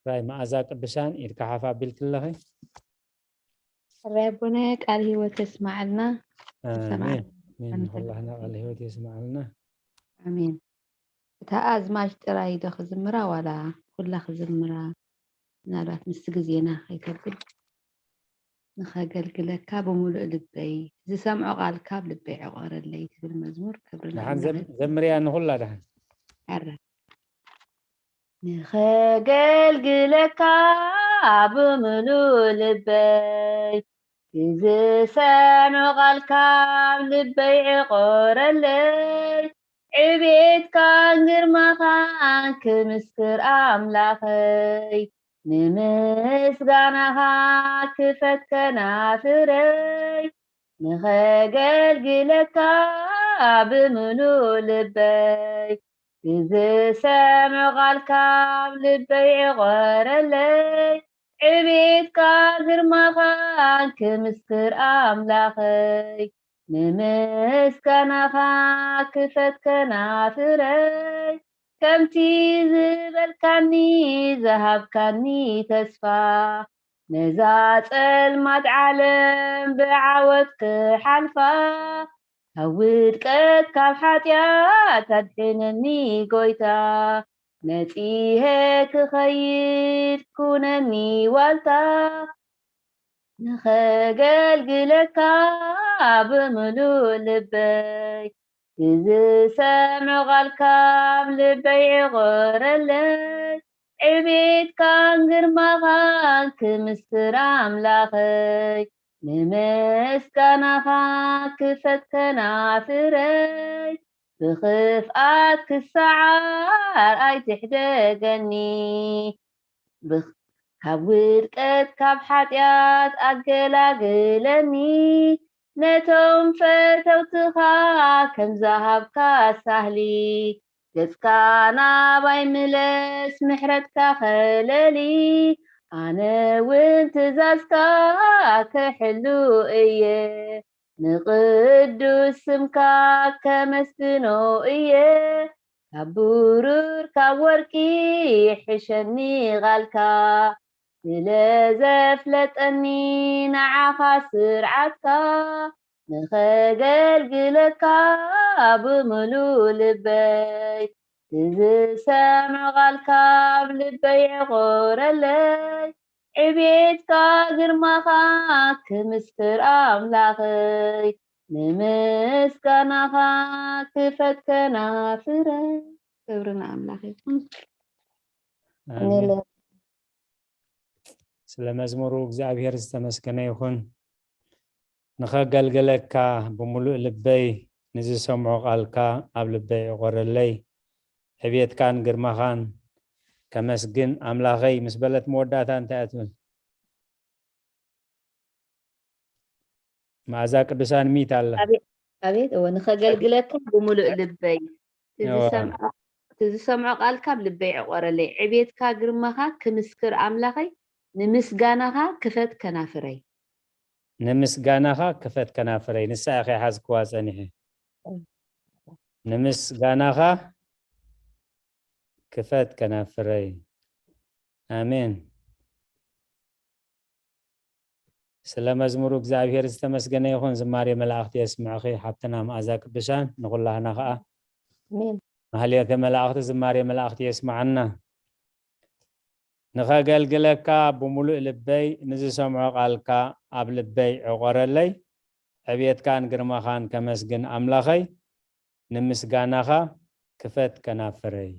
ራይ መኣዛ ቅዱሳን ኢድካ ሓፍ ኣቢልክ ኣለኺ። ራይ ኣቦና ቃል ህይወት የስማዓልና። ኣሜን። ኣሜን። ንኹላህና ቃል ህይወት የስማዓልና። ኣሜን። እታ ኣዝማች ጥራይ ዶ ክዝምራ ዋላ ኩላ ክዝምራ? ምናልባት ምስ ግዜና ከይከብል። ንኸገልግለካ ብምሉእ ልበይ፣ ዝሰምዖ ቃልካ ኣብ ልበይ ዕቆረለይ ትብል መዝሙር። ክብሪ ደሓን ንኣምላኽ። ዘምርያ ንኹላ ደሓን። ኣረ። ንኸገልግለካ ብምሉእ ልበይ፣ ዝሰምዖ ቃልካ ኣብ ልበይ ዕቆረለይ። ዕቤትካን ግርማኻን ክምስክር ኣምላኸይ፣ ንምስጋናኻ ክፈት ከናፍረይ። ንኸገልግለካ ብምሉእ ልበይ፣ ዝሰምዖ ቃልካ ኣብ ልበይ ዕቆረለይ። ዕቤትካ ግርማኻን ክምስክር ኣምላኸይ፣ ንምስጋናኻ ክፈት ከናፍረይ። ከምቲ ዝበልካኒ ዝሃብካኒ ተስፋ፣ ነዛ ጸልማት ዓለም ብዓወት ክሓልፋ፣ ካብ ውድቀት ካብ ሓጢኣት ኣድሕነኒ ጎይታ። ነጺሄ ክኸይድ ኩነኒ ዋልታ፣ ንኸገልግለካ ብምሉእ ልበይ። ዝሰምዖ ቃልካ ኣብ ልበይ ዕቆረለይ። ዕቤትካን ግርማኻን ክምስክር ኣምላኸይ፣ ንምስጋናኻ ክፈት ከናፍረይ። ብኽፍኣት ክሰዓር ኣይትሕደገኒ፣ ብኽ-፣ ካብ ውድቀት ካብ ሓጢኣት ኣገላግለኒ። ነቶም ፈተውትኻ ከም ዝሃብካ ሳህሊ፣ ገጽካ ናባይ ምለስ ምሕረትካ ኸለሊ። ኣነ እውን ትእዛዝካ ክሕሉ እየ፣ ንቕዱስ ስምካ ከመስግኖ እየ። ካብ ብሩር ካብ ወርቂ ይሕሸኒ ቓልካ፣ ስለ ዘፍለጠኒ ንዓኻ ስርዓትካ። ንኸገልግለካ ብምሉእ ልበይ፣ ዝሰምዖ ቃልካ ኣብ ልበይ ዕቆረለይ። ዕቤትካ ግርማኻ ክምስክር ኣምላኸይ፣ ንምስጋናኻ ክፈት ከናፍረይ። ክብሪ ንኣምላኽ ይኹን። ኣሜን። ስለ መዝሙሩ እግዚኣብሔር ዝተመስገነ ይኹን። ንኸገልግለካ ብምሉእ ልበይ ንዝሰምዖ ቃልካ ኣብ ልበይ ዕቆረለይ። ዕቤትካን ግርማኻን ከመስግን ኣምላኸይ ምስ በለት መወዳእታ እንታይ እያ ትብል? መኣዛ ቅዱሳን ሚት ኣላ። ኣቤት፣ ኣቤት፣ እወ፣ ንኸገልግለካ ብምሉእ ልበይ፣ እቲ እወ። ዝሰምዖ፣ እቲ ዝሰምዖ ቃል ካብ ልበይ ዕቆረለይ። ዕቤትካ ግርማኻ ክምስክር ኣምላኸይ፣ ንምስጋናኻ ክፈት ከናፍረይ። ንምስጋናኻ ክፈት ከናፍረይ። ንሳ እያ ከይሓዝክዋ ጸኒሐ። ንምስጋናኻ ክፈት ከናፍረይ። ኣሜን። ስለ መዝሙሩ እግዚኣብሔር ዝተመስገነ ይኹን። ዝማሬ መላእኽቲ የስምዕኺ ሓብትና መኣዛ ቅዱሳን፣ ንኹላህና ኸዓ ኣሜን። ማህሌተ መላእኽቲ ዝማሬ መላእኽቲ የስምዓና። ንኸገልግለካ ብምሉእ ልበይ፣ ንዝሰምዖ ቃልካ ኣብ ልበይ ዕቆረለይ። ዕቤትካን ግርማኻን ከመስግን ኣምላኸይ፣ ንምስጋናኻ ክፈት ከናፍረይ።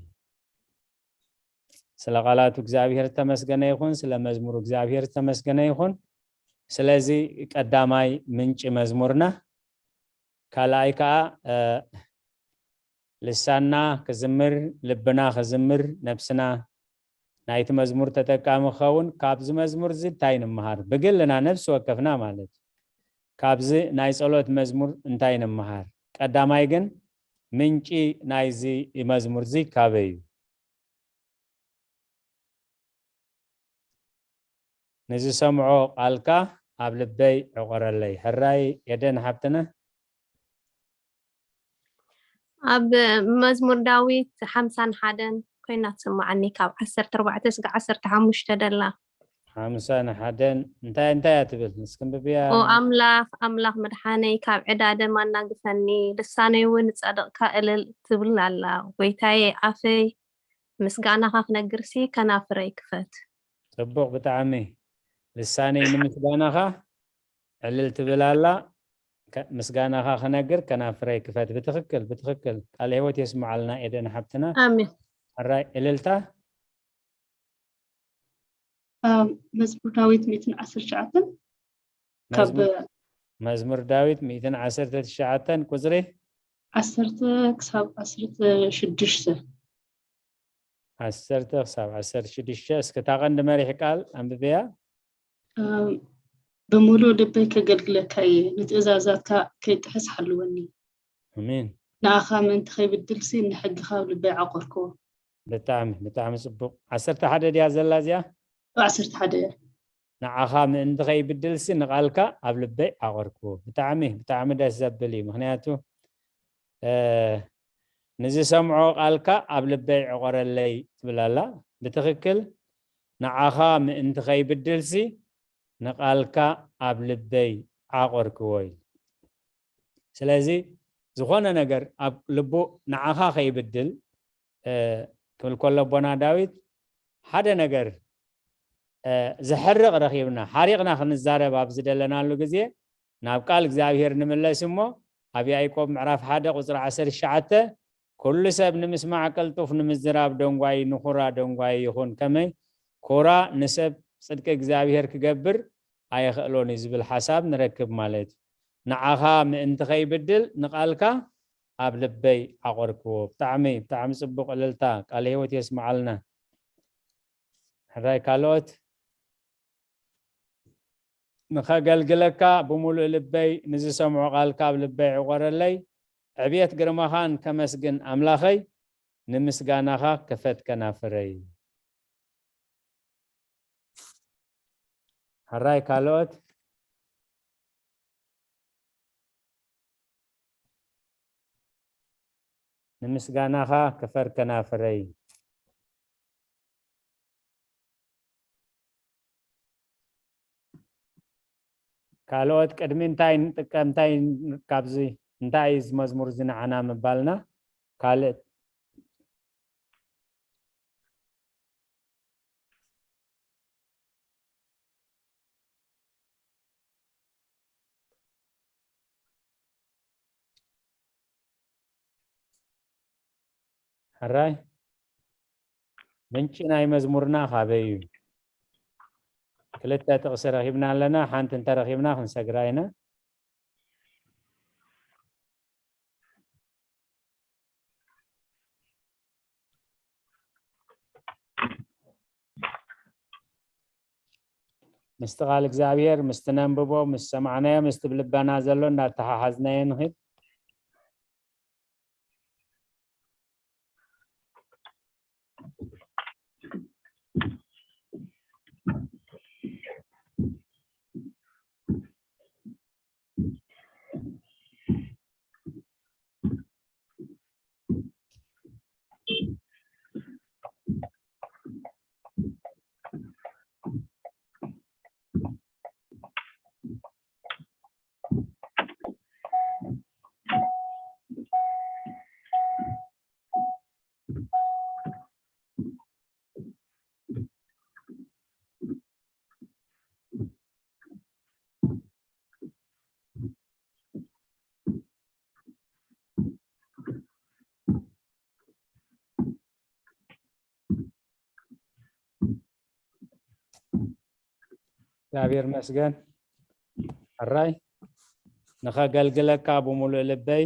ስለ ቃላቱ እግዚኣብሔር ዝተመስገነ ይኹን፣ ስለ መዝሙሩ እግዚኣብሔር ዝተመስገነ ይኹን። ስለዚ ቀዳማይ ምንጪ መዝሙርና፣ ካልኣይ ከኣ፣ እ፣ ልሳንና ክዝምር፣ ልብና ክዝምር፣ ነብስና ናይቲ መዝሙር ተጠቃሚ ክኸውን፣ ካብዚ መዝሙር እዚ እንታይ ንምሃር? ብግልና ነፍሲ ወከፍና ማለት እዩ። ካብዚ ናይ ጸሎት መዝሙር እንታይ ንምሃር? ቀዳማይ ግን ምንጪ ናይዚ መዝሙር እዚ ካበይ እዩ? ንዝሰምዖ ቃልካ ኣብ ልበይ ዕቆረለይ። ሕራይ ኤደን ሓብትና። ኣብ መዝሙር ዳዊት ሓምሳን ሓደን ኮይና ትስምዓኒ፣ ካብ ዓሰርተ ኣርባዕተ ስጋዕ ዓሰርተ ሓሙሽተ ደላ። ሓምሳን ሓደን እንታይ፣ እንታይ እያ ትብል? እስኪ እንብብያ። ኦ ኣምላኽ፣ ኣምላኽ መድሓነይ፣ ካብ ዕዳ ደም ኣናግፈኒ፣ ልሳነይ እውን ንጻድቕካ እልል ትብል ኣላ። ጎይታየ፣ ኣፈይ ምስጋናኻ ክነግርሲ ከናፍረይ ክፈት። ጽቡቕ ብጣዕሚ። ልሳነይ ንምስጋናኻ ዕልል ትብል ኣላ። ከ-፣ ምስጋናኻ ክነግር ከናፍረይ ክፈት። ብትኽክል፣ ብትኽክል። ቃለ ህይወት የስምዓልና ኤደን ሓብትና። ኣሜን። ሕራይ እልልታ። ኣብ መዝሙር ዳዊት ሚእትን ዓሰርተ ትሽዓተን ካብ መዝሙር፣ መዝሙር ዳዊት ሚእትን ዓሰርተ ትሽዓተን ቁጽሪ ዓሰርተ ክሳብ ዓሰርተ ሽዱሽተ። ዓሰርተ ክሳብ ዓሰርተ ሽዱሽተ። እስኪ እታ ቀንዲ መሪሕ ቃል ኣንብብያ። እም፣ ብምሉእ ልበይ ከገልግለካ እየ፣ ንትእዛዛትካ ከይጥሕስ ሓልወኒ። ኣሜን። ንኣኻ ምእንቲ ከይብድልሲ ንሕግኻ ኣብ ልበይ ዓቆርክዎ። ብጣዕሚ፣ ብጣዕሚ ጽቡቕ። ዓሰርተ ሓደ ድያ ዘላ እዚኣ? ዓሰርተ ሓደ እያ። ንዓኻ ምእንቲ ከይብድልሲ ንቓልካ ኣብ ልበይ ዓቆርክዎ። ብጣዕሚ፣ ብጣዕሚ ደስ ዘብል እዩ። ምኽንያቱ፣ እ፣ ንዝሰምዖ ቃልካ ኣብ ልበይ ዕቆረለይ ትብል ኣላ። ብትኽክል ንዓኻ ምእንቲ ከይብድልሲ ንቓልካ ኣብ ልበይ ዓቆርክዎ ኢሉ። ስለዚ ዝኾነ ነገር ኣብ ልቡ ንዓኻ ከይብድል፣ እ፣ ክብል ከሎ ኣቦና ዳዊት ሓደ ነገር፣ እ፣ ዘሕርቕ ረኺብና፣ ሓሪቕና ክንዛረብ ኣብ ዝደለናሉ ግዜ ናብ ቃል እግዚኣብሔር ንምለስ እሞ ኣብ ያዕቆብ ምዕራፍ ሓደ ቁጽሪ ዓሰርተ ትሽዓተ፣ "ኩሉ ሰብ ንምስማዕ ቅልጡፍ፣ ንምዝራብ ደንጓዪ፣ ንኹራ ደንጓዪ ይኹን፣ ከመይ ኩራ ንሰብ ጽድቂ እግዚኣብሔር ክገብር ኣይኽእሎን እዩ" ዝብል ሓሳብ ንረክብ ማለት እዩ። ንዓኻ ምእንቲ ከይብድል ንቓልካ ኣብ ልበይ ዓቖርክዎ። ብጣዕሚ፣ ብጣዕሚ ጽቡቕ እልልታ፣ ቃለ ህይወት የስምዓልና። ሕራይ ካልኦት? "ንኸገልግለካ ብምሉእ ልበይ፣ ንዝሰምዖ ቃልካ ኣብ ልበይ ዕቆረለይ፣ ዕብየት ግርማኻን ከመስግን ኣምላኸይ፣ ንምስጋናኻ ክፈት ከናፍረይ።" ሕራይ ካልኦት? "ንምስጋናኻ ክፈት ከናፍረይ።" ካልኦት ቅድሚ እንታይ ንጥቀም፣ እንታይ ካብዚ እንታይ እዩ እዚ መዝሙር እዚ ንዓና ምባልና? ካልእ ሕራይ ምንጪ ናይ መዝሙርና ካበይ እዩ? ክልተ ጥቕሲ ረኺብና ኣለና። ሓንቲ እንተረኺብና ክንሰግራ ኢና። ምስቲ ቃል እግዚኣብሔር፣ ምስቲ ነንብቦ፣ ምስ ሰማዕናዮ፣ ምስቲ ብልበና ዘሎ እንዳተሓሓዝናዮ ንኺድ። እግዚኣብሔር መስገን። ሕራይ ንኸገልግለካ ብምሉእ ልበይ፣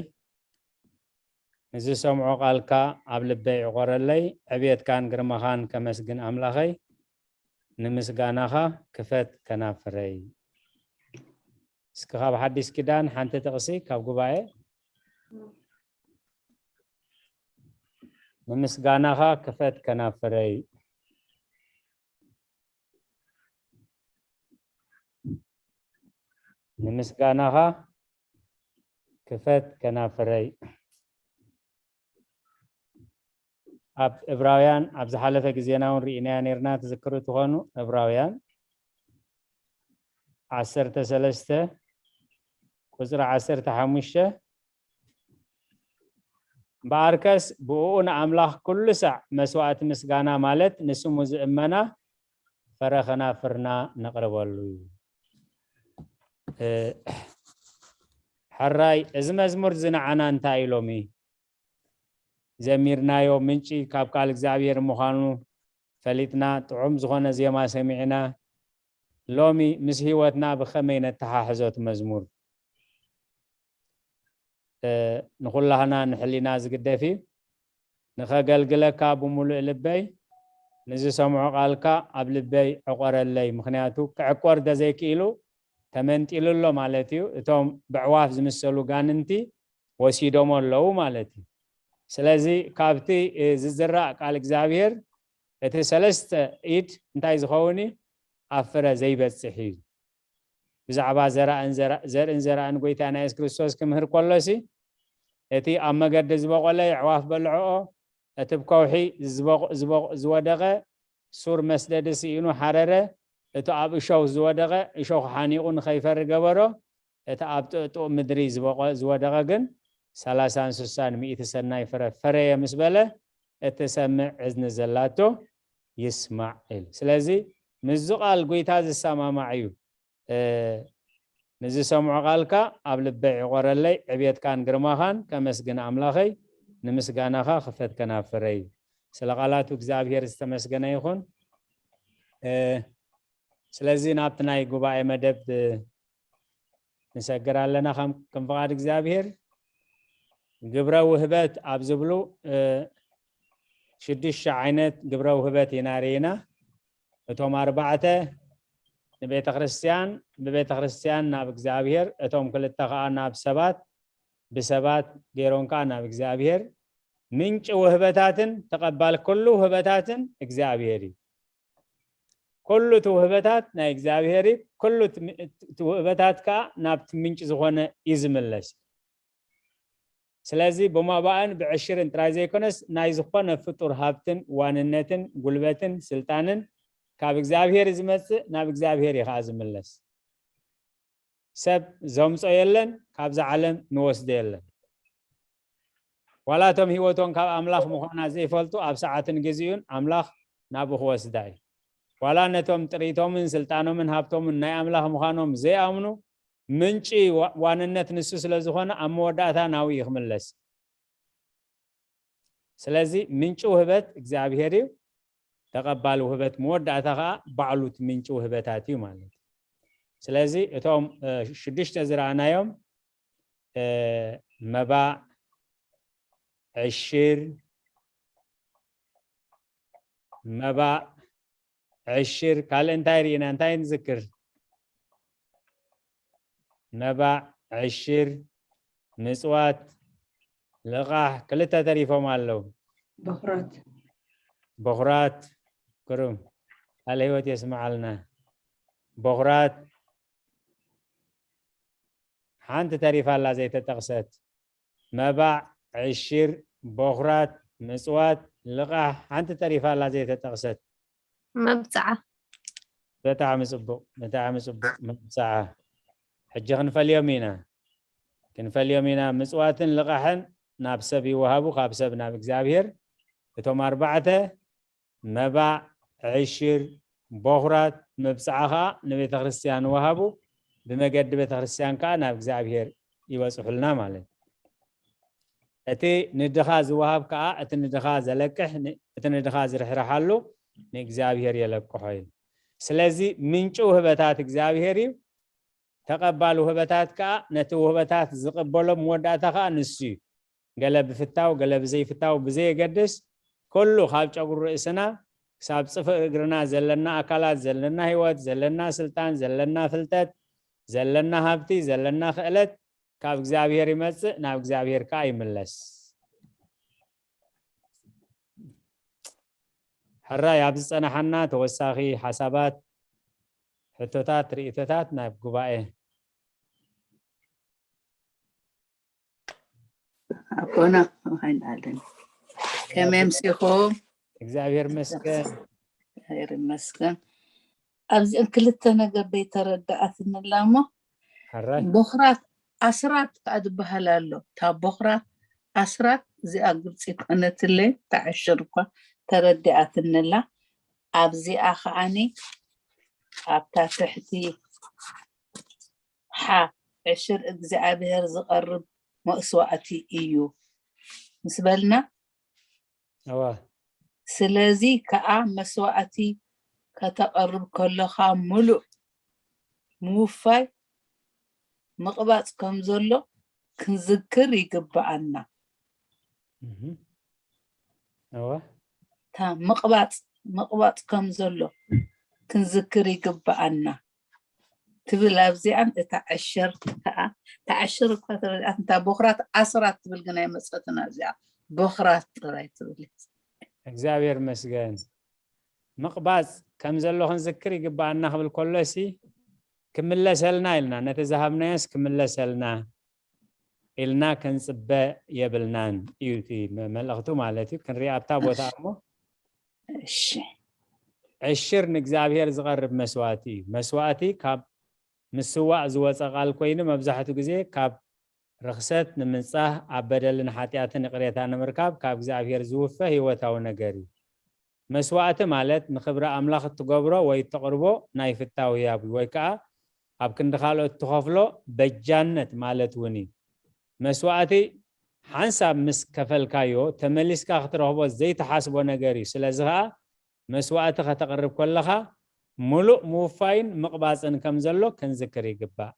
ንዝሰምዖ ቃልካ ኣብ ልበይ ዕቆረለይ። ዕብየትካን ግርማኻን ከመስግን ኣምላኸይ፣ ንምስጋናኻ ክፈት ከናፍረይ። እስኪ ካብ ሓዲስ ኪዳን ሓንቲ ጥቕሲ ካብ ጉባኤ። ንምስጋናኻ ክፈት ከናፍረይ። ንምስጋናኻ ክፈት ከናፍረይ። ኣብ ዕብራውያን ኣብ ዝሓለፈ ግዜና እውን ርኢናያ ነርና፣ ትዝክሩ ትኾኑ። ዕብራውያን ዓሰርተ ሰለስተ ቁጽሪ ዓሰርተ ሓሙሽተ፣ እምበኣርከስ ብእኡ ንኣምላኽ ኩሉ ሳዕ መስዋእቲ ምስጋና፣ ማለት ንስሙ ዝእመና ፍረ ከናፍርና ነቕርበሉ እዩ። እ፣ ሕራይ፣ እዚ መዝሙር እዚ ንዓና እንታይ እዩ ሎሚ ዘሚርናዮ? ምንጪ ካብ ቃል እግዚኣብሔር ምዃኑ ፈሊጥና፣ ጥዑም ዝኾነ ዜማ ሰሚዕና፣ ሎሚ ምስ ህይወትና ብኸመይ ነተሓሕዞ እቲ መዝሙር? እ፣ ንኹላህና ንሕሊና ዝግደፍ እዩ። ንኸገልግለካ ብምሉእ ልበይ፣ ንዝሰምዖ ቃልካ ኣብ ልበይ ዕቆረለይ። ምኽንያቱ ክዕቆር እንተዘይክኢሉ ተመንጢሉ ኣሎ ማለት እዩ። እቶም ብዕዋፍ ዝምሰሉ ጋንንቲ ወሲዶሞ ኣለዉ ማለት እዩ። ስለዚ ካብቲ፣ እ፣ ዝዝራእ ቃል እግዚኣብሔር እቲ ሰለስተ ኢድ እንታይ ዝኸውን እዩ? ኣብ ፍረ ዘይበጽሕ እዩ። ብዛዕባ ዘራእን ዘራ-፣ ዘርእን ዘራእን ጎይታና የሱስ ክርስቶስ ክምህር ከሎሲ፣ እቲ ኣብ መገዲ ዝበቖለ የዕዋፍ በልዕኦ፣ እቲ ብከውሒ ዝበቕ-፣ ዝበቕ-፣ ዝወደቐ ሱር መስደዲ ስኢኑ ሓረረ፣ እቲ ኣብ እሾኽ ዝወደቐ እሾኽ ሓኒቑ ንኸይፈሪ ገበሮ፣ እቲ ኣብ ጥቕጥቕ ምድሪ ዝበቖ-፣ ዝወደቐ ግን ሰላሳን ስሳን ሚእቲ ሰናይ ፍረ ፈረየ ምስ በለ፣ እትሰምዕ እዝኒ ዘላቶ ይስማዕ ኢሉ። ስለዚ ምስዚ ቃል ጎይታ ዝሰማማዕ እዩ። እ፣ ንዝሰምዖ ቃልካ ኣብ ልበይ ዕቆረለይ፣ ዕብየትካን ግርማኻን ከመስግን ኣምላኸይ፣ ንምስጋናኻ ክፈት ከናፍረይ። ስለ ቃላቱ እግዚኣብሔር ዝተመስገነ ይኹን። እ፣ ስለዚ ናብቲ ናይ ጉባኤ መደብ፣ እ፣ ንሰግር ኣለና። ከም፣ ከም ፍቓድ እግዚኣብሔር ግብረ ውህበት ኣብ ዝብሉ፣ እ፣ ሽዱሽተ ዓይነት ግብረ ውህበት ኢና ርኢና። እቶም ኣርባዕተ ንቤተ ክርስቲያን፣ ብቤተ ክርስቲያን ናብ እግዚኣብሔር፣ እቶም ክልተ ኸዓ ናብ ሰባት፣ ብሰባት ገይሮም ከኣ ናብ እግዚኣብሔር። ምንጪ ውህበታትን ተቐባል ኩሉ ውህበታትን እግዚኣብሔር እዩ። ኩሉ እቲ ውህበታት ናይ እግዚኣብሔር እዩ። ኩሉ እቲ ም-፣ እቲ ውህበታት ከኣ ናብቲ ምንጪ ዝኾነ እዩ ዝምለስ። ስለዚ ብመባእን ብዕሽርን ጥራይ ዘይኮነስ ናይ ዝኾነ ፍጡር ሃብትን ዋንነትን ጉልበትን ስልጣንን ካብ እግዚኣብሔር እዩ ዝመጽእ፣ ናብ እግዚኣብሔር እዩ ከኣ ዝምለስ። ሰብ ዘምጾ የለን፣ ካብዛ ዓለም ንወስዶ የለን። ዋላ እቶም ህይወቶም ካብ ኣምላኽ ምዃና ዘይፈልጡ ኣብ ሰዓትን ግዜኡን ኣምላኽ ናብኡ ክወስዳ እዩ። ዋላ ነቶም ጥሪቶምን ስልጣኖምን ሃብቶምን ናይ ኣምላኽ ምዃኖም ዘይኣምኑ ምንጪ ዋ- ዋንነት ንሱ ስለ ዝኾነ ኣብ መወዳእታ ናብኡ እዩ ክምለስ። ስለዚ ምንጪ ውህበት እግዚኣብሔር እዩ። ተቐባሊ ውህበት መወዳእታ ከዓ ባዕሉ እቲ ምንጪ ውህበታት እዩ ማለት እዩ። ስለዚ እቶም ሽዱሽተ ዝረኣናዮም መባእ፣ ዕሽር፣ መባእ፣ ዕሽር፣ ካልእ እንታይ ርኢና እንታይ ንዝክር? መባእ፣ ዕሽር፣ ምፅዋት፣ ልቓሕ ክልተ ተሪፎም ኣለዉ። በኹራት። በኹራት። ግሩም። ቃለ ህይወት የስምዓልና። በኹራት። ሓንቲ ተሪፋ ኣላ ዘይተጠቕሰት። መባዕ፣ ዕሽር፣ በኹራት፣ ምፅዋት፣ ልቓሕ። ሓንቲ ተሪፋ ኣላ ዘይተጠቕሰት። መብፅዓ። ብጣዕሚ ፅቡቕ፣ ብጣዕሚ ፅቡቕ። መብፅዓ። ሕጂ ክንፈልዮም ኢና፣ ክንፈልዮም ኢና። ምፅዋትን ልቓሕን ናብ ሰብ ይወሃቡ፣ ካብ ሰብ ናብ እግዚኣብሔር። እቶም ኣርባዕተ መባዕ፣ ዕሽር፣ በኹራት፣ መብፅዓ ከዓ ንቤተ ክርስቲያን ወሃቡ። ብመገዲ ቤተ ክርስቲያን ከዓ ናብ እግዚኣብሔር ይበፅሑልና ማለት እዩ። እቲ ንድኻ ዝወሃብ ከዓ እቲ ንድኻ ዘለቅሕ፣ ን- እቲ ንድኻ ዝርሕርሓሉ ንእግዚኣብሔር የለቅሖ እዩ። ስለዚ ምንጪ ውህበታት እግዚኣብሔር እዩ። ተቐባሊ ውህበታት ከዓ ነቲ ውህበታት ዝቕበሎ መወዳእታ ከዓ ንሱ እዩ። ገለ ብፍታው፣ ገለ ብዘይፍታው ብዘየገድስ፣ ኩሉ ካብ ጨጉሪ ርእስና ክሳብ ጽፍር እግርና ዘለና ኣካላት፣ ዘለና ህይወት፣ ዘለና ስልጣን፣ ዘለና ፍልጠት፣ ዘለና ሃብቲ፣ ዘለና ክእለት ካብ እግዚኣብሔር ይመጽእ፣ ናብ እግዚኣብሔር ከዓ ይምለስ። ሕራይ፣ ኣብ ዝጸናሓና ተወሳኺ ሓሳባት፣ ሕቶታት፣ ርእይቶታት ናብ ጉባኤ። ኣቦና መሃይን ኣለን ከመይ ኣምሲኹም? እግዚኣብሔር ይመስገን። እግዚኣብሔር ይመስገን። ኣብዚአን ክልተ ነገር ዘይተረዳኣትንላ እሞ ሕራይ ቦኽራት ኣስራት ከዓ ዝበሃል ኣሎ። እታ ቦኽራት ኣስራት እዚኣ ግልፂ ኮነትለይ ተዕሽር እኳ ተረዲኣትንላ። ኣብዚኣ ከዓኒ ኣብታ ትሕቲ ሓ ዕሽር እግዚኣብሔር ዝቐርብ መስዋእቲ እዩ ምስ በልና እዋ ስለዚ ከዓ መስዋእቲ ከተቐርብ ከለኻ ሙሉእ ምውፋይ ምቕባፅ ከም ዘሎ ክንዝክር ይግብኣና። እህ። እዋ እታ ምቕባፅ ምቕባፅ ከም ዘሎ ክንዝክር ይግብኣና ትብል ኣብዚኣን እታ ዕሽር ከዓ እታ ዕሽር እኳ ተበልኣት እንታ ቦኽራት ኣስራት ትብል ግን ኣይመፀትና እዚኣ ቦኽራት ጥራይ ትብል እግዚኣብሔር መስገን ምቕባፅ ከም ዘሎ ክንዝክር ይግብኣና ክብል ከሎሲ ክምለሰልና ኢልና ነቲ ዝሃብናዮስ ክምለሰልና ኢልና ክንፅበ የብልናን እዩ እቲ መ- መልእኽቱ ማለት እዩ ክንሪኣ ኣብታ ቦታ እሞ እሺ ዕሽር ንእግዚኣብሔር ዝቐርብ መስዋእቲ እዩ መስዋእቲ ካብ ምስዋእ ዝወፀ ቃል ኮይኑ መብዛሕትኡ ግዜ ካብ ርኽሰት ንምንፃህ ኣብ በደልን ሓጢኣትን ይቕሬታ ንምርካብ ካብ እግዚኣብሔር ዝውፈ ህይወታዊ ነገር እዩ መስዋእቲ ማለት ንኽብሪ ኣምላኽ እትገብሮ ወይ እተቕርቦ ናይ ፍታው ህያብ እዩ ወይ ከዓ ኣብ ክንዲ ካልኦት እትኸፍሎ በጃነት ማለት እውን እዩ መስዋእቲ ሓንሳብ ምስ ከፈልካዮ ተመሊስካ ክትረኽቦ ዘይትሓስቦ ነገር እዩ ስለዚ ከዓ መስዋእቲ ከተቕርብ ከለኻ ሙሉእ ምውፋይን ምቕባፅን ከም ዘሎ ክንዝክር ይግባእ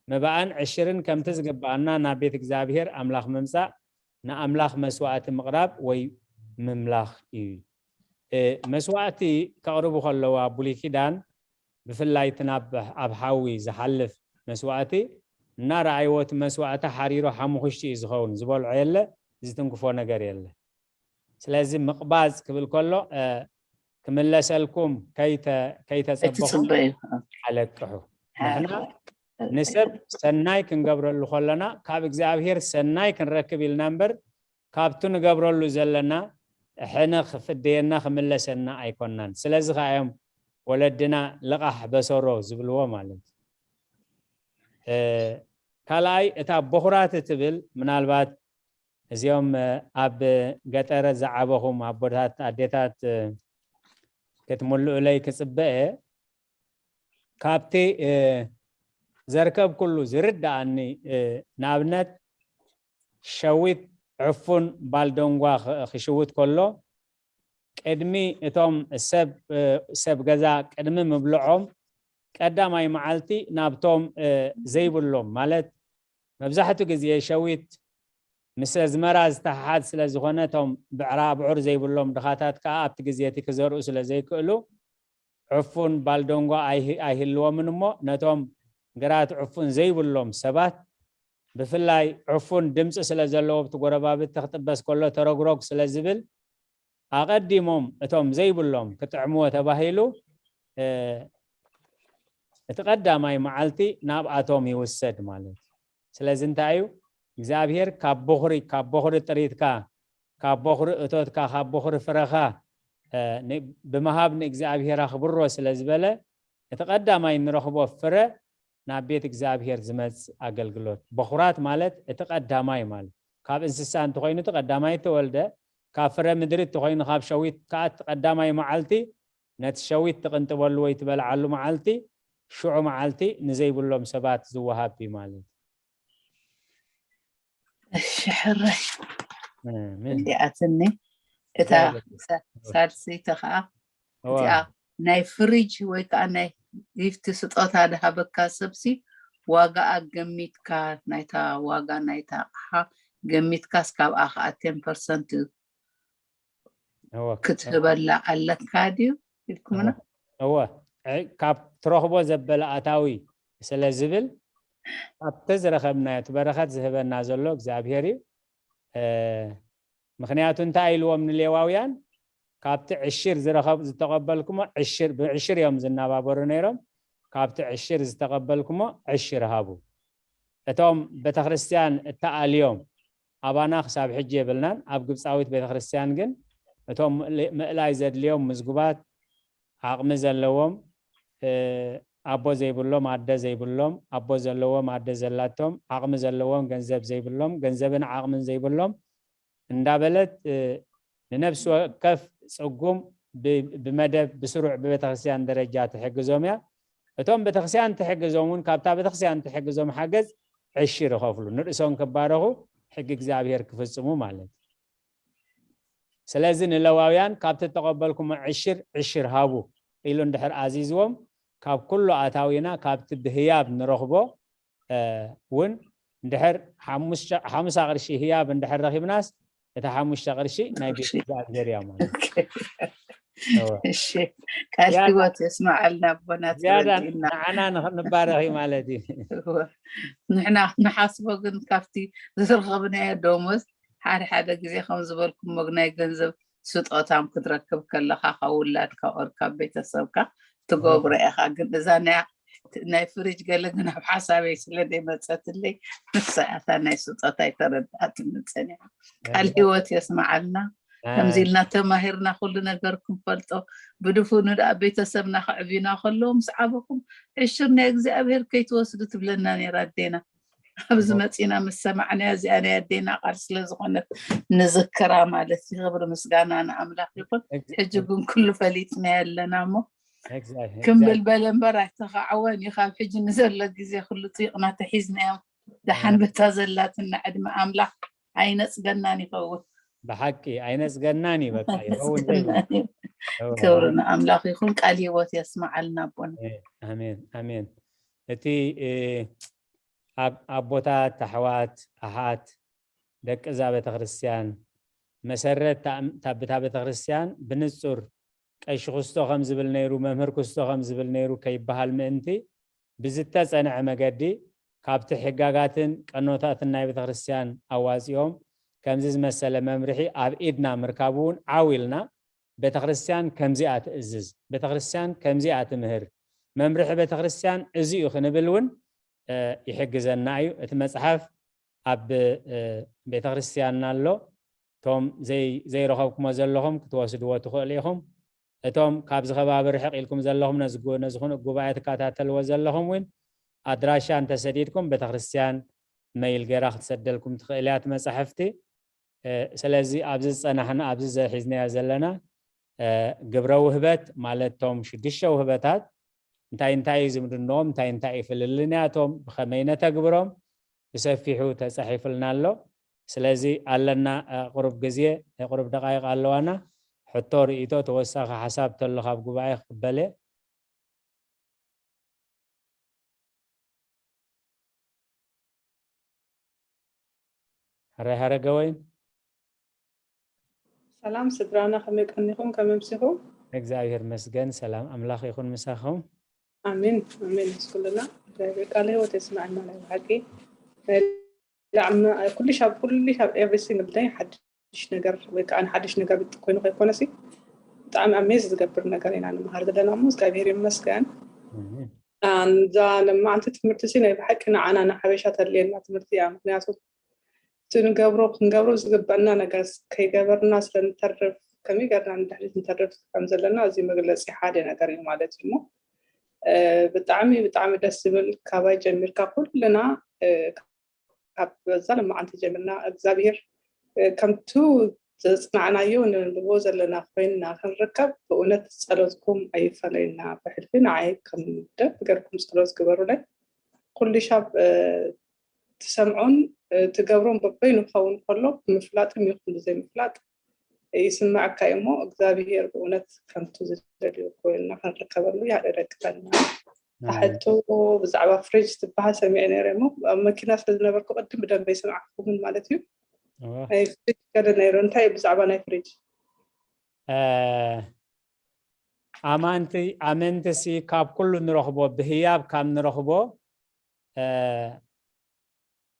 መባእን ዕሽርን ከምቲ ዝግብኣና ናብ ቤት እግዚኣብሔር ኣምላኽ ምምፃእ ንኣምላኽ መስዋእቲ ምቕራብ ወይ ምምላኽ እዩ መስዋእቲ ከቕርቡ ከለዉ ኣብ ብሉይ ኪዳን ብፍላይ እቲ ናብ ኣብ ሓዊ ዝሓልፍ መስዋእቲ እናረኣይዎ እቲ መስዋእቲ ሓሪሩ ሓሙኽሽቲ እዩ ዝኸውን ዝበልዖ የለ ዝትንክፎ ነገር የለ ስለዚ ምቕባፅ ክብል ከሎ ክምለሰልኩም ከይተፀበኹም ኣለቅሑ ንሕና ንሰብ ሰናይ ክንገብረሉ ከለና ካብ እግዚኣብሔር ሰናይ ክንረክብ ኢልና እምበር ካብቱ ንገብረሉ ዘለና ሕነ ክፍደየና ክምለሰና ኣይኮናን ስለዚ ከዓ እዮም ወለድና ልቓሕ በሰሮ ዝብልዎ ማለት እዩ ካልኣይ እታ በኹራት እትብል ምናልባት እዚኦም ኣብ ገጠረ ዝዓበኹም ኣቦታት ኣዴታት ክትምልኡለይ ክፅበ እየ። ካብቲ ዘርከብኩሉ ዝርድኣኒ ንኣብነት ሸዊት ዕፉን ባልደንጓ ክሽውት ከሎ ቅድሚ እቶም ሰብ ሰብ ገዛ ቅድሚ ምብልዖም ቀዳማይ መዓልቲ ናብቶም ዘይብሎም ማለት መብዛሕትኡ ግዜ ሸዊት ምስ ኣዝመራ ዝተሓሓዝ ስለ ዝኾነ እቶም ብዕራ ኣብዑር ዘይብሎም ድኻታት ከዓ ኣብቲ ግዜ እቲ ክዘርኡ ስለ ዘይክእሉ ዕፉን ባልደንጓ ኣይህልዎምን እሞ ነቶም ግራት ዕፉን ዘይብሎም ሰባት ብፍላይ ዕፉን ድምፂ ስለ ዘለዎ ብቲ ጎረባብቲ ክጥበስ ከሎ ተረግሮግ ስለ ዝብል ኣቐዲሞም እቶም ዘይብሎም ክጥዕምዎ ተባሂሉ እቲ ቀዳማይ መዓልቲ ናብኣቶም ይውሰድ ማለት እዩ። ስለዚ እንታይ እዩ እግዚኣብሔር ካብ ቦኽሪ ካብ ቦኽሪ ጥሪትካ ካብ ቦኽሪ እቶትካ ካብ ቦኽሪ ፍረኻ ብመሃብ ንእግዚኣብሔር ኣኽብሮ ስለ ዝበለ እቲ ቀዳማይ ንረኽቦ ፍረ ናብ ቤት እግዚኣብሔር ዝመጽእ ኣገልግሎት። በኹራት ማለት እቲ ቀዳማይ ማለት ካብ እንስሳ እንተኾይኑ እቲ ቀዳማይ ተወልደ፣ ካብ ፍረ ምድሪ እንተኾይኑ ካብ ሸዊት ከዓ እቲ ቀዳማይ መዓልቲ ነቲ ሸዊት ትቕንጥበሉ ወይ ትበልዓሉ መዓልቲ ሽዑ መዓልቲ ንዘይብሎም ሰባት ዝወሃብ እዩ ማለት እዩ። እሺ ሕራይ እንዲኣትኒ እታ ሳልሰይቲ ከዓ እዚኣ ናይ ፍሪጅ ወይ ከዓ ናይ ጊፍት ስጦታ ድሃበካ ሰብሲ ዋጋኣ ገሚትካ ናይታ ዋጋ ናይታ ኣቕሓ ገሚትካስ ካብኣ ከዓ ቴን ፐርሰንት ክትህበላ ኣለካ ድዩ ኢልኩምና? እወ ካብ ትረኽቦ ዘበለ ኣታዊ ስለ ዝብል ካብቲ ዝረኸብናዮ እቲ በረኸት ዝህበና ዘሎ እግዚኣብሔር እዩ። ምክንያቱ እንታይ ኢልዎም ንሌዋውያን ካብቲ ዕሽር ዝረኸብ ዝተቐበልኩሞ ዕሽር ብዕሽር እዮም ዝናባበሩ ነይሮም። ካብቲ ዕሽር ዝተቐበልኩሞ ዕሽር ሃቡ። እቶም ቤተክርስትያን እተኣልዮም ኣባና ክሳብ ሕጂ የብልናን። ኣብ ግብፃዊት ቤተክርስትያን ግን እቶም ምእላይ ዘድልዮም ምዝጉባት ዓቕሚ ዘለዎም ኣቦ ዘይብሎም ኣደ ዘይብሎም ኣቦ ዘለዎም ኣደ ዘላቶም ዓቕሚ ዘለዎም ገንዘብ ዘይብሎም ገንዘብን ዓቕምን ዘይብሎም እንዳበለት ንነፍሲ ወከፍ ፅጉም ብመደብ ብስሩዕ ብቤተክርስትያን ደረጃ ትሕግዞም እያ። እቶም ቤተክርስትያን ትሕግዞም እውን ካብታ ቤተክርስትያን ትሕግዞም ሓገዝ ዕሽር ይኸፍሉ ንርእሶም ክባረኹ ሕጊ እግዚኣብሔር ክፍፅሙ ማለት እዩ። ስለዚ ንለዋውያን ካብቲ እተቐበልኩሞ ዕሽር ዕሽር ሃቡ ኢሉ እንድሕር ኣዚዝዎም ካብ ኩሉ ኣታዊና ካብቲ ብህያብ ንረኽቦ እውን እንድሕር ሓሙሳ ቅርሺ ህያብ እንድሕር ረኺብናስ እታ ሓሙሽተ ቅርሺ ናይ ቤት እግዚኣብሔር እያ ማለት እሺ ቃል ህይወት የስማዓልና ኣቦና ዝያዳ ንዓና ንባረኺ ማለት እዩ። ንሕና ንሓስቦ ግን ካብቲ ዝረኸብናዮ ደሞዝ ሓደ ሓደ ግዜ ከም ዝበልኩሞ ናይ ገንዘብ ስጦታም ክትረክብ ከለኻ ካብ ውላድካ ኦር ካብ ቤተሰብካ ትገብሮ ኢኻ። ግን እዛ ናይ ፍሪጅ ገለ ግን ኣብ ሓሳበይ ስለ ዘይመፀትለይ ንሳ እያ እታ ናይ ስጦታ ኣይተረድኣትኒ ፀኒሓ። ቃል ህይወት የስመዓልና። ከምዚ ኢልና ተማሂርና ኩሉ ነገር ክንፈልጦ ብድፉኑ ደኣ ቤተሰብና ከዕብዩና ከለዉ ምስ ዓበኹም ዕሽር ናይ እግዚኣብሔር ከይትወስዱ ትብለና ነይራ ኣዴና። ኣብዚ መፂና ምስ ሰማዕናያ እዚኣ ናይ ኣዴና ቃል ስለዝኾነት ንዝክራ ማለት እዩ። ክብሪ ምስጋና ንኣምላኽ ይኹን። ሕጂ ግን ኩሉ ፈሊጥና ኣለና እሞ ክምብል በለ እምበር ኣይተኻዕወን እዩ። ካብ ሕጂ ንዘሎ ግዜ ኩሉ ጥይቕና ተሒዝናዮም። ደሓን በታ ዘላትና ዕድመ ኣምላኽ ኣይነፅገናን ይኸውን። ብሓቂ ኣይነፅገናን እዩ። በቃ ይኸውን። ክብሪ ንኣምላኽ ይኹን። ቃል ህይወት የስመዓልና ኣቦና። ኣሜን ኣሜን። እቲ ኣቦታት ኣሕዋት ኣሓት ደቂ እዛ ቤተክርስትያን መሰረት ብታ ቤተክርስትያን ብንፁር ቀሺ ክስቶ ከም ዝብል ነይሩ መምህር ክስቶ ከም ዝብል ነይሩ ከይበሃል ምእንቲ ብዝተፀንዐ መገዲ ካብቲ ሕጋጋትን ቀኖታትን ናይ ቤተክርስትያን ኣዋፂኦም ከምዚ ዝመሰለ መምርሒ ኣብ ኢድና ምርካቡ እውን ዓው ኢልና ቤተክርስትያን ከምዚኣ ትእዝዝ፣ ቤተክርስትያን ከምዚኣ ትምህር፣ መምርሒ ቤተክርስትያን እዚ እዩ ክንብል እውን ይሕግዘና እዩ። እቲ መፅሓፍ ኣብ ቤተክርስትያንና ኣሎ። እቶም ዘይረኸብኩሞ ዘለኹም ክትወስድዎ ትኽእሉ ኢኹም። እቶም ካብዚ ከባቢ ርሕቕ ኢልኩም ዘለኹም ነዚ ኩ ጉባኤ ትከታተልዎ ዘለኹም እውን ኣድራሻ እንተሰዲድኩም ቤተክርስትያን መይል ገይራ ክትሰደልኩም ትኽእል እያ እቲ መጻሕፍቲ። ስለዚ ኣብዚ ዝጸናሕና ኣብዚ ዘሒዝናዮ ዘለና ግብረ ውህበት ማለት ቶም ሽዱሽተ ውህበታት እንታይ እንታይ እዩ ዝምድንኦም፣ እንታይ እንታይ እዩ ፍልልንያቶም፣ ብኸመይ ነተግብሮም ብሰፊሑ ተጻሒፉልና ኣሎ። ስለዚ ኣለና ቁሩብ ግዜ ቁሩብ ደቃይቕ ኣለዋና። ሕቶ ርእይቶ ተወሳኺ ሓሳብ ተሎ ካብ ጉባኤ ክቅበል እየ። ሕራይ ሃረገወይን። ሰላም ስድራና፣ ከመይ ቀኒኹም? ከመይ ኣምሲኹም? እግዚኣብሔር መስገን፣ ሰላም ኣምላኽ ይኹን ምሳኹም። ኣሜን ኣሜን። ይስኩልና እግዚኣብሔር ቃለ ህይወት የስማዕና። ናይ ብሓቂ ኩሉ ሻብ ኩሉ ሻብ every single day ሓድሽ ነገር ወይ ከዓ ሓድሽ ነገር ኮይኑ ከይኮነሲ ብጣዕሚ ኣሜዝ ዝገብር ነገር ኢና ንምሃር ዘለና እሞ እግዚኣብሔር ይመስገን። እዛ ለማዓንቲ ትምህርቲ ሲ ናይ ብሓቂ ንዓና ንሓበሻ ተድልየና ትምህርቲ እያ። ምክንያቱ እቲ ንገብሮ ክንገብሮ ዝግበአና ነገር ከይገበርና ስለንተርፍ ከመይ ገርና ንድሕሪት ንተርፍ ከም ዘለና እዚ መግለፂ ሓደ ነገር እዩ ማለት እዩ። እሞ ብጣዕሚ ብጣዕሚ ደስ ዝብል ካባይ ጀሚርካ ኩልና ካብ በዛ ለማዓንቲ ጀሚርና እግዚኣብሔር ከምቱ ዘፅናዕናዮ ነንብቦ ዘለና ኮይንና ክንርከብ ብእውነት ፀሎትኩም ኣይፈለየና። ብሕልፊ ንዓይ ከም ደብ ገርኩም ፀሎት ግበሩለይ። ኩሉ ሻብ ትሰምዖን ትገብሮን በበይኑ ክኸውን ከሎ ብምፍላጥም ይኹን ብዘይምፍላጥ ይስምዐካ እዩ እሞ እግዚኣብሔር ብእውነት ከምቱ ዝደልዮ ኮይንና ክንርከበሉ ያደረግፈና። ሕቶ ብዛዕባ ፍሪጅ ዝበሃል ሰሚዐ ነይረ እሞ ኣብ መኪና ስለ ዝነበርኩ ቅድም ብደንበ ይሰምዓኩምን ማለት እዩ። ናይ ፍሪጅ ገለ ነይሩ። እንታይ እዩ ብዛዕባ ናይ ፍሪጅ? ኣማንቲ ኣመንትሲ ካብ ኩሉ ንረኽቦ ብህያብ ካብ ንረኽቦ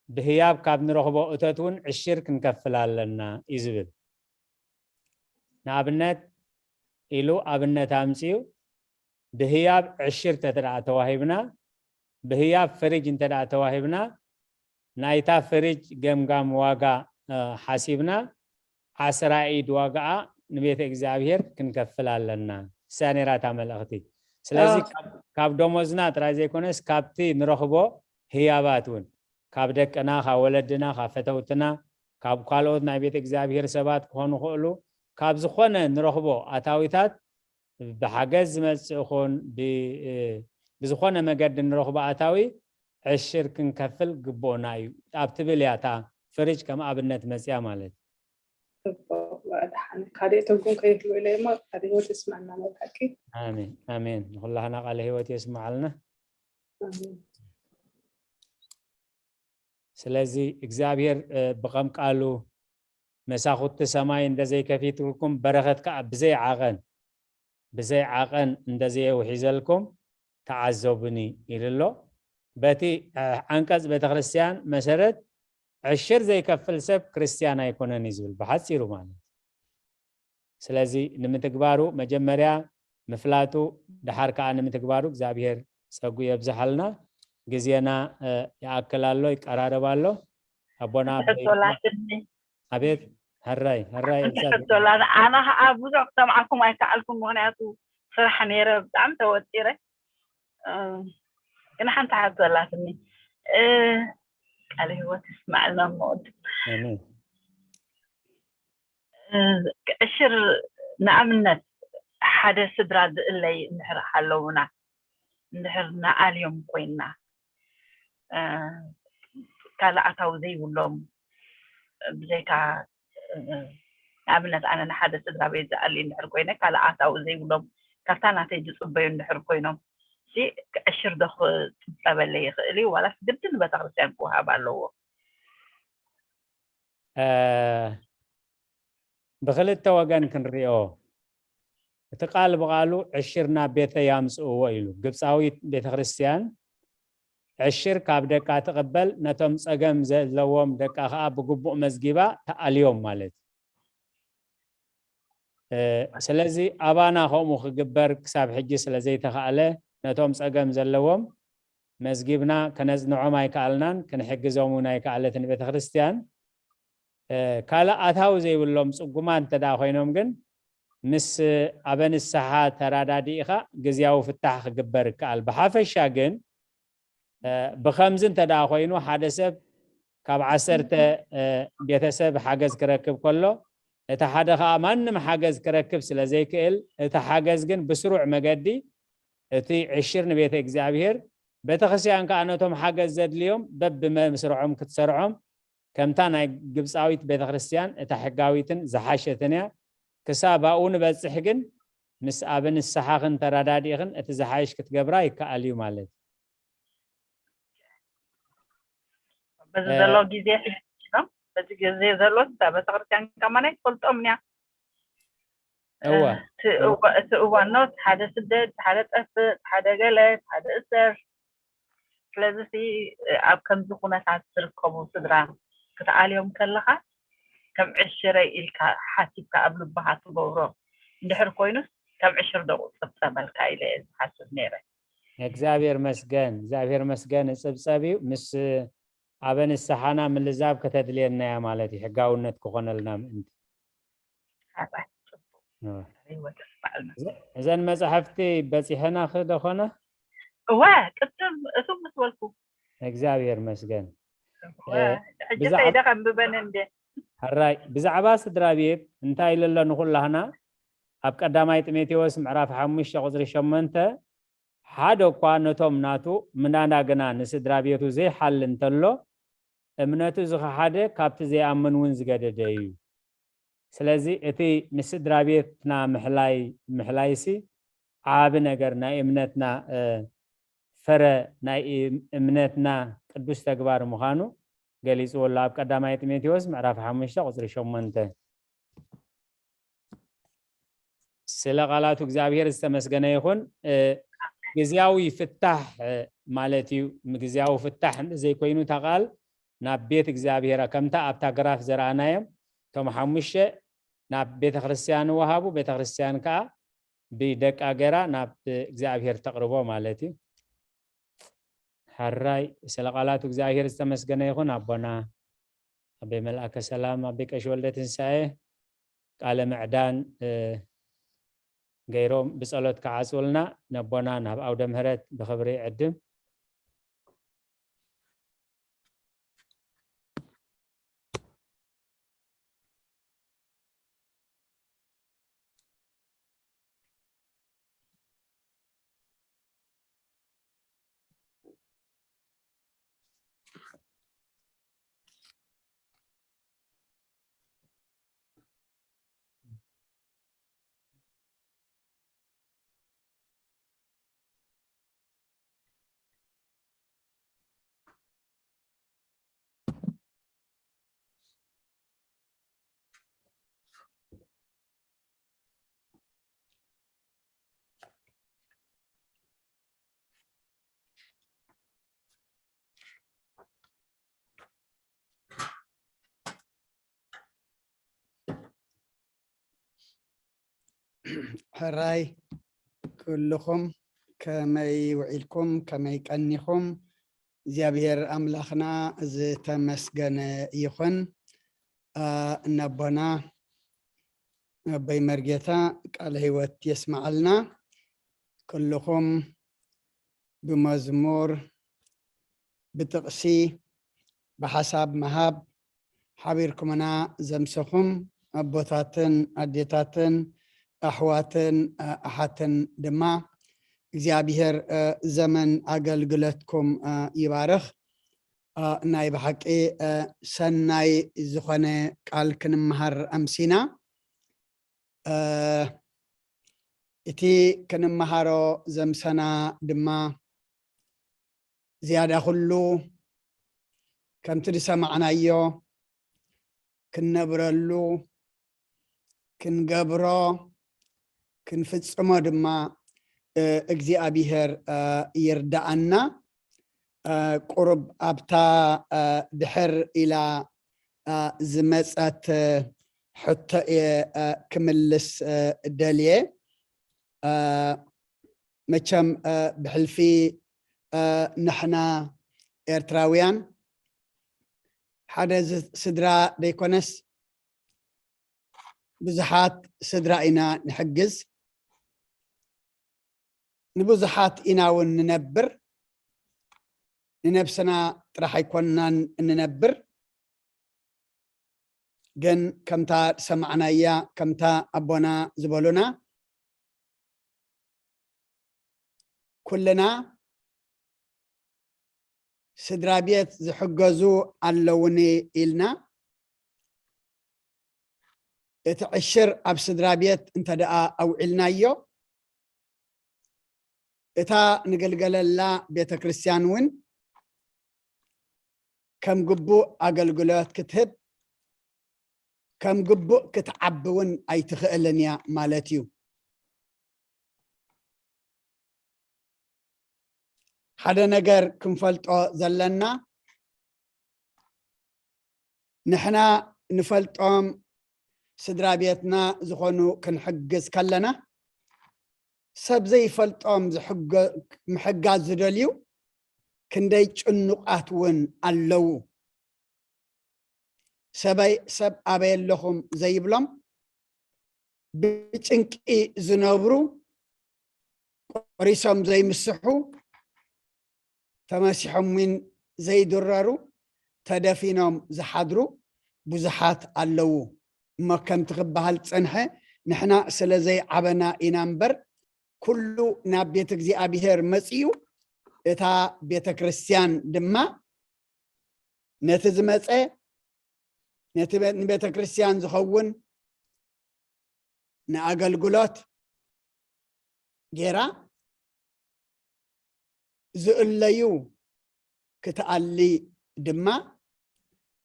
ብህያብ ካብ ንረኽቦ እቶት እውን ዕሽር ክንከፍል ኣለና እዩ ዝብል። ንኣብነት ኢሉ ኣብነት ኣምፅኡ። ብህያብ ዕሽር ተተደኣ ተዋሂብና ብህያብ ፍሪጅ እንተደኣ ተዋሂብና ናይታ ፍሪጅ ገምጋም ዋጋ ሓሲብና ዓስራ ኢድ ዋጋኣ ንቤተ እግዚኣብሔር ክንከፍል ኣለና። እሳ ነራታ መልእኽቲ። ስለዚ ካብ ደሞዝና ጥራይ ዘይኮነስ ካብቲ ንረኽቦ ህያባት እውን ካብ ደቅና፣ ካብ ወለድና፣ ካብ ፈተውትና፣ ካብ ካልኦት ናይ ቤተ እግዚኣብሔር ሰባት ክኾኑ ክእሉ ካብ ዝኾነ ንረኽቦ ኣታዊታት ብሓገዝ ዝመጽእ ይኹን ብዝኾነ መገዲ ንረኽቦ ኣታዊ ዕሽር ክንከፍል ግብኦና እዩ ኣብ ትብል እያ እታ ፍሪጅ ከም ኣብነት መጽያ ማለት እዩ። ካልእ ትርጉም ከይህልዎ ኢለ እሞ ቃለ ህይወት የስምዐና ናይ ብሓቂ። ኣሜን ኣሜን። ንኩላህና ቃለ ህይወት የስምዓልና። ስለዚ እግዚኣብሔር ብቐም ቃሉ መሳኹቲ ሰማይ እንደዘይከፊትልኩም በረኸት ከዓ ብዘይ ዓቐን ብዘይ ዓቐን እንደዘየውሒዘልኩም ተዓዘቡኒ ኢሉ ኣሎ። በቲ ዓንቀፅ ቤተክርስትያን መሰረት ዕሽር ዘይከፍል ሰብ ክርስትያን ኣይኮነን እዩ ዝብል ብሓፂሩ ማለት። ስለዚ ንምትግባሩ መጀመርያ ምፍላጡ ድሓር ከዓ ንምትግባሩ እግዚኣብሔር ፀጉ የብዝሓልና። ግዜና ይኣክል ኣሎ፣ ይቀራረብ ኣሎ። ኣቦና ኣቤት ሕራይ ሕራይ። ኣነ ከዓ ብዙሕ ክሰምዓኩም ኣይከኣልኩም፣ ምክንያቱ ስራሕ ነይረ ብጣዕሚ ተወጢረ። ግን ሓንቲ ሓቶ ኣላትኒ። ቃለ ህይወት ይስማዕልና እሞ ወዲ ዕሽር ንኣብነት ሓደ ስድራ ዝእለይ እንድሕር ሃለውና እንድሕር ንኣልዮም ኮይንና ካልእ ኣታዊ ዘይብሎም ብዘይካ ንኣብነት ኣነ ንሓደ ስድራ ቤት ዝኣሊ እንድሕር ኮይነ ካልእ ኣታዊ ዘይብሎም ካብታ ናተይ ዝፅበዩ እንድሕር ኮይኖም ሲ ዕሽር ዶ ክፅበበለይ ይኽእል እዩ ዋላስ ግድን ቤተክርስትያን ክወሃብ ኣለዎ? ብክልተ ወገን ክንሪኦ እቲ ቃል ብቃሉ ዕሽር ናብ ቤተይ ኣምፅእዎ ኢሉ ግብፃዊት ቤተክርስትያን ዕሽር ካብ ደቃ ትቕበል ነቶም ፀገም ዘለዎም ደቃ ከዓ ብግቡእ መዝጊባ ተኣልዮም ማለት እዩ። ስለዚ ኣባና ከምኡ ክግበር ክሳብ ሕጂ ስለዘይተኻእለ ነቶም ፀገም ዘለዎም መዝጊብና ከነፅንዖም ኣይከኣልናን ክንሕግዞም እውን ኣይከኣለትን ቤተክርስትያን። ካልእ ኣታዊ ዘይብሎም ፅጉማት እንተደኣ ኮይኖም ግን ምስ ኣበ ንስሓ ተራዳዲእኻ ግዝያዊ ፍታሕ ክግበር ይከኣል። ብሓፈሻ ግን ብኸምዚ እንተ ደኣ ኮይኑ ሓደ ሰብ ካብ ዓሰርተ ቤተሰብ ሓገዝ ክረክብ ከሎ፣ እቲ ሓደ ኸዓ ማንም ሓገዝ ክረክብ ስለ ዘይክእል፣ እቲ ሓገዝ ግን ብስሩዕ መገዲ እቲ ዕሽር ንቤተ እግዚኣብሔር፣ ቤተክርስትያን ከኣ ነቶም ሓገዝ ዘድልዮም በብመስርዖም ክትሰርዖም፣ ከምታ ናይ ግብፃዊት ቤተክርስትያን እታ ሕጋዊትን ዝሓሸትን እያ። ክሳብ ኣብኡ ንበፅሕ ግን ምስ ኣብ ንስሓኽን ተረዳዲእኽን እቲ ዝሓይሽ ክትገብራ ይከኣል እዩ ማለት እዩ። በዚ ዘሎ ግዜ ሕጂ ነው። በዚ ግዜ ዘሎ እታ ቤተክርስትያን ከማን ኣይትፈልጦምን እያ። እወ። እቲ እዋ- እቲ እዋን ነው፣ እቲ ሓደ ስደት፣ እቲ ሓደ ጠፍእ፣ እቲ ሓደ ገለ፣ እቲ ሓደ እሰር። ስለዚ ሲ ኣብ ከምዚ ኩነታት ዝርከቡ ስድራ ክትኣልዮም ከለኻ ከም ዕሽረይ ኢልካ ሓሲብካ ኣብ ልብኻ ትገብሮ እንድሕር ኮይኑስ ከም ዕሽር ዶ ቁፅብፀበልካ ኢለ እየ ዝሓስብ ነይረ። እግዚኣብሔር መስገን፣ እግዚኣብሔር መስገን እጽብጸብ እዩ። ምስ ኣበ ንስሓና ምልዛብ ከተድልየና እያ ማለት እዩ፣ ሕጋውነት ክኾነልና ምእንቲ። ሓራይ ጽቡቅ። እወ። ሕራይ ወተስ በዓልና። እዘ- እዘን መጻሕፍቲ በጺሐና ዶ ኾነ? እወ፣ ቅድም እሱ ምስ በልኩ። እግዚኣብሔር መስገን። እወ፣ እ፣ ሕጂ ብዛዕባ ከይደ ከንብበን እንዴ። ሕራይ፣ ብዛዕባ ስድራ ቤት እንታይ ኢሉ ኣሎ ንኹላህና? ኣብ ቀዳማይ ጢሞቴዎስ ምዕራፍ ሓሙሽተ ቁጽሪ ሸሞንተ፣ ሓደ እኳ ነቶም ናቱ ምናና ግና ንስድራ ቤቱ ዘይሓሊ እንተሎ፣ እምነቱ ዝኸሓደ ካብቲ ዘይኣምን እውን ዝገደደ እዩ። ስለዚ እቲ ንስድራ ቤትና ምሕላይ፣ ምሕላይሲ ዓቢ ነገር ናይ እምነትና፣ እ፣ ፍረ ናይ እም-፣ እምነትና ቅዱስ ተግባር ምዃኑ ገሊጽዎ ኣሎ ኣብ ቀዳማይ ጢሞቴዎስ ምዕራፍ ሓሙሽተ ቁጽሪ ሸሞንተ። ስለ ቃላቱ እግዚኣብሔር ዝተመስገነ ይኹን። እ፣ ግዝያዊ ፍታሕ፣ እ፣ ማለት እዩ። ግዝያዊ ፍታሕ እንተዘይኮይኑ እታ ቃል ናብ ቤት እግዚኣብሔር ከምታ ኣብታ ግራፍ ዘረኣናዮም እቶም ሓሙሽተ ናብ ቤተ ክርስቲያን ይወሃቡ፣ ቤተ ክርስቲያን ከኣ ብደቃ ገራ ናብ እግዚኣብሔር ተቕርቦ ማለት እዩ። ሕራይ ስለ ቃላቱ እግዚኣብሔር ዝተመስገነ ይኹን። ኣቦና ኣቤ መልኣከ ሰላም ኣቤ ቀሺ ወልደ ትንሳኤ ቃለ ምዕዳን፣ እ፣ ገይሮም ብጸሎት ክዓጽውልና ነቦና ናብ ኣውደ ምህረት ብኽብሪ ዕድም። ሕራይ ኩልኹም፣ ከመይ ውዒልኩም፣ ከመይ ቀኒኹም? እግዚኣብሔር ኣምላኽና ዝተመስገነ ይኹን። እ፣ ነቦና ኣቦይ መርጌታ ቃለ ህይወት የስምዓልና። ኩልኹም ብመዝሙር፣ ብጥቕሲ፣ ብሓሳብ ምሃብ ሓቢርኩምና ዘምሰኹም ኣቦታትን ኣዴታትን ኣሕዋትን፣ እ፣ ኣሓትን ድማ እግዚኣብሔር፣ እ፣ ዘመን ኣገልግሎትኩም፣ እ፣ ይባርኽ። እ፣ ናይ ብሓቂ፣ እ፣ ሰናይ ዝኾነ ቃል ክንመሃር ኣምሲና። እ፣ እቲ ክንመሃሮ ዘምሰና ድማ ዝያዳ ኩሉ ከምቲ ዝሰማዕናዮ ክንነብረሉ፣ ክንገብሮ፣ ክንፍጽሞ ድማ፣ እ፣ እግዚኣብሔር፣ እ፣ ይርድኣና። እ፣ ቁሩብ ኣብታ፣ እ፣ ድሕር ኢላ፣ እ፣ ዝመጸት፣ እ፣ ሕቶ እየ፣ እ፣ ክምልስ፣ እ፣ ደልየ። እ፣ መቸም፣ እ፣ ብሕልፊ፣ እ፣ ንሕና ኤርትራውያን ሓደ ዝ-፣ ስድራ ዘይኮነስ ብዙሓት ስድራ ኢና ንሕግዝ። ንብዙሓት ኢና እውን ንነብር። ንነብስና ጥራሕ ኣይኮንናን እንነብር፣ ግን ከምታ ዝሰማዕናያ፣ ከምታ ኣቦና ዝበሉና፣ ኩልና ስድራ ቤት ዝሕገዙ ኣለውኒ ኢልና፣ እቲ ዕሽር ኣብ ስድራ ቤት እንተ ደኣ ኣውዒልናዮ፣ እታ ንገልገለላ ቤተ ክርስቲያን እውን ከም ግቡእ ኣገልግሎት ክትህብ፣ ከም ግቡእ ክትዓቢ እውን ኣይትኽእልን እያ ማለት እዩ። ሓደ ነገር ክንፈልጦ ዘለና፣ ንሕና ንፈልጦም ስድራ ቤትና ዝኾኑ ክንሕግዝ ከለና፣ ሰብ ዘይፈልጦም ዝሕገ-፣ ምሕጋዝ ዝደልዩ ክንደይ ጭኑቓት እውን ኣለዉ። ሰበይ-፣ ሰብ ኣበይ ኣለኹም ዘይብሎም፣ ብጭንቂ ዝነብሩ፣ ቆሪሶም ዘይምስሑ፣ ተመሲሖም እውን ዘይድረሩ፣ ተደፊኖም ዝሓድሩ ብዙሓት ኣለዉ። እሞ ከምቲ ክበሃል ዝጸንሐ፣ ንሕና ስለ ዘይዓበና ኢና እምበር፣ ኩሉ ናብ ቤት እግዚኣብሔር መጺኡ፣ እታ ቤተ ክርስቲያን ድማ ነቲ ዝመጸ፣ ነቲ ቤ-፣ ንቤተ ክርስቲያን ዝኸውን ንኣገልግሎት ጌራ ዝእለዩ ክትኣሊ ድማ፣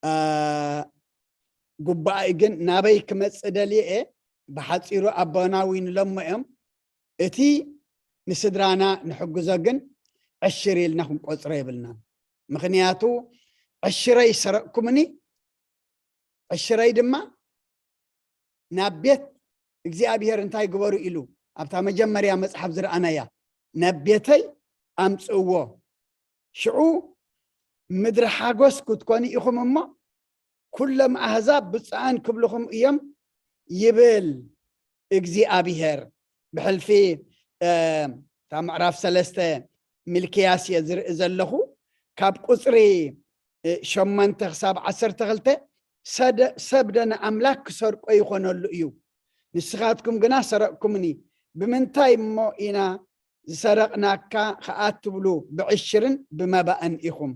አ፣ ግቡኣ እዩ። ግን ናበይ ክመጽእ ደልየ እየ፣ ብሓጺሩ ኣቦና ዊን ኢሎሞ እዮም፣ እቲ ንስድራና ንሕግዞ ግን ዕሽር ኢልና ክንቆጽሮ የብልናን። ምኽንያቱ ዕሽረይ ሰረቕኩምኒ፣ ዕሽረይ ድማ ናብ ቤት እግዚኣብሔር እንታይ ግበሩ ኢሉ ኣብታ መጀመርያ መጽሓፍ ዝረኣናያ፣ ናብ ቤተይ ኣምጽእዎ። ሽዑ ምድሪ ሓጎስ ክትኮኑ ኢኹም እሞ፣ ኩሎም ኣህዛብ ብፁዓን ክብልኹም እዮም ይብል እግዚኣብሔር። ብሕልፊ፣ እ፣ እታ ምዕራፍ ሰለስተ ሚልክያስ እየ ዝርኢ ዘለኹ። ካብ ቁጽሪ፣ እ፣ ሸሞንተ ክሳብ ዓሰርተ ክልተ፣ ሰደ-፣ ሰብ ደ ንኣምላክ ክሰርቆ ይኾነሉ እዩ። ንስኻትኩም ግና ሰረቕኩምኒ። ብምንታይ እሞ ኢና ዝሰረቕናካ ኸኣ ትብሉ ብዕሽርን ብመባእን ኢኹም።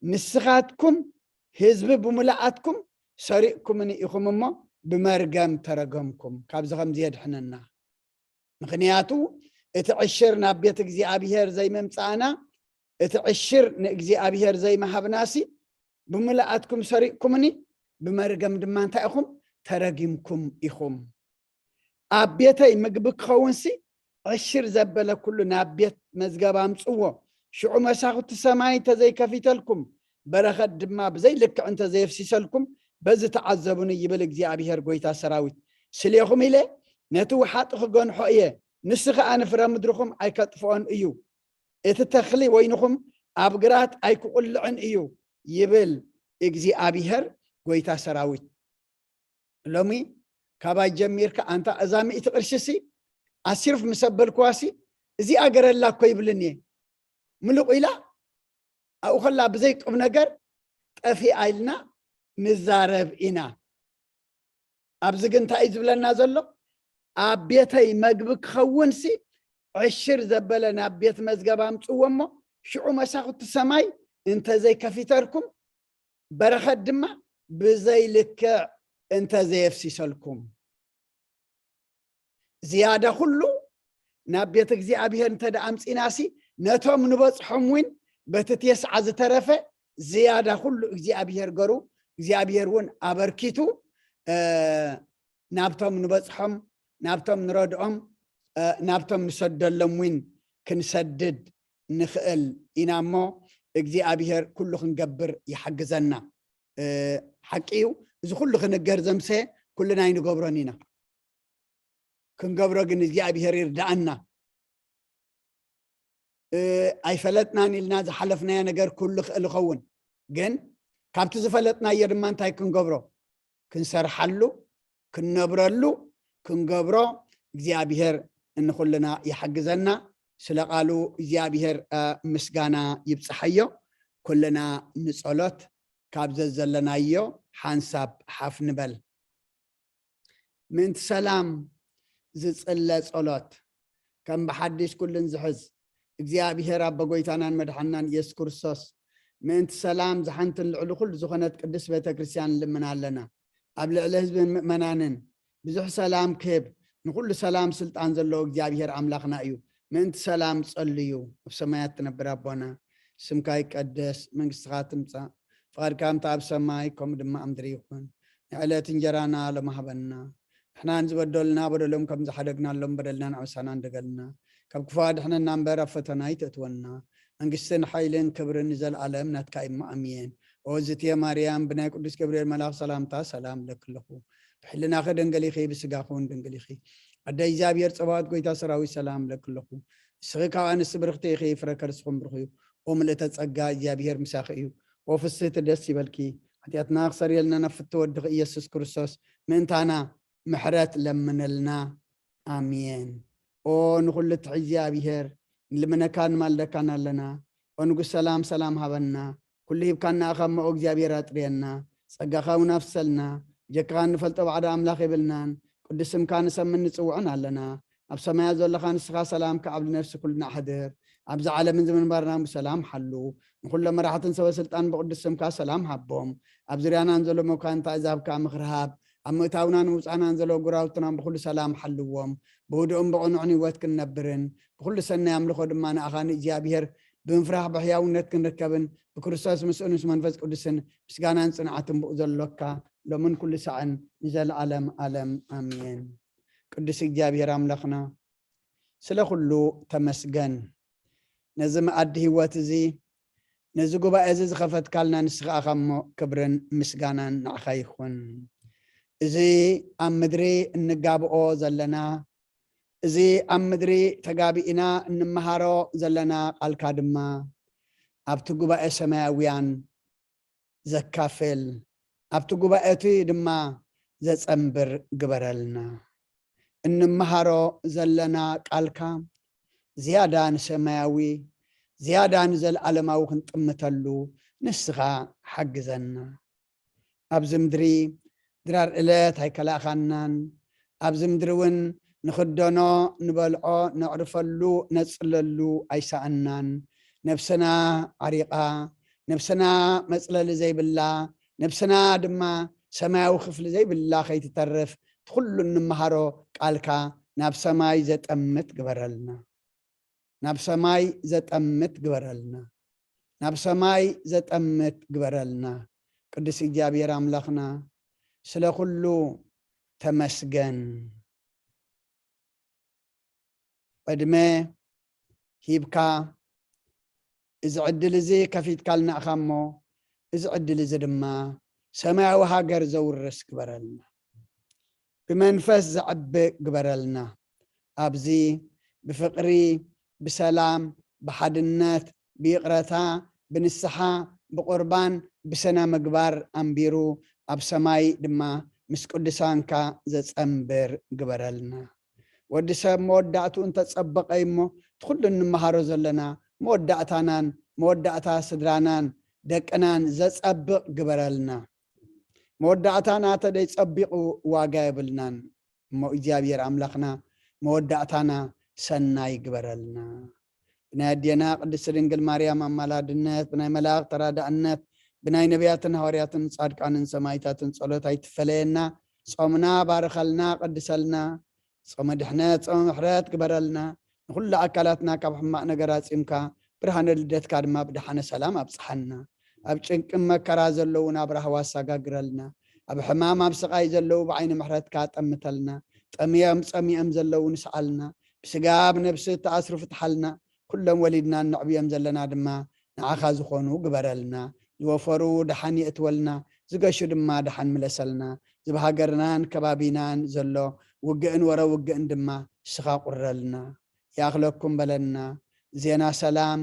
ንስኻትኩም ህዝቢ ብምልኣትኩም ሰሪቕኩምኒ ኢኹም እሞ ብመርገም ተረገምኩም። ካብዚ ከምዚ የድሕነና። ምኽንያቱ እቲ ዕሽር ናብ ቤት እግዚኣብሔር ዘይምምጻእና፣ እቲ ዕሽር ንእግዚኣብሔር ዘይምሃብናሲ ብምልኣትኩም ሰሪቕኩምኒ፣ ብመርገም ድማ እንታይ ኢኹም? ተረጊምኩም ኢኹም። ኣብ ቤተይ ምግቢ ክኸውንሲ ዕሽር ዘበለ ኩሉ ናብ ቤት መዝገብ ኣምጽዎ። ሽዑ መሳኹቲ ሰማይ እንተዘይከፊተልኩም፣ በረኸት ድማ ብዘይ ልክዕ እንተዘየፍሲሰልኩም፣ በዚ ተዓዘቡኒ ይብል እግዚኣብሔር ጐይታ ሰራዊት። ስሌኹም ኢለ ነቲ ውሓጢ ክገንሖ እየ፣ ንሱ ኸኣ ንፍረ ምድርኹም ኣይከጥፍኦን እዩ። እቲ ተኽሊ ወይንኹም ኣብ ግራት ኣይክቑልዕን እዩ ይብል እግዚኣብሔር ጐይታ ሰራዊት። ሎሚ ካባይ ጀሚርካ ኣንታ እዛ ሚእቲ ቅርሺሲ ኣሲርፍ ምስ ኣበልክዋሲ እዚኣ ገረላ እኮ ይብልን እየ። ምሉቕ ኢላ ኣብኡ ከላ ብዘይ ቁም ነገር ጠፊኣ ኢልና ንዛረብ ኢና። ኣብዚ ግን እንታይ እዩ ዝብለና ዘሎ? ኣብ ቤተይ መግቢ ክኸውንሲ ዕሽር ዘበለ ናብ ቤት መዝገብ ኣምጽዎ እሞ ሽዑ መሳኹቲ ሰማይ እንተዘይከፊተልኩም በረኸት ድማ ብዘይ ልክዕ እንተዘየፍሲሰልኩም። ዝያዳ ኩሉ ናብ ቤት እግዚኣብሔር እንተ ደኣ ኣምጺናሲ ነቶም ንበጽሖም እውን በቲ ቴስዓ ዝተረፈ ዝያዳ ኩሉ እግዚኣብሔር ገሩ እግዚኣብሔር እውን ኣበርኪቱ፣ እ፣ ናብቶም ንበጽሖም፣ ናብቶም ንረድኦም፣ እ፣ ናብቶም ንሰደሎም እውን ክንሰድድ ንኽእል ኢና እሞ እግዚኣብሔር ኩሉ ክንገብር ይሓግዘና። እ፣ ሓቂ እዩ፣ እዚ ኩሉ ክንገር ዘምሰ ኩልና ኣይንገብሮን ኢና። ክንገብሮ ግን እግዚኣብሔር ይርዳኣና። እ፣ ኣይፈለጥናን ኢልና ዝሓለፍናዮ ነገር ኩሉ ክእል ይኸውን፣ ግን ካብቲ ዝፈለጥናዮ ድማ እንታይ ክንገብሮ? ክንሰርሓሉ፣ ክንነብረሉ፣ ክንገብሮ እግዚኣብሔር እንኩልና ይሓግዘና። ስለ ቃሉ እግዚኣብሔር፣ እ፣ ምስጋና ይብጽሓዮ። ኩልና ንጸሎት ካብ ዘዘለናዮ ሓንሳብ ሓፍ ንበል። ምእንቲ ሰላም ዝጽለ ጸሎት፣ ከም ብሓድሽ ኩልን ዝሕዝ እግዚኣብሔር ኣቦ ጎይታናን መድሓናን ኢየሱስ ክርስቶስ፣ ምእንቲ ሰላም ዝሓንትን ልዕሊ ኩሉ ዝኾነት ቅድስት ቤተ ክርስቲያን ንልምን ኣለና። ኣብ ልዕሊ ህዝብን ምእመናንን ብዙሕ ሰላም ክህብ፣ ንኹሉ ሰላም ስልጣን ዘለዎ እግዚኣብሔር ኣምላኽና እዩ። ምእንቲ ሰላም ጸልዩ። ኣብ ሰማያት ትነብር ኣቦና፣ ስምካ ይቀደስ፣ መንግስትኻ ትምጻእ፣ ፍቓድካ ከምቲ ኣብ ሰማይ ከምኡ ድማ ኣብ ምድሪ ይኹን። ንዕለት እንጀራና ሎሚ ሃበና። ንሕናን ዝበደሉና በደሎም ከም ዝሓደግናሎም በደልናን ዓመሳናን ደገልና። ካብ ክፉ ኣድሕነና እምበር ኣብ ፈተና ኣይተእትወና። መንግስትን ሓይልን ክብርን ንዘለኣለም ናትካ እዩ እሞ ኣሜን። ኦ ዝትየ ማርያም፣ ብናይ ቅዱስ ገብርኤል መልኣኽ ሰላምታ ሰላም እለኪ ኣለኹ። ብሕልናኺ ድንግል ኢኺ፣ ብስጋኺ እውን ድንግል ኢኺ። ኣደ እግዚኣብሔር ጸባኦት ጎይታ ሰራዊት ሰላም እለኪ ኣለኹ። ንስኺ ካብ ኣንስቲ ብርኽቲ ኢኺ፣ ፍረ ከርስኹም ብሩኽ እዩ። ኦ ምልእተ ጸጋ፣ እግዚኣብሔር ምሳኺ እዩ። ኦ ፍስህቲ ደስ ይበልኪ፣ ሓጢኣትና ክሰርየልና ናብ ፍትው ወድኺ ኢየሱስ ክርስቶስ ምእንታና ምሕረት ለምንልና። ኣሜን። ኦ ንኹሉ እትሕዝ እግዚኣብሔር፣ ንልምነካን ንማልደካን ኣለና። ኦ ንጉስ ሰላም፣ ሰላም ሃበና። ኩሉ ሂብካና ኢኻ እሞ፣ ኦ እግዚኣብሔር ኣጥርየና። ጸጋኻ እውን ኣፍሰልና። ብጀካኻ እንፈልጦ ባዕዳ ኣምላኽ የብልናን። ቅዱስ ስምካ ንሰምን ንጽውዕን ኣለና። ኣብ ሰማያት ዘለኻ ንስኻ ሰላም ከዓብ ንነፍሲ ኩልና ኣሕድር። ኣብዚ ዓለምን እዚ ምንባርና ብሰላም ሓሉ። ንኹሎም መራሕትን ሰበ ስልጣን ብቅዱስ ስምካ ሰላም ሃቦም። ኣብ ዙርያናን ዘሎ መኳንንት ኣእዛዝካ ምኽሪ ሃብ። ኣብ ምእታውናን ምውጻእናን ዘሎ ጎረባብትና ብኹሉ ሰላም ሓልዎም። ብህዱእን ብቕኑዕን ህይወት ክንነብርን ብኹሉ ሰናይ ኣምልኾ ድማ ንኣኻ ንእግዚኣብሔር ብምፍራሕ ብሕያውነት ክንርከብን ብክርስቶስ ምስኡን ምስ መንፈስ ቅዱስን ምስጋናን ጽንዓትን ብኡ ዘሎካ ሎምን ኩሉ ሳዕን ንዘለዓለም ዓለም ኣሜን። ቅዱስ እግዚኣብሔር ኣምላኽና ስለ ኩሉ ተመስገን። ነዚ መኣዲ ህይወት እዚ፣ ነዚ ጉባኤ እዚ ዝኸፈትካልና ንስኻ ኢኻ እሞ ክብርን ምስጋናን ንዓኻ ይኹን። እዚ ኣብ ምድሪ እንጋብኦ ዘለና፣ እዚ ኣብ ምድሪ ተጋቢእና እንመሃሮ ዘለና ቃልካ ድማ ኣብቲ ጉባኤ ሰማያውያን ዘካፍል፣ ኣብቲ ጉባኤ እቲ ድማ ዘጸንብር ግበረልና። እንመሃሮ ዘለና ቃልካ ዝያዳ ንሰማያዊ፣ ዝያዳ ንዘለዓለማዊ ክንጥምተሉ ንስኻ ሓግዘና። ኣብዚ ምድሪ ድራር ዕለት ኣይከላእኻናን፣ ኣብዚ ምድሪ እውን ንኽደኖ፣ ንበልዖ፣ ነዕርፈሉ፣ ነጽለሉ ኣይሰኣናን። ነብስና ዓሪቓ፣ ነብስና መጽለሊ ዘይብላ፣ ነብስና ድማ ሰማያዊ ክፍሊ ዘይብላ ከይትተርፍ፣ እቲ ኩሉ እንመሃሮ ቃልካ ናብ ሰማይ ዘጠምት ግበረልና። ናብ ሰማይ ዘጠምት ግበረልና። ናብ ሰማይ ዘጠምት ግበረልና። ቅዱስ እግዚኣብሔር ኣምላኽና ስለ ኩሉ ተመስገን። ዕድመ ሂብካ እዚ ዕድል እዚ ከፊትካልና ኢኻ እሞ፣ እዚ ዕድል እዚ ድማ ሰማያዊ ሃገር ዘውርስ ግበረልና። ብመንፈስ ዘዕቢ ግበረልና። ኣብዚ ብፍቕሪ፣ ብሰላም፣ ብሓድነት፣ ብይቕረታ፣ ብንስሓ፣ ብቑርባን፣ ብስነ ምግባር ኣንቢሩ ኣብ ሰማይ ድማ ምስ ቅዱሳንካ ዘጸንብር ግበረልና። ወዲ ሰብ መወዳእትኡ እንተጸበቐ እሞ፣ እቲ ኩሉ እንመሃሮ ዘለና መወዳእታናን መወዳእታ ስድራናን ደቅናን ዘጸብቕ ግበረልና። መወዳእታ ናተ ደይ ጸቢቑ ዋጋ የብልናን። እሞ እግዚኣብሔር ኣምላኽና መወዳእታና ሰናይ ግበረልና። ብናይ ኣዴና ቅድስቲ ድንግል ማርያም ኣማላድነት፣ ብናይ መላእኽት ተራዳእነት፣ ብናይ ነቢያትን ሃዋርያትን ጻድቃንን ሰማይታትን ጸሎት ኣይትፈለየና። ጾምና ባርኸልና፣ ቀድሰልና። ጾመ ድሕነት፣ ጾመ ምሕረት ግበረልና። ንኹሉ ኣካላትና ካብ ሕማቕ ነገር ኣጺምካ፣ ብርሃነ ልደትካ ድማ ብደሓነ ሰላም ኣብጽሓና። ኣብ ጭንቅን መከራ ዘለዉ ናብ ራህዋ ኣሰጋግረልና። ኣብ ሕማም ኣብ ስቓይ ዘለዉ ብዓይኒ ምሕረትካ ጠምተልና። ጠምዮም ጸሚኦም ዘለዉ ንስዓልና። ብስጋ ብነብሲ እተኣስሩ ፍትሓልና። ኩሎም ወሊድና እነዕብዮም ዘለና ድማ ንዓኻ ዝኾኑ ግበረልና። ዝወፈሩ ደሓን የእትወልና፣ ዝገሹ ድማ ደሓን ምለሰልና። እዚ ብሃገርናን ከባቢናን ዘሎ ውግእን ወረ ውግእን ድማ ንስኻ ቁረልና። ይኣኽለኩም በለና። ዜና ሰላም፣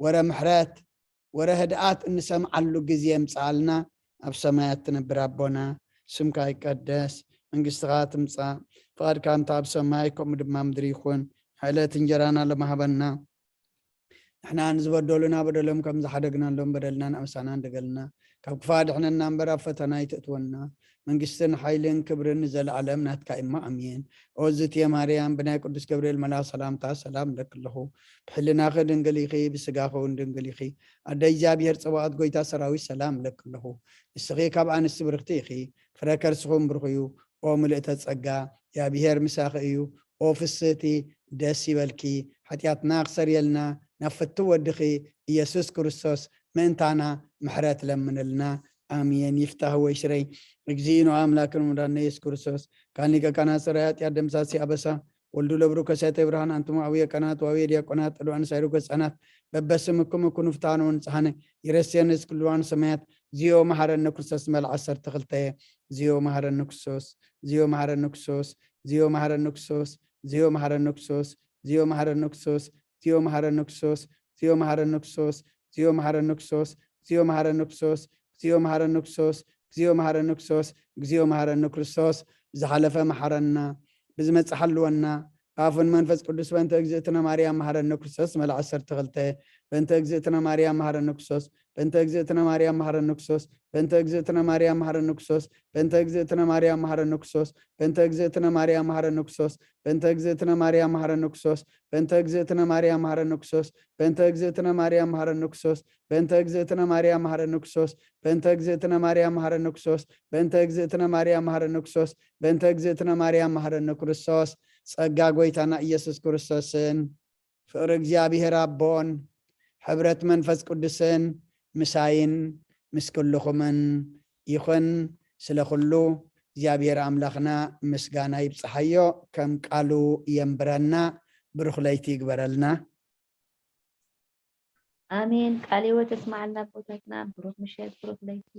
ወረ ምሕረት፣ ወረ ህድኣት እንሰምዓሉ ግዜ የምጽኣልና። ኣብ ሰማያት ትነብር ኣቦና፣ ስምካ ይቀደስ፣ መንግስትኻ ትምጻእ፣ ፍቓድካ እንተ ኣብ ሰማይ ከምኡ ድማ ምድሪ ይኹን። ዕለት እንጀራና ሎሚ ሃበና። ንሕና ንዝበደሉና በደሎም ከም ዝሓደግናሎም በደልና ንኣምሳና እንደገልና፣ ካብ ክፋ ድሕነና እምበር ኣብ ፈተና ኣይትእትወና። መንግስትን ሓይልን ክብርን ንዘለኣለም ናትካ እማ ኣሜን። ኦ ዝትየ ማርያም፣ ብናይ ቅዱስ ገብርኤል መልኣኽ ሰላምታ ሰላም እለኪ ኣለኹ። ብሕልናኺ ድንግል ኢኺ፣ ብስጋኺ እውን ድንግል ኢኺ። ኣደ እግዚኣብሔር ጸባኦት፣ ጎይታ ሰራዊት፣ ሰላም እለኪ ኣለኹ። ንስኺ ካብ ኣንስቲ ብርኽቲ ኢኺ፣ ፍረ ከርስኹም ብሩኽ እዩ። ኦ ምልእተ ጸጋ፣ እግዚኣብሔር ምሳኺ እዩ። ኦ ፍስህቲ፣ ደስ ይበልኪ። ሓጢኣትና ክሰርየልና ናብ ፍትው ወድኺ ኢየሱስ ክርስቶስ ምእንታና ምሕረት ለምንልና። ኣሜን። ይፍታህ ወይ ሽረይ። እግዚእነ ኣምላክን መድኃኒነ ኢየሱስ ክርስቶስ፣ ካን ሊቀ ካህናት ሠራይ ኃጢአት ደምሳሲ ኣበሳ፣ ወልዱ ለብሩ ከሳቴ ብርሃን፣ ኣንትሙ አብየ ካህናት ወአብየ ዲያቆናት፣ ጥሉዓን ሳይሩ ገጻናት፣ በበስምኩም እኩኑ ፍትሐነ ወንጽሐነ፣ ይረስየነ እስክልዋን ሰማያት፣ እግዚኦ መሐረነ ክርስቶስ። መልዓ ዓሰርተ ክልተ። እግዚኦ መሐረነ ክርስቶስ፣ እግዚኦ መሐረነ ክርስቶስ፣ እግዚኦ መሐረነ ክርስቶስ፣ እግዚኦ መሐረነ ክርስቶስ፣ እግዚኦ መሐረነ ክርስቶስ፣ እግዚኦ መሐረነ ክርስቶስ፣ እግዚኦ መሐረነ ክርስቶስ፣ እግዚኦ መሐረነ ክርስቶስ፣ እግዚኦ መሐረነ ክርስቶስ፣ እግዚኦ መሐረነ ክርስቶስ፣ እግዚኦ መሐረነ ክርስቶስ፣ እግዚኦ መሐረነ ክርስቶስ። ብዝሓለፈ መሐረና፣ ብዝመጽእ ሓልወና፣ ብኣፉን መንፈስ ቅዱስ። በእንተ እግዝእትነ ማርያም መሐረነ ክርስቶስ። መልዓ ዓሰርተ ክልተ። በእንተ እግዝእትነ ማርያም መሐረነ ክርስቶስ። በእንተ እግዝእትነ ማርያም መሐረነ ክርስቶስ። በእንተ እግዝእትነ ማርያም መሐረነ ክርስቶስ። በእንተ እግዝእትነ ማርያም መሐረነ ክርስቶስ። በእንተ እግዝእትነ ማርያም መሐረነ ክርስቶስ። በእንተ እግዝእትነ ማርያም መሐረነ ክርስቶስ። በእንተ እግዝእትነ ማርያም መሐረነ ክርስቶስ። በእንተ እግዝእትነ ማርያም መሐረነ ክርስቶስ። በእንተ እግዝእትነ ማርያም መሐረነ ክርስቶስ። በእንተ እግዝእትነ ማርያም መሐረነ ክርስቶስ። በእንተ እግዝእትነ ማርያም መሐረነ ክርስቶስ። በእንተ እግዝእትነ ማርያም መሐረነ ክርስቶስ። ጸጋ ጎይታና ኢየሱስ ክርስቶስን ፍቕሪ እግዚኣብሔር ኣቦን ሕብረት መንፈስ ቅዱስን ምሳይን ምስ ኩልኹምን ይኹን። ስለ ኩሉ እግዚኣብሔር ኣምላኽና ምስጋና ይብጽሓዮ። ከም ቃሉ የንብረና። ብሩኽ ለይቲ ይግበረልና። ኣሜን። ቃለ ሕይወት የስማዓልና ኣቦታትና። ብሩኽ ምሸት፣ ብሩኽ ለይቲ።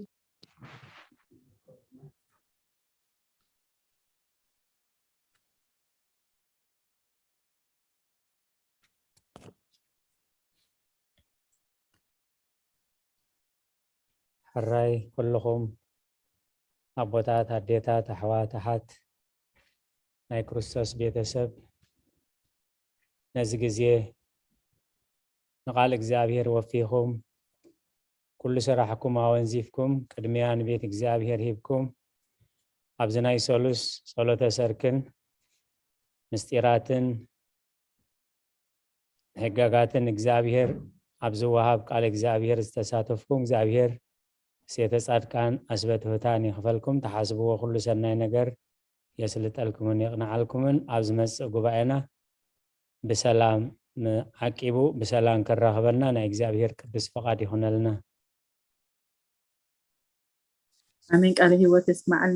ሕራይ ኩልኹም ኣቦታት፣ ኣዴታት፣ ኣሕዋት፣ ኣሓት ናይ ክርስቶስ ቤተሰብ፣ ነዚ ግዜ ንቓል እግዚኣብሔር ወፊኹም፣ ኩሉ ስራሕኩም ኣወንዚፍኩም፣ ቅድሚያ ንቤት እግዚኣብሔር ሂብኩም፣ ኣብዚ ናይ ሰሉስ ጸሎተ ሰርክን ምስጢራትን ሕጋጋትን እግዚኣብሔር ኣብ ዝወሃብ ቃል እግዚኣብሔር ዝተሳተፍኩም፣ እግዚኣብሔር ሴተ ጻድቃን ኣስበ ትሑታን ይኽፈልኩም። ትሓስብዎ ኩሉ ሰናይ ነገር የስልጠልኩምን የቕንዓልኩምን። ኣብ ዝመጽእ ጉባኤና ብሰላም ዓቂቡ ብሰላም ከራኽበና ናይ እግዚኣብሔር ቅዱስ ፈቓድ ይኹነልና። ኣሜን። ቃለ ሕይወት የስማዓልና።